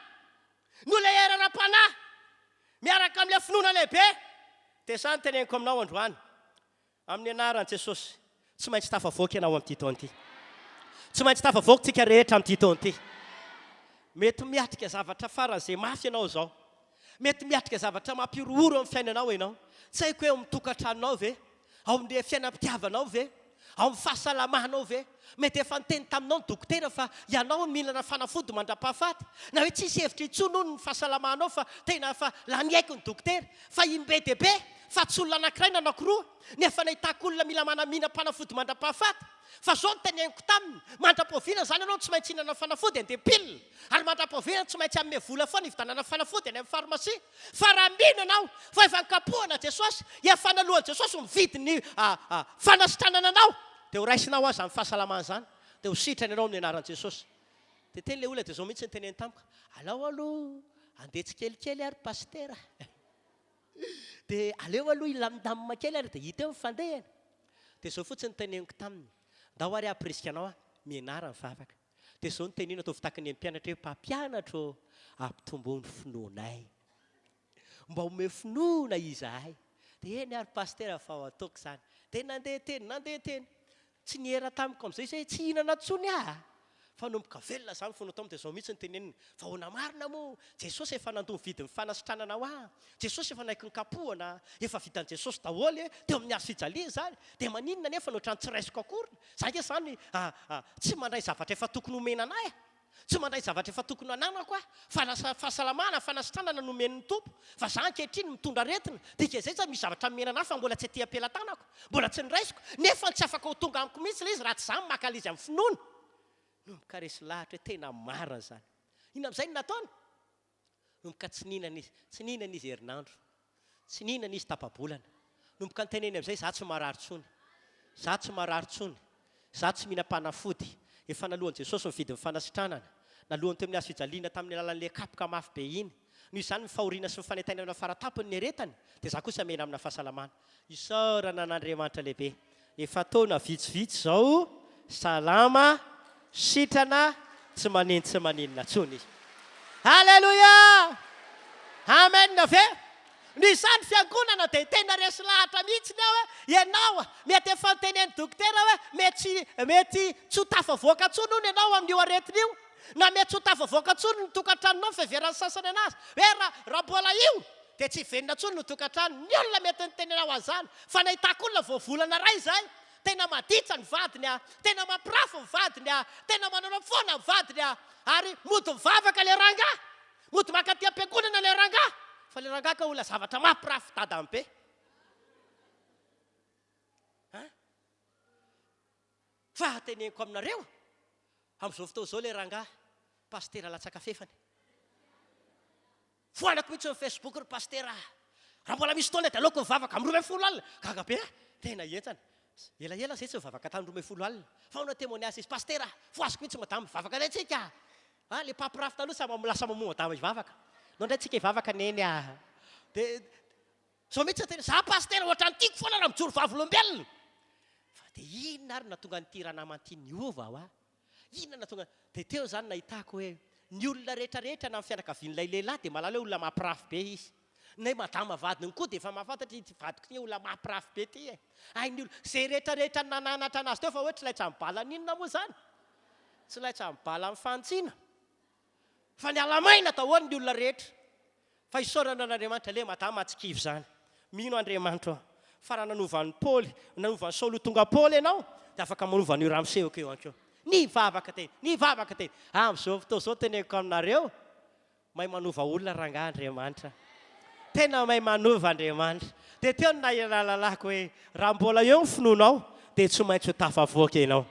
Noleherana ara-panahy miaraka amin'ilay finoana lehibe. Dia izany no teneniko aminao androany, amin'ny anaran'i Jesosy, tsy maintsy tafavoaka ianao amin'ity taona ity. Tsy maintsy tafavoaka isika rehetra amin'ity taona ity. Mety miatrika zavatra faran'izay mafy ianao izao. Mety miatrika zavatra mampihorohoro amin'ny fiainanao ianao. Tsy haiko hoe ao amin'ny tokantranonao ve? Ao amin'ny fiainam-pitiavanao ve? Ao amin'ny fahasalamanao ve? Mety efa niteny taminao ny dokotera fa ianao no mihinana fanafody mandra-pahafaty, na hoe tsisy hevitra intsony hono ny fahasalamanao fa tena efa lany aiky ny dokotera. Fa im-be dia be fa tsy olona anankiray na anankiroa no efa nahitako olona mila manamina-panafody mandra-pahafaty. Fa izao no teneniko taminy, mandra-pahoviana izany ianao no tsy maintsy hihinana fanafody andeha pilina? Ary mandra-pahoviana tsy maintsy hanome vola foana hividianana fanafody any amin'ny farmasia? Fa raha mino ianao fa efa nikapohana Jesosy, efa naloan'i Jesosy ny vidin'ny fanasitranana anao, dia ho raisinao aza izany fahasalamana izany, dia ho sitrana ianao amin'ny anaran'i Jesosy. Dia teny ilay olona dia izao mihitsy no teneniny tamiko, alao aloha handeha tsikelikely ary pasitera, dia aleo aloha hilamindamina kely ary dia hita eo ny fandehany. Dia izao fotsiny no teneniko taminy, ndao ary hampirisika anao aho, mianara mivavaka. Dia izao no teneno ataovy tahaka ny mpianatra hoe, Mpampianatra ô, ampitomboy ny finoanay. Mba omeo finoana izahay. Dia eny ary Pasitera fa ho ataoko izany. Dia nandeha teny, nandeha teny. Tsy niera tamiko amin'izay izy hoe tsy hihinana intsony aho a! Fa nanomboka velona izany finoana tamiko dia izao mihitsy no teneniny, Fa ahoana marina moa? Jesosy efa nandoa ny vidin'ny fanasitranana ho ahy. Jesosy efa naiky nokapohana. Efa vitan'i Jesosy daholo teo amin'ny hazo fijaliana izany. Dia maninona anefa no ohatran'ny tsy raisiko akory? Za nge zany tsy mandray zavatra efa tokony homena anay e! Tsy mandray zavatra efa tokony hananako aho fa lasa fahasalamana, fanasitranana no omen'ny Tompo fa za ankehitriny mitondra aretina, dikan'izay zany misy zavatra nomena anah fa mbola tsy aty am-pelatanako, mbola tsy noraisiko, nefa tsy afaka ho tonga amiko mihitsy ilay izy raha tsy za maka ilay izy amin'ny finoana. Nomboka resy lahatra hoe tena marina izany. Inona amin'izay no nataony? Nomboka tsy nihinana izy. Tsy nihinana izy herinandro. Tsy nihinana izy tapa-bolana. Nomboka niteneny amin'izay, Izaho tsy marary intsony. Izaho tsy marary intsony. Izaho tsy mihinam-panafody. Efa naloan'i Jesosy ny vidin'ny fanasitranana. Naloany teo amin'ny hazo fijaliana tamin'ny alalan'ilay kapoka mafy be iny. Noho izany, ny fahoriana sy ny fanaintainana fara-tampony nieretany, dia izaho kosa mena amina fahasalamana. Isaorana an'Andriamanitra lehibe. Efa taona vitsivitsy izao, salama, sitrana, tsy manino tsy maninona intsony izy. Aleloia! Amen ve? Noho izany fiangonana dia tena resy lahatra mihitsy aho hoe ianao mety efa notenenin'ny dokotera hoe mety mety tsy ho tafavoaka intsony hono ianao amin'io aretina io na mety tsy ho tafavoaka intsony ny tokantranonao ny fiheveran'ny sasany anazy hoe raha raha mbola io dia tsy hiverina intsony ny tokantrano. Ny olona mety niteny anao an'izany, fa nahitako olona vao volana iray izay, tena maditra ny vadiny a, tena mampirafy ny vadiny a, tena manaonao foana ny vadiny a, ary mody mivavaka ilay rangahy, mody mankaty am-piangonana ilay rangahy, fa ilay rangahy ka olona zavatra mampirafy dadany be. Hein? Fa teneniko aminareo, amin'izao fotoana izao ilay rangahy, pasitera latsaka fefany. Foanako mihitsy ny Facebook ry Pasitera a! Raha mbola misy fotoana dia aleoko mivavaka amin'ny 12 alina. Gaga be aho, tena henjana. Elaela izay tsy nivavaka tamin'ny 12 alina. Fa nanao témoignage izy, Pasitera a! Fohaziko mihitsy madama, mivavaka indray tsika a! Ah, ilay mpampirafy taloha samy lasa mamoa madama hivavaka. Ndao indray tsika hivavaka neny a! Dia izao mihitsy no tena, izaho Pasitera ohatran'ny tiako foana raha mijoro vavolombelona. Fa dia inona ary no nahatonga an'ity ranamana ity niova hoa? Inona no nahatonga Dia teo izany nahitako hoe ny olona rehetra rehetra na ny fianakavian'ilay lehilahy dia mahalala hoe olona mampirafy be izy. Nay madama vadiny koa dia efa mahafantatra ity vadiko ity olona mampirafy be ity e. Hain'ny olona, izay rehetra rehetra nananatra anazy teo fa hoe tsy laitran'ny balan'inona moa izany? Tsy laitran'ny balan'ny fantsina. Fa niala maina daholo ny olona rehetra. Fa isaorana an'Andriamanitra, le madama tsy kivy izany. Mino Andriamanitra aho fa raha nanova an'i Paoly, nanova an'i Saoly ho tonga Paoly ianao, dia afaka manova an'io ramosehoko io ihany koa. Nivavaka teny, nivavaka teny. Amin'izao fotoana izao teneniko aminareo, mahay manova olona rangahy Andriamanitra. Tena mahay manova Andriamanitra. Dia teo no nahalalako hoe raha mbola eo ny finoanao dia tsy maintsy ho tafavoaka ianao.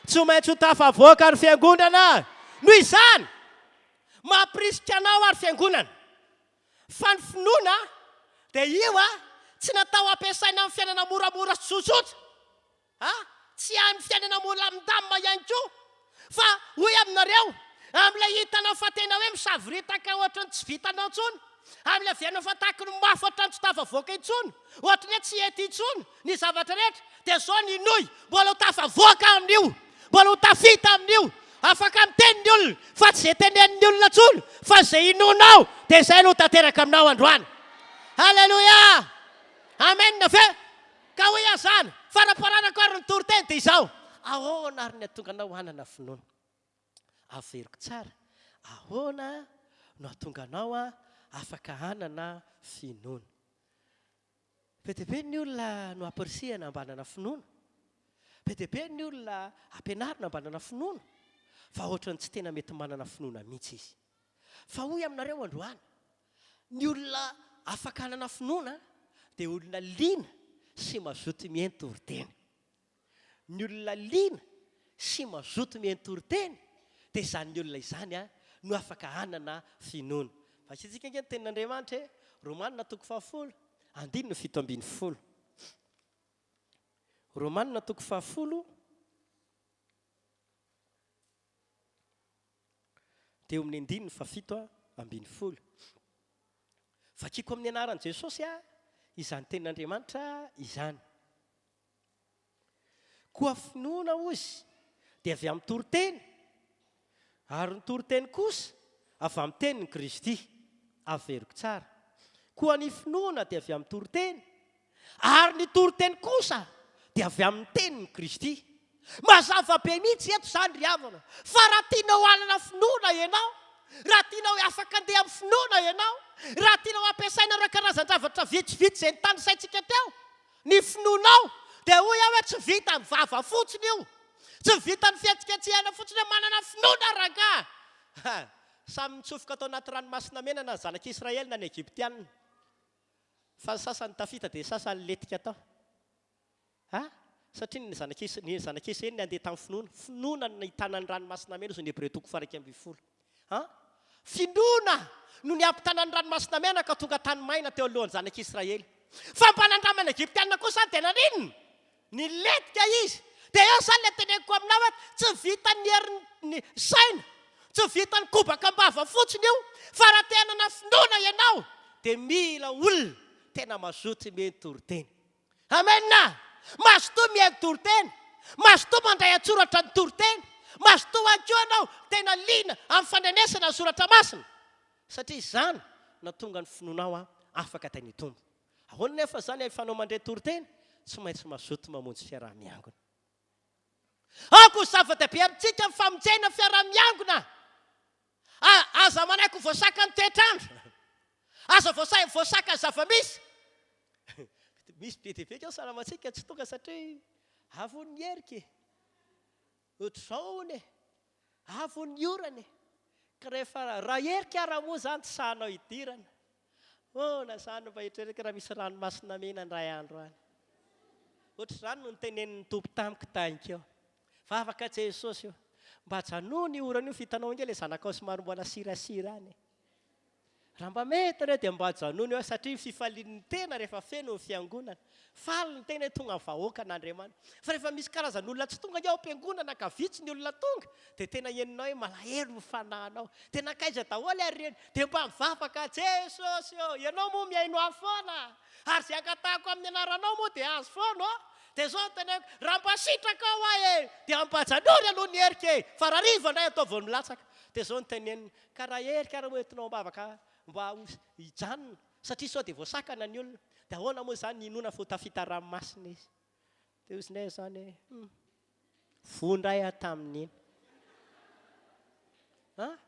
Tsy maintsy ho tafavoaka ny fiangonana. Noho izany, mampirisika anao ary fiangonana fa ny finoana dia io tsy natao hampiasaina amin'ny fiainana moramora sy tsotsotra. A, tsy amin'ny fiainana milamindamina ihany koa, fa hoy aminareo, amin'ilay hitanao fa tena hoe misavoritaka ohatry ny tsy vitanao intsony, amin'ilay heverina fa tahaky ny mafy ohatran'ny tsy tafavoaka intsony, ohatry ny hoe tsy hety intsony ny zavatra rehetra, dia izao ny inoy, mbola ho tafavoaka amin'io, mbola ho tafita amin'io, afaka miteny ny olona, fa tsy izay tenenin'ny olona intsony, fa izay inoanao, dia izay no ho tanteraka aminao androany. Haleloia! Amen ve? Ka hoy aho izany, faramparanako ary ny toriteny dia izao, ahoana ary ny hahatonga anao hanana finoana? Averiko tsara, ahoana no hahatonga anao afaka hanana finoana? Be dia be ny olona no ampirisihana mba hanana finoana, be dia be ny olona ampianarina mba hanana finoana, fa ohatran'ny tsy tena mety manana finoana mihitsy izy. Fa hoy aminareo androany, ny olona afaka hanana finoana dia olona liana sy mazoto mihaino toriteny. Ny olona liana sy mazoto mihaino toriteny dia izany olona izany no afaka hanana finoana. Vakintsika ange ny tenin'Andriamanitra e, Romanina toko fahafolo, andininy 17. Romanina toko fahafolo. Dia eo amin'ny andininy fahafito ambin'ny folo. Vakiko amin'ny anaran'i Jesosy izany tenin'Andriamanitra izany. Koa finoana, hozy, dia avy amin'ny toriteny, ary ny toriteny kosa avy amin'ny tenin'i Kristy. Averiko tsara. Koa ny finoana dia avy amin'ny toriteny, Ary ny toriteny kosa dia avy amin'ny tenin'i Kristy. Mazava be mihitsy eto izany ry havana, fa raha tianao hanana finoana ianao, raha tianao afaka handeha amin'ny finoana ianao, raha tianao hampiasaina ireo karazan-javatra vitsivitsy izay notanisaintsika teo, ny finoanao, dia hoy aho hoe tsy vitan'ny vava fotsiny io, tsy vitan'ny fihetsiketsehana fotsiny hoe manana finoana rangahy. Samy nitsofoka tao anaty ranomasina mena na ny zanak'Israely na ny Egyptiana. Fa ny sasany tafita dia sasany letika tao. A! Satria ny zanak'Is, ny zanak'Israely nandeha tamin'ny finoana. Finoana no nahitana ny ranomasina mena, hoy ny Hebreo toko faha-11. A! Finoana no niampitana ny ranomasina mena ka tonga tany maina teo alohan'ny zanak'Israely. Fa mba nandraman'ny Egyptiana kosa dia naninona? Nilentika izy. Dia eo izany ilay teneniko aminao hoe tsy vitan'ny herin'ny saina, tsy vitan'ny kobaka am-bava fotsiny io, fa raha te hanana finoana ianao dia mila olona tena mazoto mihaino toriteny. Amen! Mazotoa mihaino toriteny, mazotoa mandray an-tsoratra ny toriteny, mazotoa ihany koa ianao tena liana amin'ny fandrenesana ny soratra masina, satria izany no hahatonga ny finoanao afaka dia nitombo. Ahoana nefa izany ahifanao mandre toriteny? Tsy maintsy mazoto mamonjy fiaraha-miangona. Aoka ho zava-dehibe amintsika ny famonjena fiaraha-miangona. Aza manaiky ho voasakan'ny toetr'andro. Aza voasakan'ny zava-misy. Misy be dia be keo salamantsika tsy tonga satria avo ny herika e. Ohatr'izao hono e. Avo ny orana e. Ka rehefa raha herika ara moa izany tsy sahanao hidirana. Hoana izany mba eritreretiko raha misy ranomasina mena indray andro any. Ohatr'izany no notenenin'ny Tompo tamiko tahinkeo. Vavaka Jesosy o! Mba ajanony io orana io fa hitanao ange ilay zanakao somary mbola sirasira any e. Raha mba mety re dia mba ajanony eo satria ny fifalian'ny tena rehefa feno ny fiangonana. Faly ny tena hoe tonga ny vahoakan'Andriamanitra. Fa rehefa misy karazan'olona tsy tonga ange ao am-piangonana ka vitsy ny olona tonga dia tena henonao hoe malahelo ny fanahinao. Dia nankaiza daholo ary ireny? Dia mba mivavaka, Jesosy ô, Ianao moa mihaino ahy foana, ary izay angatahako amin'ny anaranao moa dia azo foana ô. Dia izao no teneniko, raha mba sitrakao aho e, dia ampajanony aloha ny herika e, fa rahariva indray ataovy vao milatsaka. Dia izao no teneniny, ka raha herika ary moa entinao am-bavaka mba ho hijanona, satria sao dia voasakana ny olona, dia ahoana moa izany ny hinoana fa ho tafita ranomasina izy? Dia hozy indray izany hoe, hum, voa indray aho tamin'iny. An?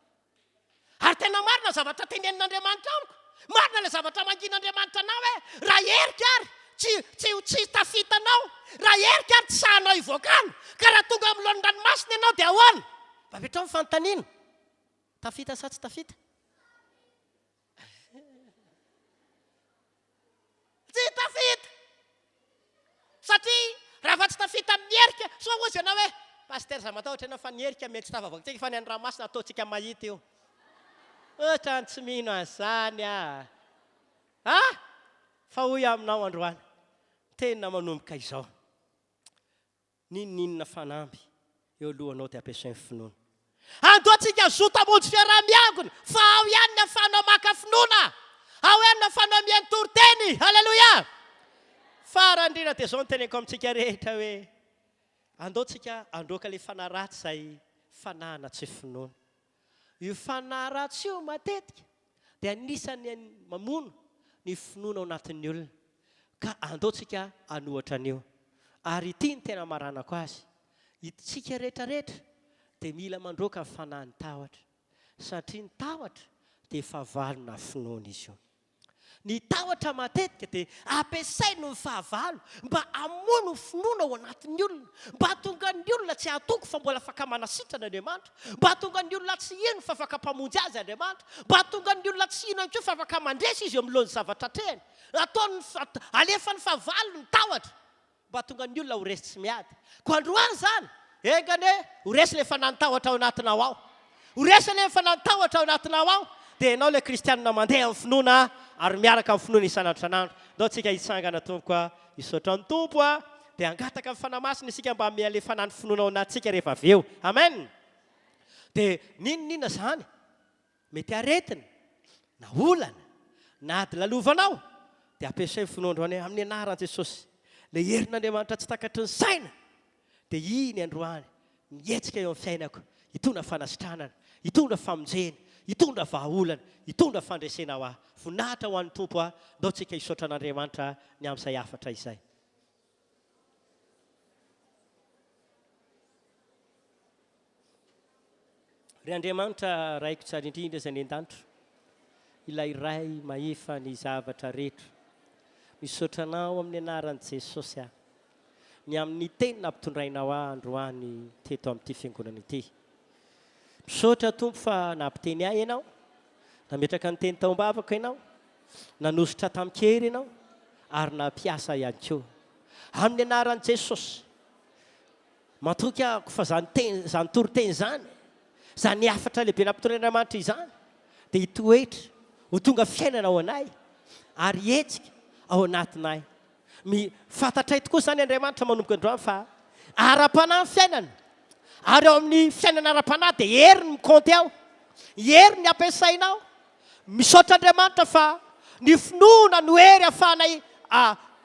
Ary tena marina ny zavatra tenenin'Andriamanitra amiko. Marina ilay zavatra mangin'Andriamanitra anao hoe, raha herika ary tsy, tsy, tsy tafita anao, raha herika ary tsy sahanao hivoaka any, ka raha tonga amin'ny laonin-dranomasina ianao dia ahoana? Mba apetraho ny fanontaniana, tafita sa tsy tafita? Tsy tafita! Satria raha fa tsy tafita amin'ny herika, sao hozy ianao hoe, Pasteur za matahotra ianao fa ny herika mety tsy tafavoakantsika fa ny any ranomasina ataontsika mahita io. Otrany tsy mino an'izany aho. A! Fa hoy aho aminao androany, tena manomboka izao. N'inon'inona fanamby eo alohanao dia ampiasaio ny finoana. Andao tsika hazoto hamonjy fiaraha-miangona fa ao ihany ny ahafahanao maka finoana. Ao ihany ny ahafahanao mihaino toriteny. Haleloia! Farany indrindra dia izao no teneniko amintsika rehetra hoe, andao tsika handroaka ilay fanahy ratsy izay fanahana tsy finoana. Io fanahy ratsy io matetika dia anisan'ny mamono ny finoana ao anatin'ny olona. Ka andao tsika hanohatra an'io. Ary ity no tena amaranako azy, isika rehetra rehetra dia mila mandroaka ny fanahin'ny tahotra. Satria ny tahotra dia fahavalona finoana izy io. Ny tahotra matetika dia ampiasainy ny fahavalo mba hamono ny finoana ao anatin'ny olona, mba hahatonga ny olona tsy hahatoky fa mbola afaka manasitrana Andriamanitra, mba hahatonga ny olona tsy hino fa afaka mpamonjy azy Andriamanitra, mba hahatonga ny olona tsy hino ihany koa fa afaka mandresy izy eo anoloan'ny zavatra atrehiny. Ataon'ny, alefan'ny fahavalo ny tahotra. Mba hahatonga ny olona ho resy tsy miady. Koa androany izany, enga anie ho resy ilay fanahy tahotra ao anatinao ao. Ho resy anie ny fanahy tahotra ao anatinao ao, dia ianao ilay kristianina mandeha amin'ny finoana ary miaraka amin'ny finoana isan'andro isan'andro. Ndao tsika hitsangana tompoko a, hisaotra ny Tompo a, dia hangataka ny Fanahy Masina isika mba hanome an'ilay fanahy ny finoana ao anatintsika rehefa avy eo. Amen! Dia n'inon'inona izany. Mety aretina, na olana, na ady lalovanao, dia ampiasay ny finoana androany amin'ny anaran'i Jesosy. Ilay herin'Andriamanitra tsy takatry ny saina dia iny androany mihetsika eo amin'ny fiainako, hitondra fanasitranana, hitondra famonjena, hitondra vahaolana, hitondra fandresena ho ahy. Voninahitra ho an'ny Tompo a! Ndao tsika hisaotra an'Andriamanitra ny amin'izay hafatra izay. Ry Andriamanitra Raiko tsara indrindra izay any an-danitra, ilay Ray mahefa ny zavatra rehetra, misaotra Anao amin'ny anaran'i Jesosy aho, ny amin'ny teny nampitondrainao ahy androany teto amin'ity fiangonana ity. Misaotra Tompo fa nampiteny ahy Ianao, nametraka ny teny tao am-bavako Ianao, nanosotra tamin-kery Ianao, ary nampiasa ihany koa. Amin'ny anaran'i Jesosy. Matoky aho fa izany teny, izany toriteny izany, izany hafatra lehibe nampitondrain'Andriamanitra izany dia hitoetra ho tonga fiainana ao anay ary hihetsika ao anatinay. Mi, fantatray tokoa izany Andriamanitra manomboka androany fa ara-panahy ny fiainana ary ao amin'ny fiainana ara-panahy dia hery ny mikaonty ao, hery ny ampiasaina ao. Misaotra Andriamanitra fa ny finoana no hery ahafahanay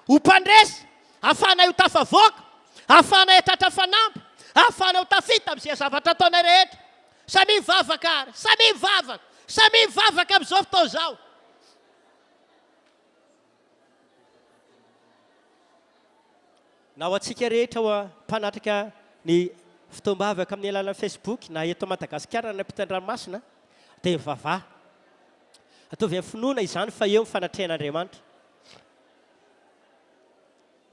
ho mpandresy, ahafahanay ho tafavoaka, ahafahanay hatratra fanamby, ahafahanay ho tafita amin'izay zavatra ataonay rehetra. Samia mivavaka ary, samia mivavaka, samia mivavaka amin'izao fotoana izao. Na ho antsika rehetra ho mpanatrika ny fotoam-bavaka amin'ny alalan'ny Facebook na eto Madagasikara na any ampitan-dranomasina dia mivavaha. Ataovy amin'ny finoana izany fa eo ny fanatrehan'Andriamanitra.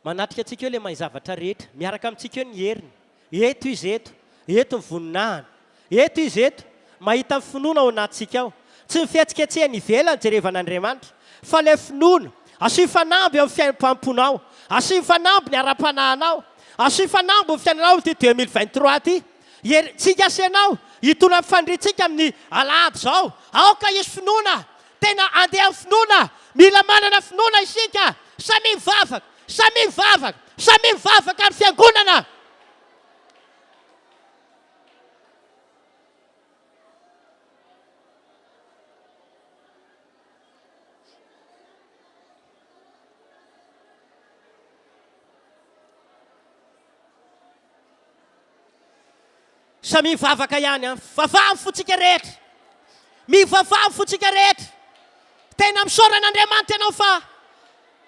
Manatrika antsika eo ilay mahay zavatra rehetra. Miaraka amintsika eo ny heriny. Eto Izy eto. Eto ny voninahiny. Eto Izy eto. Mahita ny finoana ao anatintsika ao. Tsy ny fihetsiketsehana ivelany jerevan'Andriamanitra, fa ilay finoana. Asio fanamby eo amin'ny fiainam-panompoanao. Asio fanamby ny ara-panahinao. Asio fanamby ny fiainanao amin'ity 2023 ity. Herintsika sy ianao hitondra ny faniriantsika amin'ny alahady izao. Aoka hisy finoana. Tena handeha amin'ny finoana. Mila manana finoana isika. Samia mivavaka. Samia mivavaka. Samia mivavaka ny fiangonana. Samia mivavaka ihany an. Mivavaha amin'ny fontsika rehetra. Mivavaha amin'ny fontsika rehetra. Tena misaora an'Andriamanitra ianao fa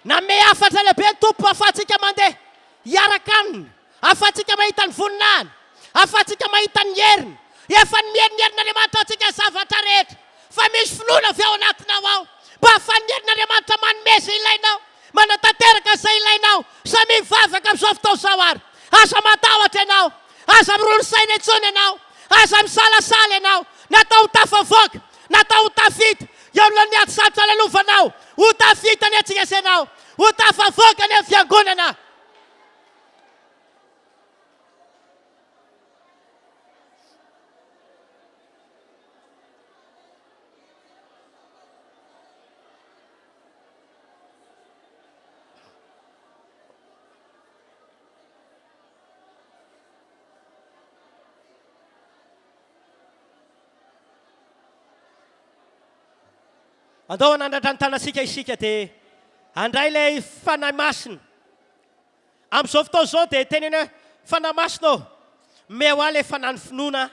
nanome hafatra lehibe ny Tompo ahafahantsika mandeha hiaraka Aminy, ahafahantsika mahita ny voninahiny, ahafahantsika mahita ny heriny. Efa nomeny ny herin'Andriamanitra antsika ny zavatra rehetra. Fa misy finoana avy ao anatinao ao mba ahafahan'ny herin'Andriamanitra manome izay ilainao, manatanteraka izay ilainao. Samia mivavaka amin'izao fotoana izao ary. Aza matahotra ianao. Aza miroro saina intsony ianao. Aza misalasala ianao. Natao ho tafavoaka. Natao ho tafita. Eo anoloan'ny ady sarotra lalovanao. Ho tafita anie antsika sy ianao. Ho tafavoaka anie ny fiangonana. Andao hanandratra ny tanantsika isika dia handray ilay Fanahy Masina. Amin'izao fotoana izao dia teneno hoe, Fanahy Masina ô, omeo ahy ilay fanahin'ny finoana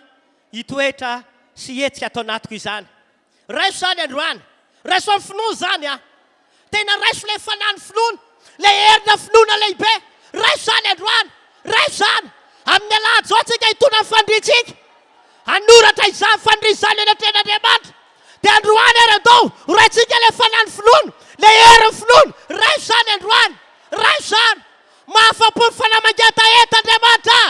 hitoetra sy hihetsika ato anatiko izany. Raiso izany androany. Raiso amin'ny finoana izany an. Tena raiso ilay fanahin'ny finoana, ilay herina finoana lehibe. Raiso izany androany. Raiso izany. Amin'ny alahady izao tsika hitondra ny faniriantsika. Hanoratra izany faniriana izany eny an-tren'Andriamanitra. Dia androany ary andao ho raintsika ilay fanahin'ny finoana, ilay herin'ny finoana. Raiso izany androany. Raiso izany. Mahafa-po ny fanahy mangetaheta Andriamanitra.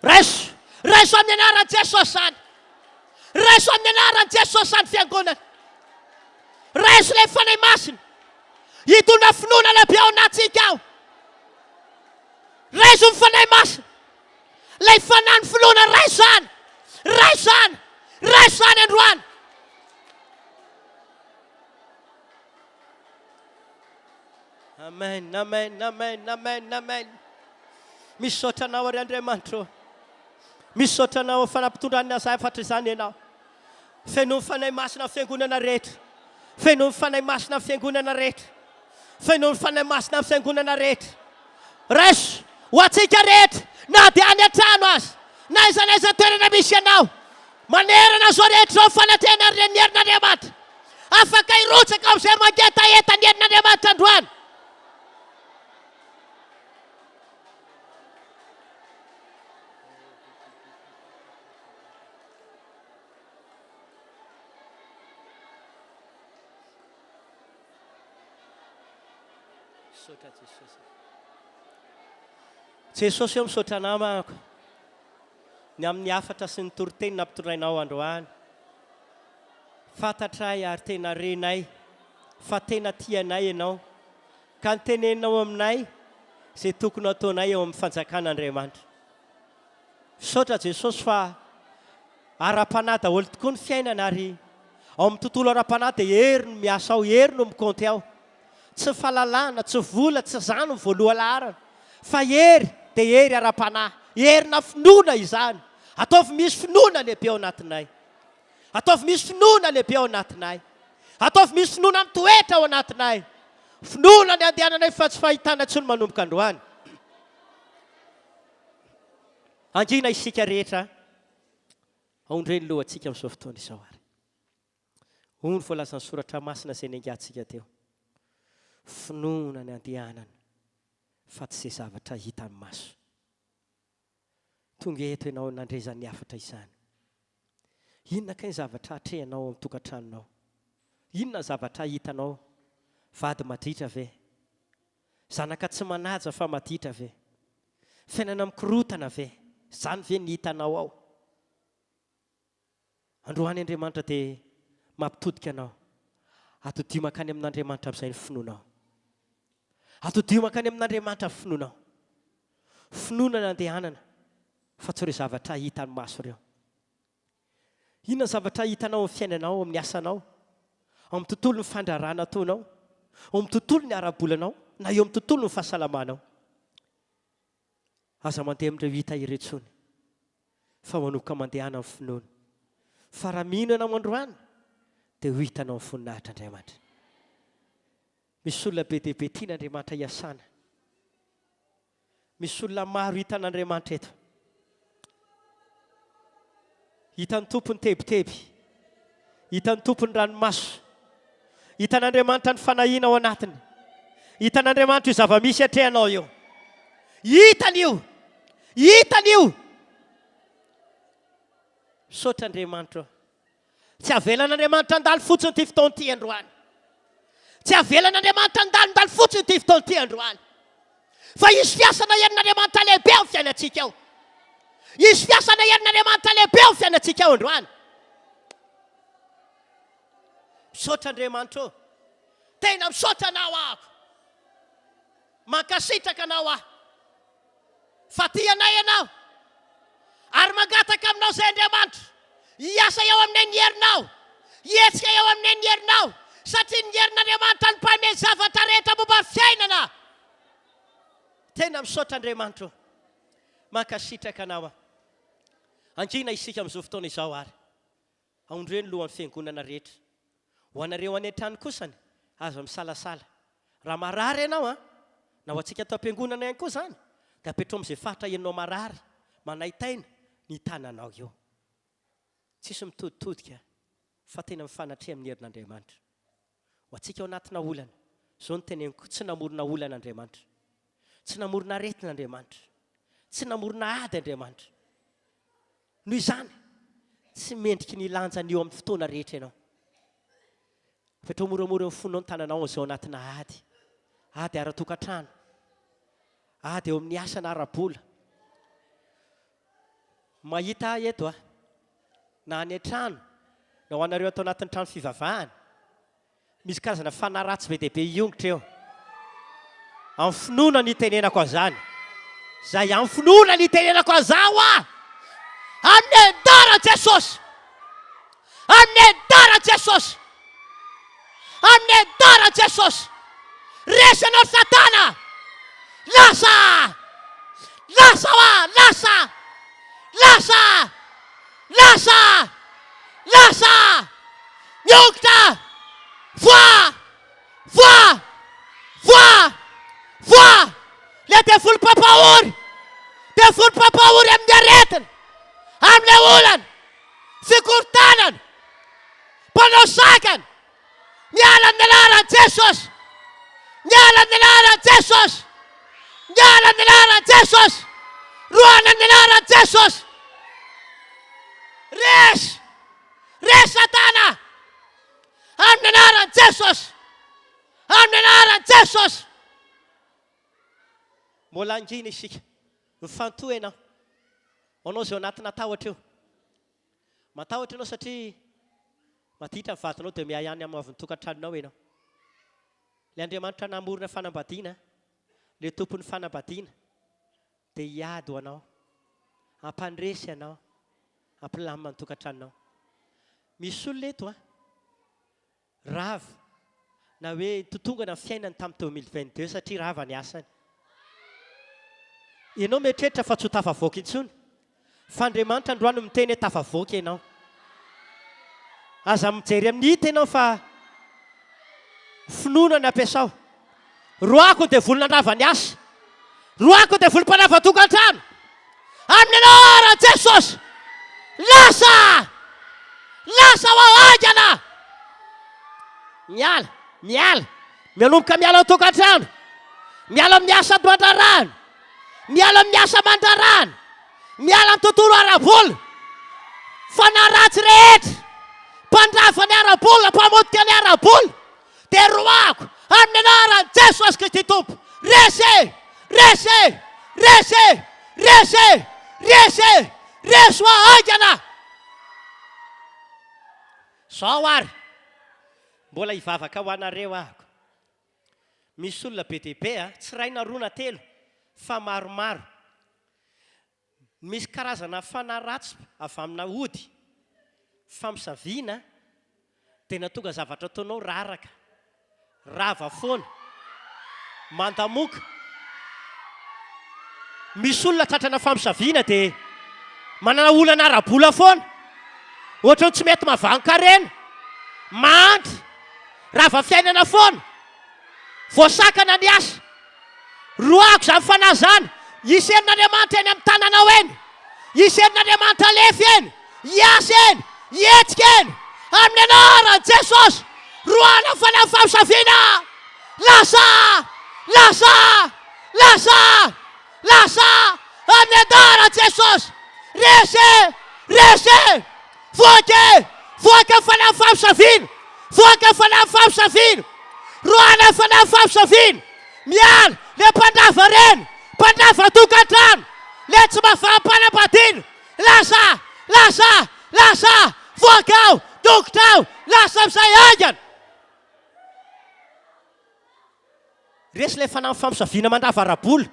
Raiso, raiso amin'ny anaran'i Jesosy izany. Raiso amin'ny anaran'i Jesosy izany fiangonana. Raiso ilay Fanahy Masina. Hitondra finoana lehibe ao anatintsika ao. Raiso ny Fanahy Masina. Ilay fanahin'ny finoana, raiso izany. Raiso izany. Raiso izany androany. Amen, amen, amen, amen, amen. Misaotra anao ary Andriamanitra ô. Misaotra anao fa nampitondran'ny azafatra izany ianao. Feno ny Fanahy Masina ny fiangonana rehetra. Feno ny Fanahy Masina ny fiangonana rehetra. Feno ny Fanahy Masina ny fiangonana rehetra. Raiso ho antsika rehetra na dia any an-trano aza, na aiza na aiza toerana misy anao. Manerana izao rehetra izao ny fanatrehan'ny herin'Andriamanitra. Afaka hirotsaka ao amin'izay mangetaheta ny herin'Andriamanitra androany. Misaotra Jesosy. Jesosy ô misaotra namako ny amin'ny hafatra sy ny toriteny nampitondrainao androany. Fantatray ary tena renay fa tena tia anay Ianao ka niteneninao aminay izay tokony ho ataonay eo amin'ny fanjakan'Andriamanitra. Misaotra Jesosy fa ara-panahy daholo tokoa ny fiainana ary ao amin'ny tontolo ara-panahy dia hery no miasa ao, hery no mi-compter ao. Tsy fahalalana, tsy vola, tsy izany no voaloha laharana fa hery dia hery ara-panahy, herina finoana izany. Ataovy misy finoana lehibe ao anatinay. Ataovy misy finoana lehibe ao anatinay. Ataovy misy finoana mitoetra ao anatinay. Finoana ny andehananay fa tsy fahitana intsony manomboka androany. Hangina isika rehetra. Aondrehy ny lohantsika amin'izao fotoana izao ary. Hoy ny voalazan'ny soratra masina izay niaingantsika teo. Finoana ny andehanana fa tsy izay zavatra hitan'ny maso. Tonga eto ianao nandre izany hafatra izany. Inona kay ny zavatra atrehanao ao amin'ny tokantranonao? Inona ny zavatra hitanao? Vady madritra ve? Zanaka tsy manaja fa maditra ve? Fiainana mikorotana ve? Izany ve ny hitanao ao? Androany Andriamanitra dia mampitodika anao. Atodiho mankany amin'Andriamanitra amin'izay ny finoanao. Atodiho mankany amin'Andriamanitra ny finoanao. Finoana ny andehanana fa tsy ireo zavatra hitan'ny maso ireo. Inona ny zavatra hitanao amin'ny fiainanao, amin'ny asanao, ao amin'ny tontolon'ny fandraharahana ataonao, ao amin'ny tontolon'ny ara-bolanao, na eo amin'ny tontolon'ny fahasalamanao? Aza mandeha amin'ireo hita ireo intsony, fa manomboka mandehana amin'ny finoana. Fa raha mino ianao androany, Dia ho hitanao ny voninahitr'Andriamanitra. Misy olona be dia be tian'Andriamanitra hiasana. Misy olona maro hitan'Andriamanitra eto. Hitan'ny Tompo ny tebiteby. Hitan'ny Tompo ny ranomaso. Hitan'Andriamanitra ny fanahiana ao anatiny. Hitan'Andriamanitra io zava-misy atrehanao io. Hitany io. Hitany io. Misaotra Andriamanitra ô. Tsy avelan'Andriamanitra handalo fotsiny ity fotoana ity androany. Tsy avelan'Andriamanitra handalondalo fotsiny ity fotoana ity androany. Fa hisy fiasana herin'Andriamanitra lehibe amin'ny fiainantsika ao. Hisy fiasana herin'Andriamanitra lehibe amin'ny fiainantsika ao androany. Misaotra Andriamanitra ô. Tena misaotra anao aho. Mankasitraka anao aho. Fa tia anay Ianao, ary mangataka Aminao izay Andriamanitra, hiasa eo aminay ny herinao, hihetsika eo aminay ny herinao, satria ny herin'Andriamanitra no mpanome ny zavatra rehetra momba ny fiainana. Tena misaotra Andriamanitra o. Mankasitraka Anao aho. Hangina isika amin'izao fotoana izao ary. Aondreo ny lohan'ny fiangonana rehetra. Ho anareo any an-trano kosany, aza misalasala. Raha marary ianao an, na ho antsika ato am-piangonana ihany koa izany, dia apetraho amin'izay faritra henonao marary, manaintaina, ny tananao eo. Tsisy mitoditodika fa tena mifanatreha amin'ny herin'Andriamanitra. Ho antsika ao anatina olana, izao no teneniko, tsy namorona olana Andriamanitra. Tsy namorona aretina Andriamanitra. Tsy namorona ady Andriamanitra. Noho izany, tsy mendriky ny hilanja an'io amin'ny fotoana rehetra ianao. Apetraho moramora eo amin'ny fonao ny tananao izao anatina ady, ady ara-tokantrano, ady eo amin'ny asa na ara-bola. Mahita ahy eto a, na any an-trano, na ho anareo ato anatin'ny trano fivavahana, Misy karazana fanahy ratsy be dia be hiongotra eo. Amin'ny finoana no itenenako an'izany. Izay amin'ny finoana no itenenako an'izany hoa! Amin'ny anaran'i Jesosy! Amin'ny anaran'i Jesosy! Amin'ny anaran'i Jesosy! Resy ianao ry Satana! Lasa! Lasa hoa! Lasa! Lasa! Lasa! Lasa! Miongotra! Voa! Voa! Voa! Voa! Le devoly mpampahory! Devoly mpampahory amin'ny aretina, amin'ilay olana, fikorontanana, mpanao sakana, Miala amin'ny anaran'i Jesosy! Miala amin'ny anaran'i Jesosy! Miala amin'ny anaran'i Jesosy! Roahina amin'ny anaran'i Jesosy! Resy! Resy Satana! Amin'ny anaran'i Jesosy! Amin'ny anaran'i Jesosy! Mbola hangina isika. Mifantoha ianao. Ho anao izay ao anatina tahotra io. Matahotra ianao satria maditra ny vadinao dia miahiahy ny amin'ny hoavin'ny tokantranonao ianao. Ilay Andriamanitra namorona fanambadiana, ilay tompon'ny fanambadiana dia hiady ho anao, hampandresy anao, hampilamina ny tokantranonao. Misy olona eto an, Rava, na hoe nitotongana ny fiainany tamin'ny 2022 satria rava ny asany. Ianao mieritreritra fa tsy ho tafavoaka intsony, fa Andriamanitra androany miteny hoe tafavoaka ianao. Aza mijery amin'ny hita ianao fa finoana ny ampiasao. Roako ny devoly nandrava ny asa. Roako ny devoly mpandrava tokantrano. Amin'ny anaran'i Jesosy. Lasa! Lasa ho haingana! Miala, miala. Mianomboka miala ao tokantrano. Miala amin'ny asa aman-drarahana. Miala amin'ny asa aman-drarahana. Miala amin'ny tontolo ara-bola. Fanahy ratsy rehetra. Mpandrava ny ara-bola, mpamotika ny ara-bola. Dia roahako amin'ny anaran'i Jesosy Kristy Tompo. Resy e! Resy e! Resy e! Resy e! Resy e! Resy hoa haingana! Zao ary, mbola hivavaka ho anareo ahako. Misy olona be dia be, tsy iray na roa na telo, fa maromaro. Misy karazana fanahy ratsy avy amina ody, famosaviana, dia nahatonga zavatra ataonao raraka, rava foana, mandamoka. Misy olona tratrana famosaviana dia manana olana ara-bola foana, ohatran'ny tsy mety mahavanon-karena. Mahantra, rava fiainana foana, voasakana ny asa. Roahako izany fanahy izany. Hisy herin'Andriamanitra eny amin'ny tananao eny. Hisy herin'Andriamanitra alefa eny, hiasa eny, hihetsika eny. Amin'ny anaran'i Jesosy, roahana ny fanahy famosaviana. Lasa! Lasa! Lasa! Lasa! Amin'ny anaran'i Jesosy! Resy! Resy! Voaka e! Voaka ny fanahy famosaviana! Voaka ny fanahy famosaviana! Roahana ny fanahy famosaviana! Miala le mpandrava reny, mpandrava tokantrano, le tsy mavaham-panambadiana! Lasa! Lasa! Lasa! Voaka ao! Tongotra ao! Lasa amin'izay haingana! Resy ilay fanahy famosaviana mandrava ara-bola,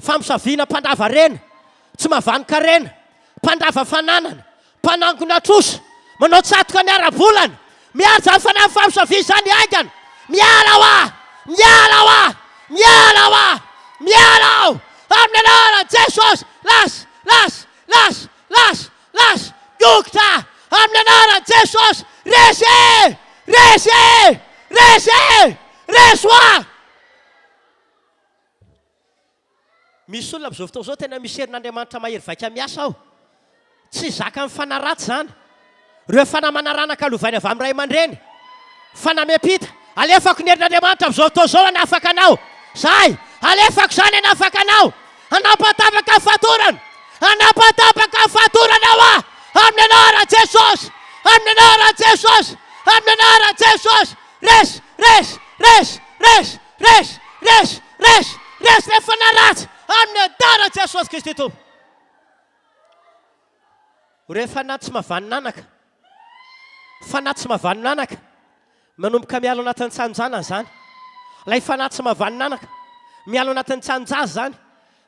famosaviana mpandrava harena, tsy mahavanon-karena, mpandrava fananana, mpanangona trosa, manao tsatoka ny ara-bolana. Miala izany fanahy famosaviana izany haingana! Miala hoa! Miala hoa! Miala hoa! Miala ao! Amin'ny anaran'i Jesosy! Lasa! Lasa! Lasa! Lasa! Lasa! Dokotra! Amin'ny anaran'i Jesosy! Resy e! Resy e! Resy e! Resy hoa! Misy olona amin'izao fotoana izao tena misy herin'Andriamanitra mahery vaika miasa ao. Tsy zakan'ny fanahy ratsy izany. Ireo fanahy manaranaka lovaina avy amin'ny ray aman-dreny. Fanahy miampita. Alefako ny herin'Andriamanitra amin'izao fotoana izao hanafaka anao. Zahay, alefako izany hanafaka anao. Hanapatapaka ny fatorana. Hanapatapaka ny fatorana aho ah. Amin'ny anaran'i Jesosy. Amin'ny anaran'i Jesosy. Amin'ny anaran'i Jesosy. Resy, resy, resy, resy, resy, resy, resy, resy ilay fanahy ratsy. Amin'ny anaran'i Jesosy Kristy Tompo. Ireo fanahy tsy mahavanon'anaka, fanahy tsy mahavanon'anaka, manomboka miala ao anatin'ny tsanon-janany izany. Ilay fanahy tsy mahavanon'anaka, miala ao anatin'ny tsanon-jaza izany.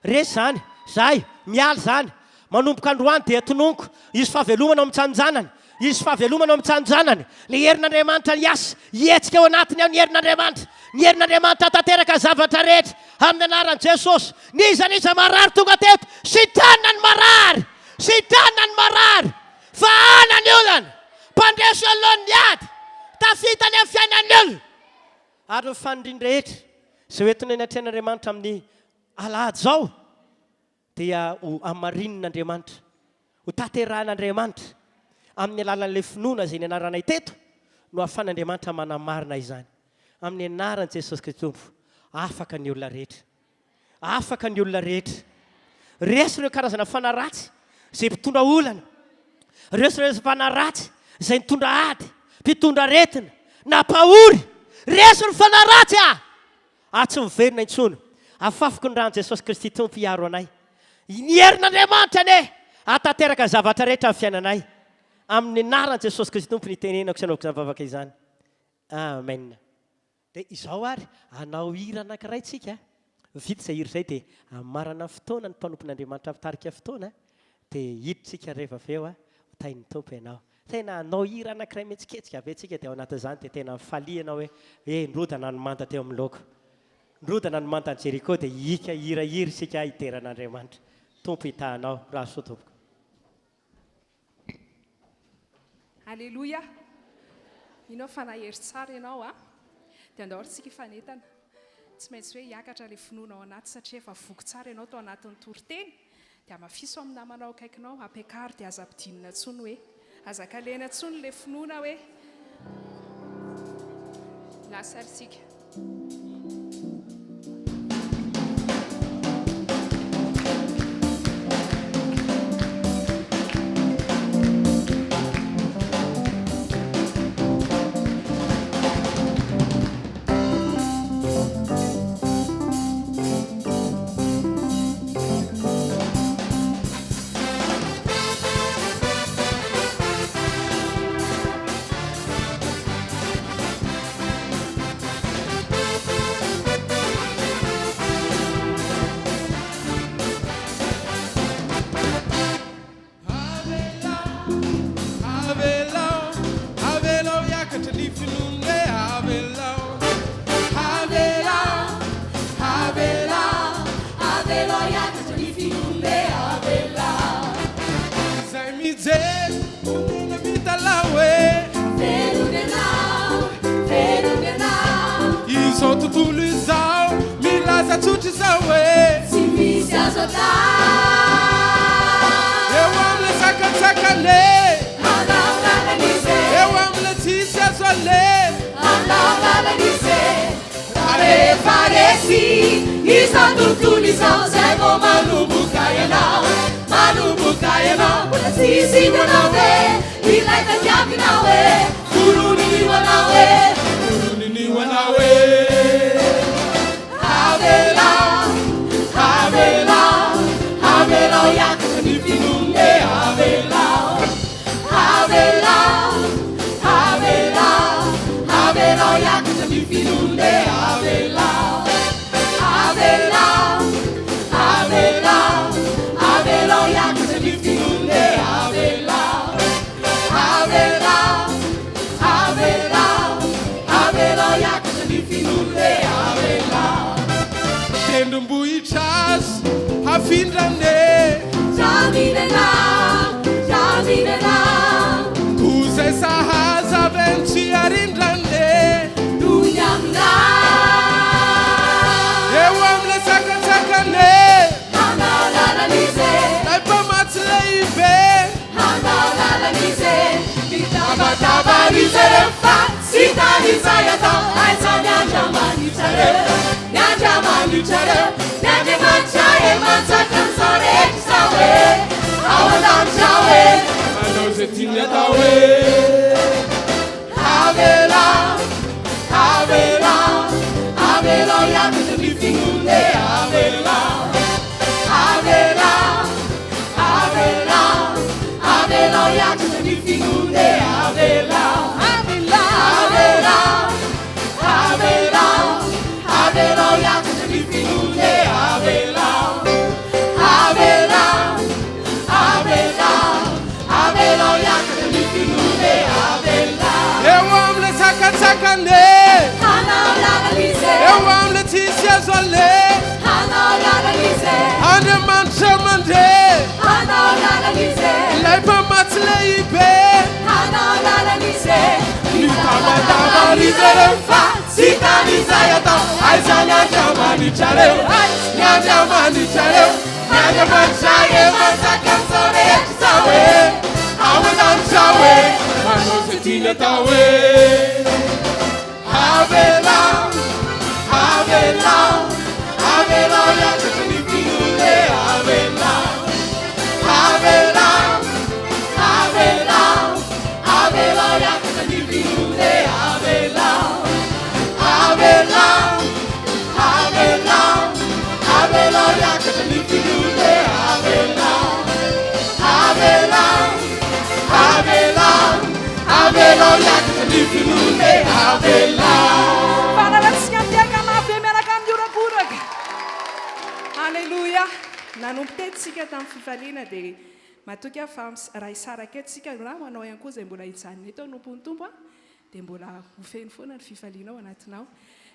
Resy izany, izay, miala izany. Manomboka androany dia tononiko, hisy fahavelomana ao amin'ny tsanon-janany, hisy fahavelomana ao amin'ny tsanon-janany. Ny herin'Andriamanitra hiasa, hihetsika ao anatiny ao ny herin'Andriamanitra. Ny herin'Andriamanitra hahatanteraka ny zavatra rehetra, amin'ny anaran'i Jesosy. N'iza n'iza marary tonga teto, sitranina ny marary! Sitranina ny marary, vahana ny olana, mpandresy eo anoloan'ny ady, tafita any amin'ny fiainan'ny olona. Ary ny faniriany rehetra izay ho entina eny atrehan'Andriamanitra amin'ny alahady izao dia ho hamarinin'Andriamanitra, ho tanterahin'Andriamanitra amin'ny alalan'ilay finoana izay nianaranay teto no ahafahan'Andriamanitra manamarina izany. Amin'ny anaran'i Jesosy Kristy Tompo, afaka ny olona rehetra. Afaka ny olona rehetra. Resy ireo karazana fanahy ratsy izay mpitondra olana. Resy ireo fanahy ratsy izay nitondra ady, mpitondra aretina, nampahory. Resy ny fanahy ratsy ah! Ary tsy miverina intsony. Afafiko ny ran'i Jesosy Kristy Tompo hiaro anay. Ny herin'Andriamanitra anie hahatanteraka ny zavatra rehetra amin'ny fiainanay. Amin'ny anaran'i Jesosy Kristy Tompo no itenenako sy anaovako izany vavaka izany. Amen. Dia izao ary, hanao hira anankiray tsika, vita izay hira izay dia hamarana fotoana ny mpanompon'Andriamanitra mpitarika fotoana, dia hiditra tsika rehefa avy eo, ho tahin'ny Tompo ianao. Tena hanao hira anankiray mihetsiketsika be tsika dia ao anatin'izany dia tena mifalia ianao hoe, he nirodana ny manda teo amin'ny laoko. Nirodana ny mandan'i Jeriko dia hihika hirahira isika hidera an'Andriamanitra. Tompo hitaha anao. Mirary soa tompoko. Aleloia! Mino aho fa nahery tsara ianao a! Dia andao ary tsika hifanentana. Tsy maintsy hoe hiakatra ilay finoana ao anaty satria efa voky tsara ianao tao anatin'ny toriteny. Dia hamafiso amin'ny namanao akaikinao, ampiakaro dia aza ampidinina intsony hoe. Aza kalena intsony ilay finoana hoe. Lasa ary tsika. izao milaza tsotra izao hoe. Tsy misy azo atao. Eo amin'ilay sakantsakana e. Hanao lalana izy e. Eo amin'ilay tsisy azo aleha. Hanao lalana izy e. Fa rehefa resy izao tontolo izao izay vao manomboka ianao, manomboka ianao. Mbola tsisy hitanao ve ilay tadiavinao e? Foroniny ho anao e. Foroniny ho anao e. Avelao, avelao, avelao hiakatra ny finoana e. Avelao, avelao, avelao, avelao hiakatra ny finoana e. Avelao, avelao, avelao, avelao hiakatra ny finoana e. Avelao, avelao, avelao, avelao hiakatra ny finoana e. Avelao. Tendrombohitra azo hafindrana e. Jaminana, jaminana. Koa izay sahaza ve no tsy harindrana e. Noho ny aminao. Eo amin'ilay sakantsakana e. Hanao lalana izy e. Ilay mpamatsy lehibe. Hanao lalana izy e. Mitabataba ry zareo fa tsy hitany izay atao. Aiza ny Andriamanitrareo? Ny Andriamanitrareo, ny Andriamanitra e manjaka amin'izao rehetra izao e. Ao an-danitra ao e. Manao izay tiany atao e. Avelao, avelao, avelao hiakatra ny finoana e. Avelao, avelao, avelao, avelao hiakatra ny finoana e. Avelao, avelao, avelao, avelao hiakatra ny finoana e. Avelao, avelao, avelao, avelao hiakatra ny finoana e. Avelao. Eo amin'ilay sakantsakana e. Hanao lalana izy e. Eo amin'ilay tsisy azo aleha. Hanao lalana izy e. Andriamanitra mandre. Hanao lalana izy e. Ilay mpamatsy lehibe. Hanao lalana izy e. Mitabataba ry zareo fa tsy hitany izay atao. Aiza ny Andriamanitrareo? Ny Andriamanitrareo? Ny Andriamanitra e manjaka amin'izao rehetra izao e. Ao an-danitra ao e. Manao izay tiany atao e. Avelao, avelao, avelao hiakatra ny finoana e. Avelao, avelao, avelao, avelao hiakatra ny finoana e. Avelao, avelao, avelao, avelao hiakatra ny finoana e. Avelao, avelao, avelao, avelao hiakatra ny finoana e. Avelao. Fanaratsiana miaka mafy miaraka amin'ny horakoraka. Alléluia. Nanompo teto isika tamin'ny fifaliana dia matoky aho fa raha hisaraka eto isika na ho anao ihany koa izay mbola hijanona eto hanompo ny Tompo dia mbola ho feno foana ny fifaliana ao anatinao.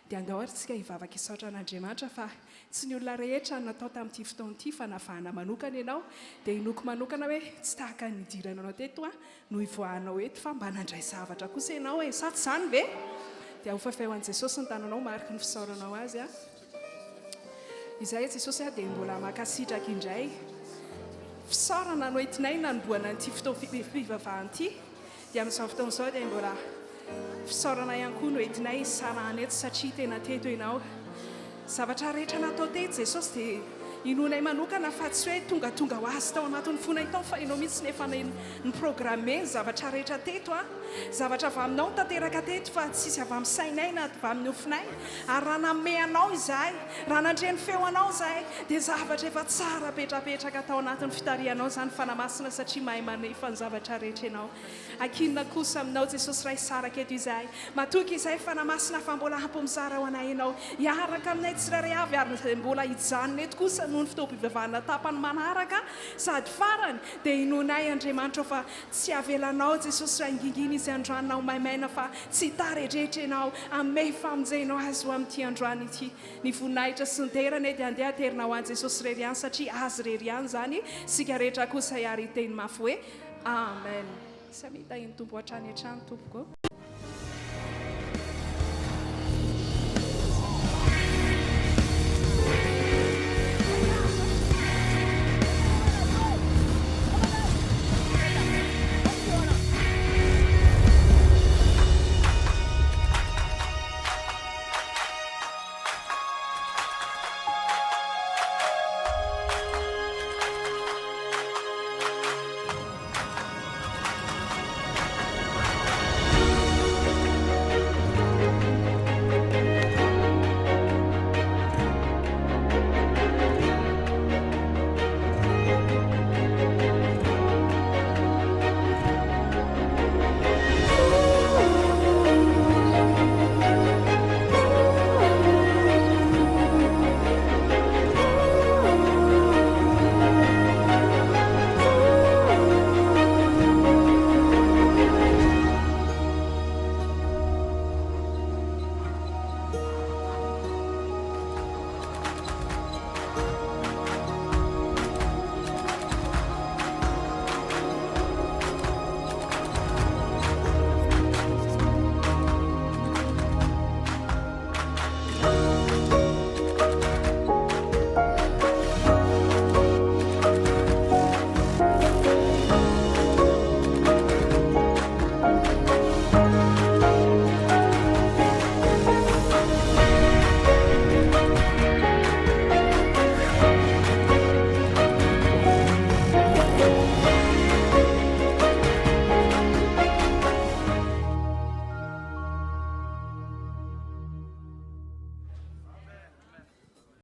Dia andao ary tsika hivavaka hisaotra an'Andriamanitra fa tsy ny olona rehetra no natao tamin'ity fotoana ity fa navahana manokana ianao dia inoako manokana hoe tsy tahaka ny nidiranao teto no hivoahanao eto fa mba nandray zavatra kosa ianao e! Sa tsy izany ve? Dia hofafay ho an'i Jesosy ny tananao mariky ny fisaoranao Azy a! Izay Jesosy a dia mbola mankasitraka indray. Fisaorana no entinay nanombohana an'ity fotoam-pivavahana ity. Dia amin'izao fotoana izao dia mbola fisaorana ihany koa no entinay hisarahana eto satria tena teto ianao. Zavatra rehetra natao teto Jesosy dia inoanay manokana fa tsy hoe tongatonga ho azy tao anatin'ny fonay tao fa ianao mihitsy no efa ni-programmer ny zavatra rehetra teto an. Zavatra avy aminao no tanteraka teto fa tsisy avy amin'ny sainay na avy amin'ny nofinay. Ary raha nanome anao izahay, raha nandre ny feo anao izahay dia zavatra efa tsara petrapetraka tao anatin'ny fitarihanao izany Fanahy Masina satria mahay manefa ny zavatra rehetra ianao. Ankinina kosa aminao Jesosy Ray saraka eto izahay. Matoky izahay Fanahy Masina fa mbola ampy mizara ho anay ianao. Hiaraka aminay tsirairay avy ary izay mbola hijanona eto kosa noho ny fotoam-pivavahana tapany manaraka sady farany dia inoanay Andriamanitra o fa tsy avelanao Jesosy Ray ngingina izy androany na ho maimaina fa tsy hitaredretra ianao hanome famonjenao azy ho amin'ity androany ity. Ny voninahitra sy ny dera anie dia andeha aterina ho an'i Jesosy irery ihany satria Azy irery ihany izany, isika rehetra kosa hiary hiteny mafy hoe Amen. Samia tahin'ny Tompo hatrany hatrany tompoko.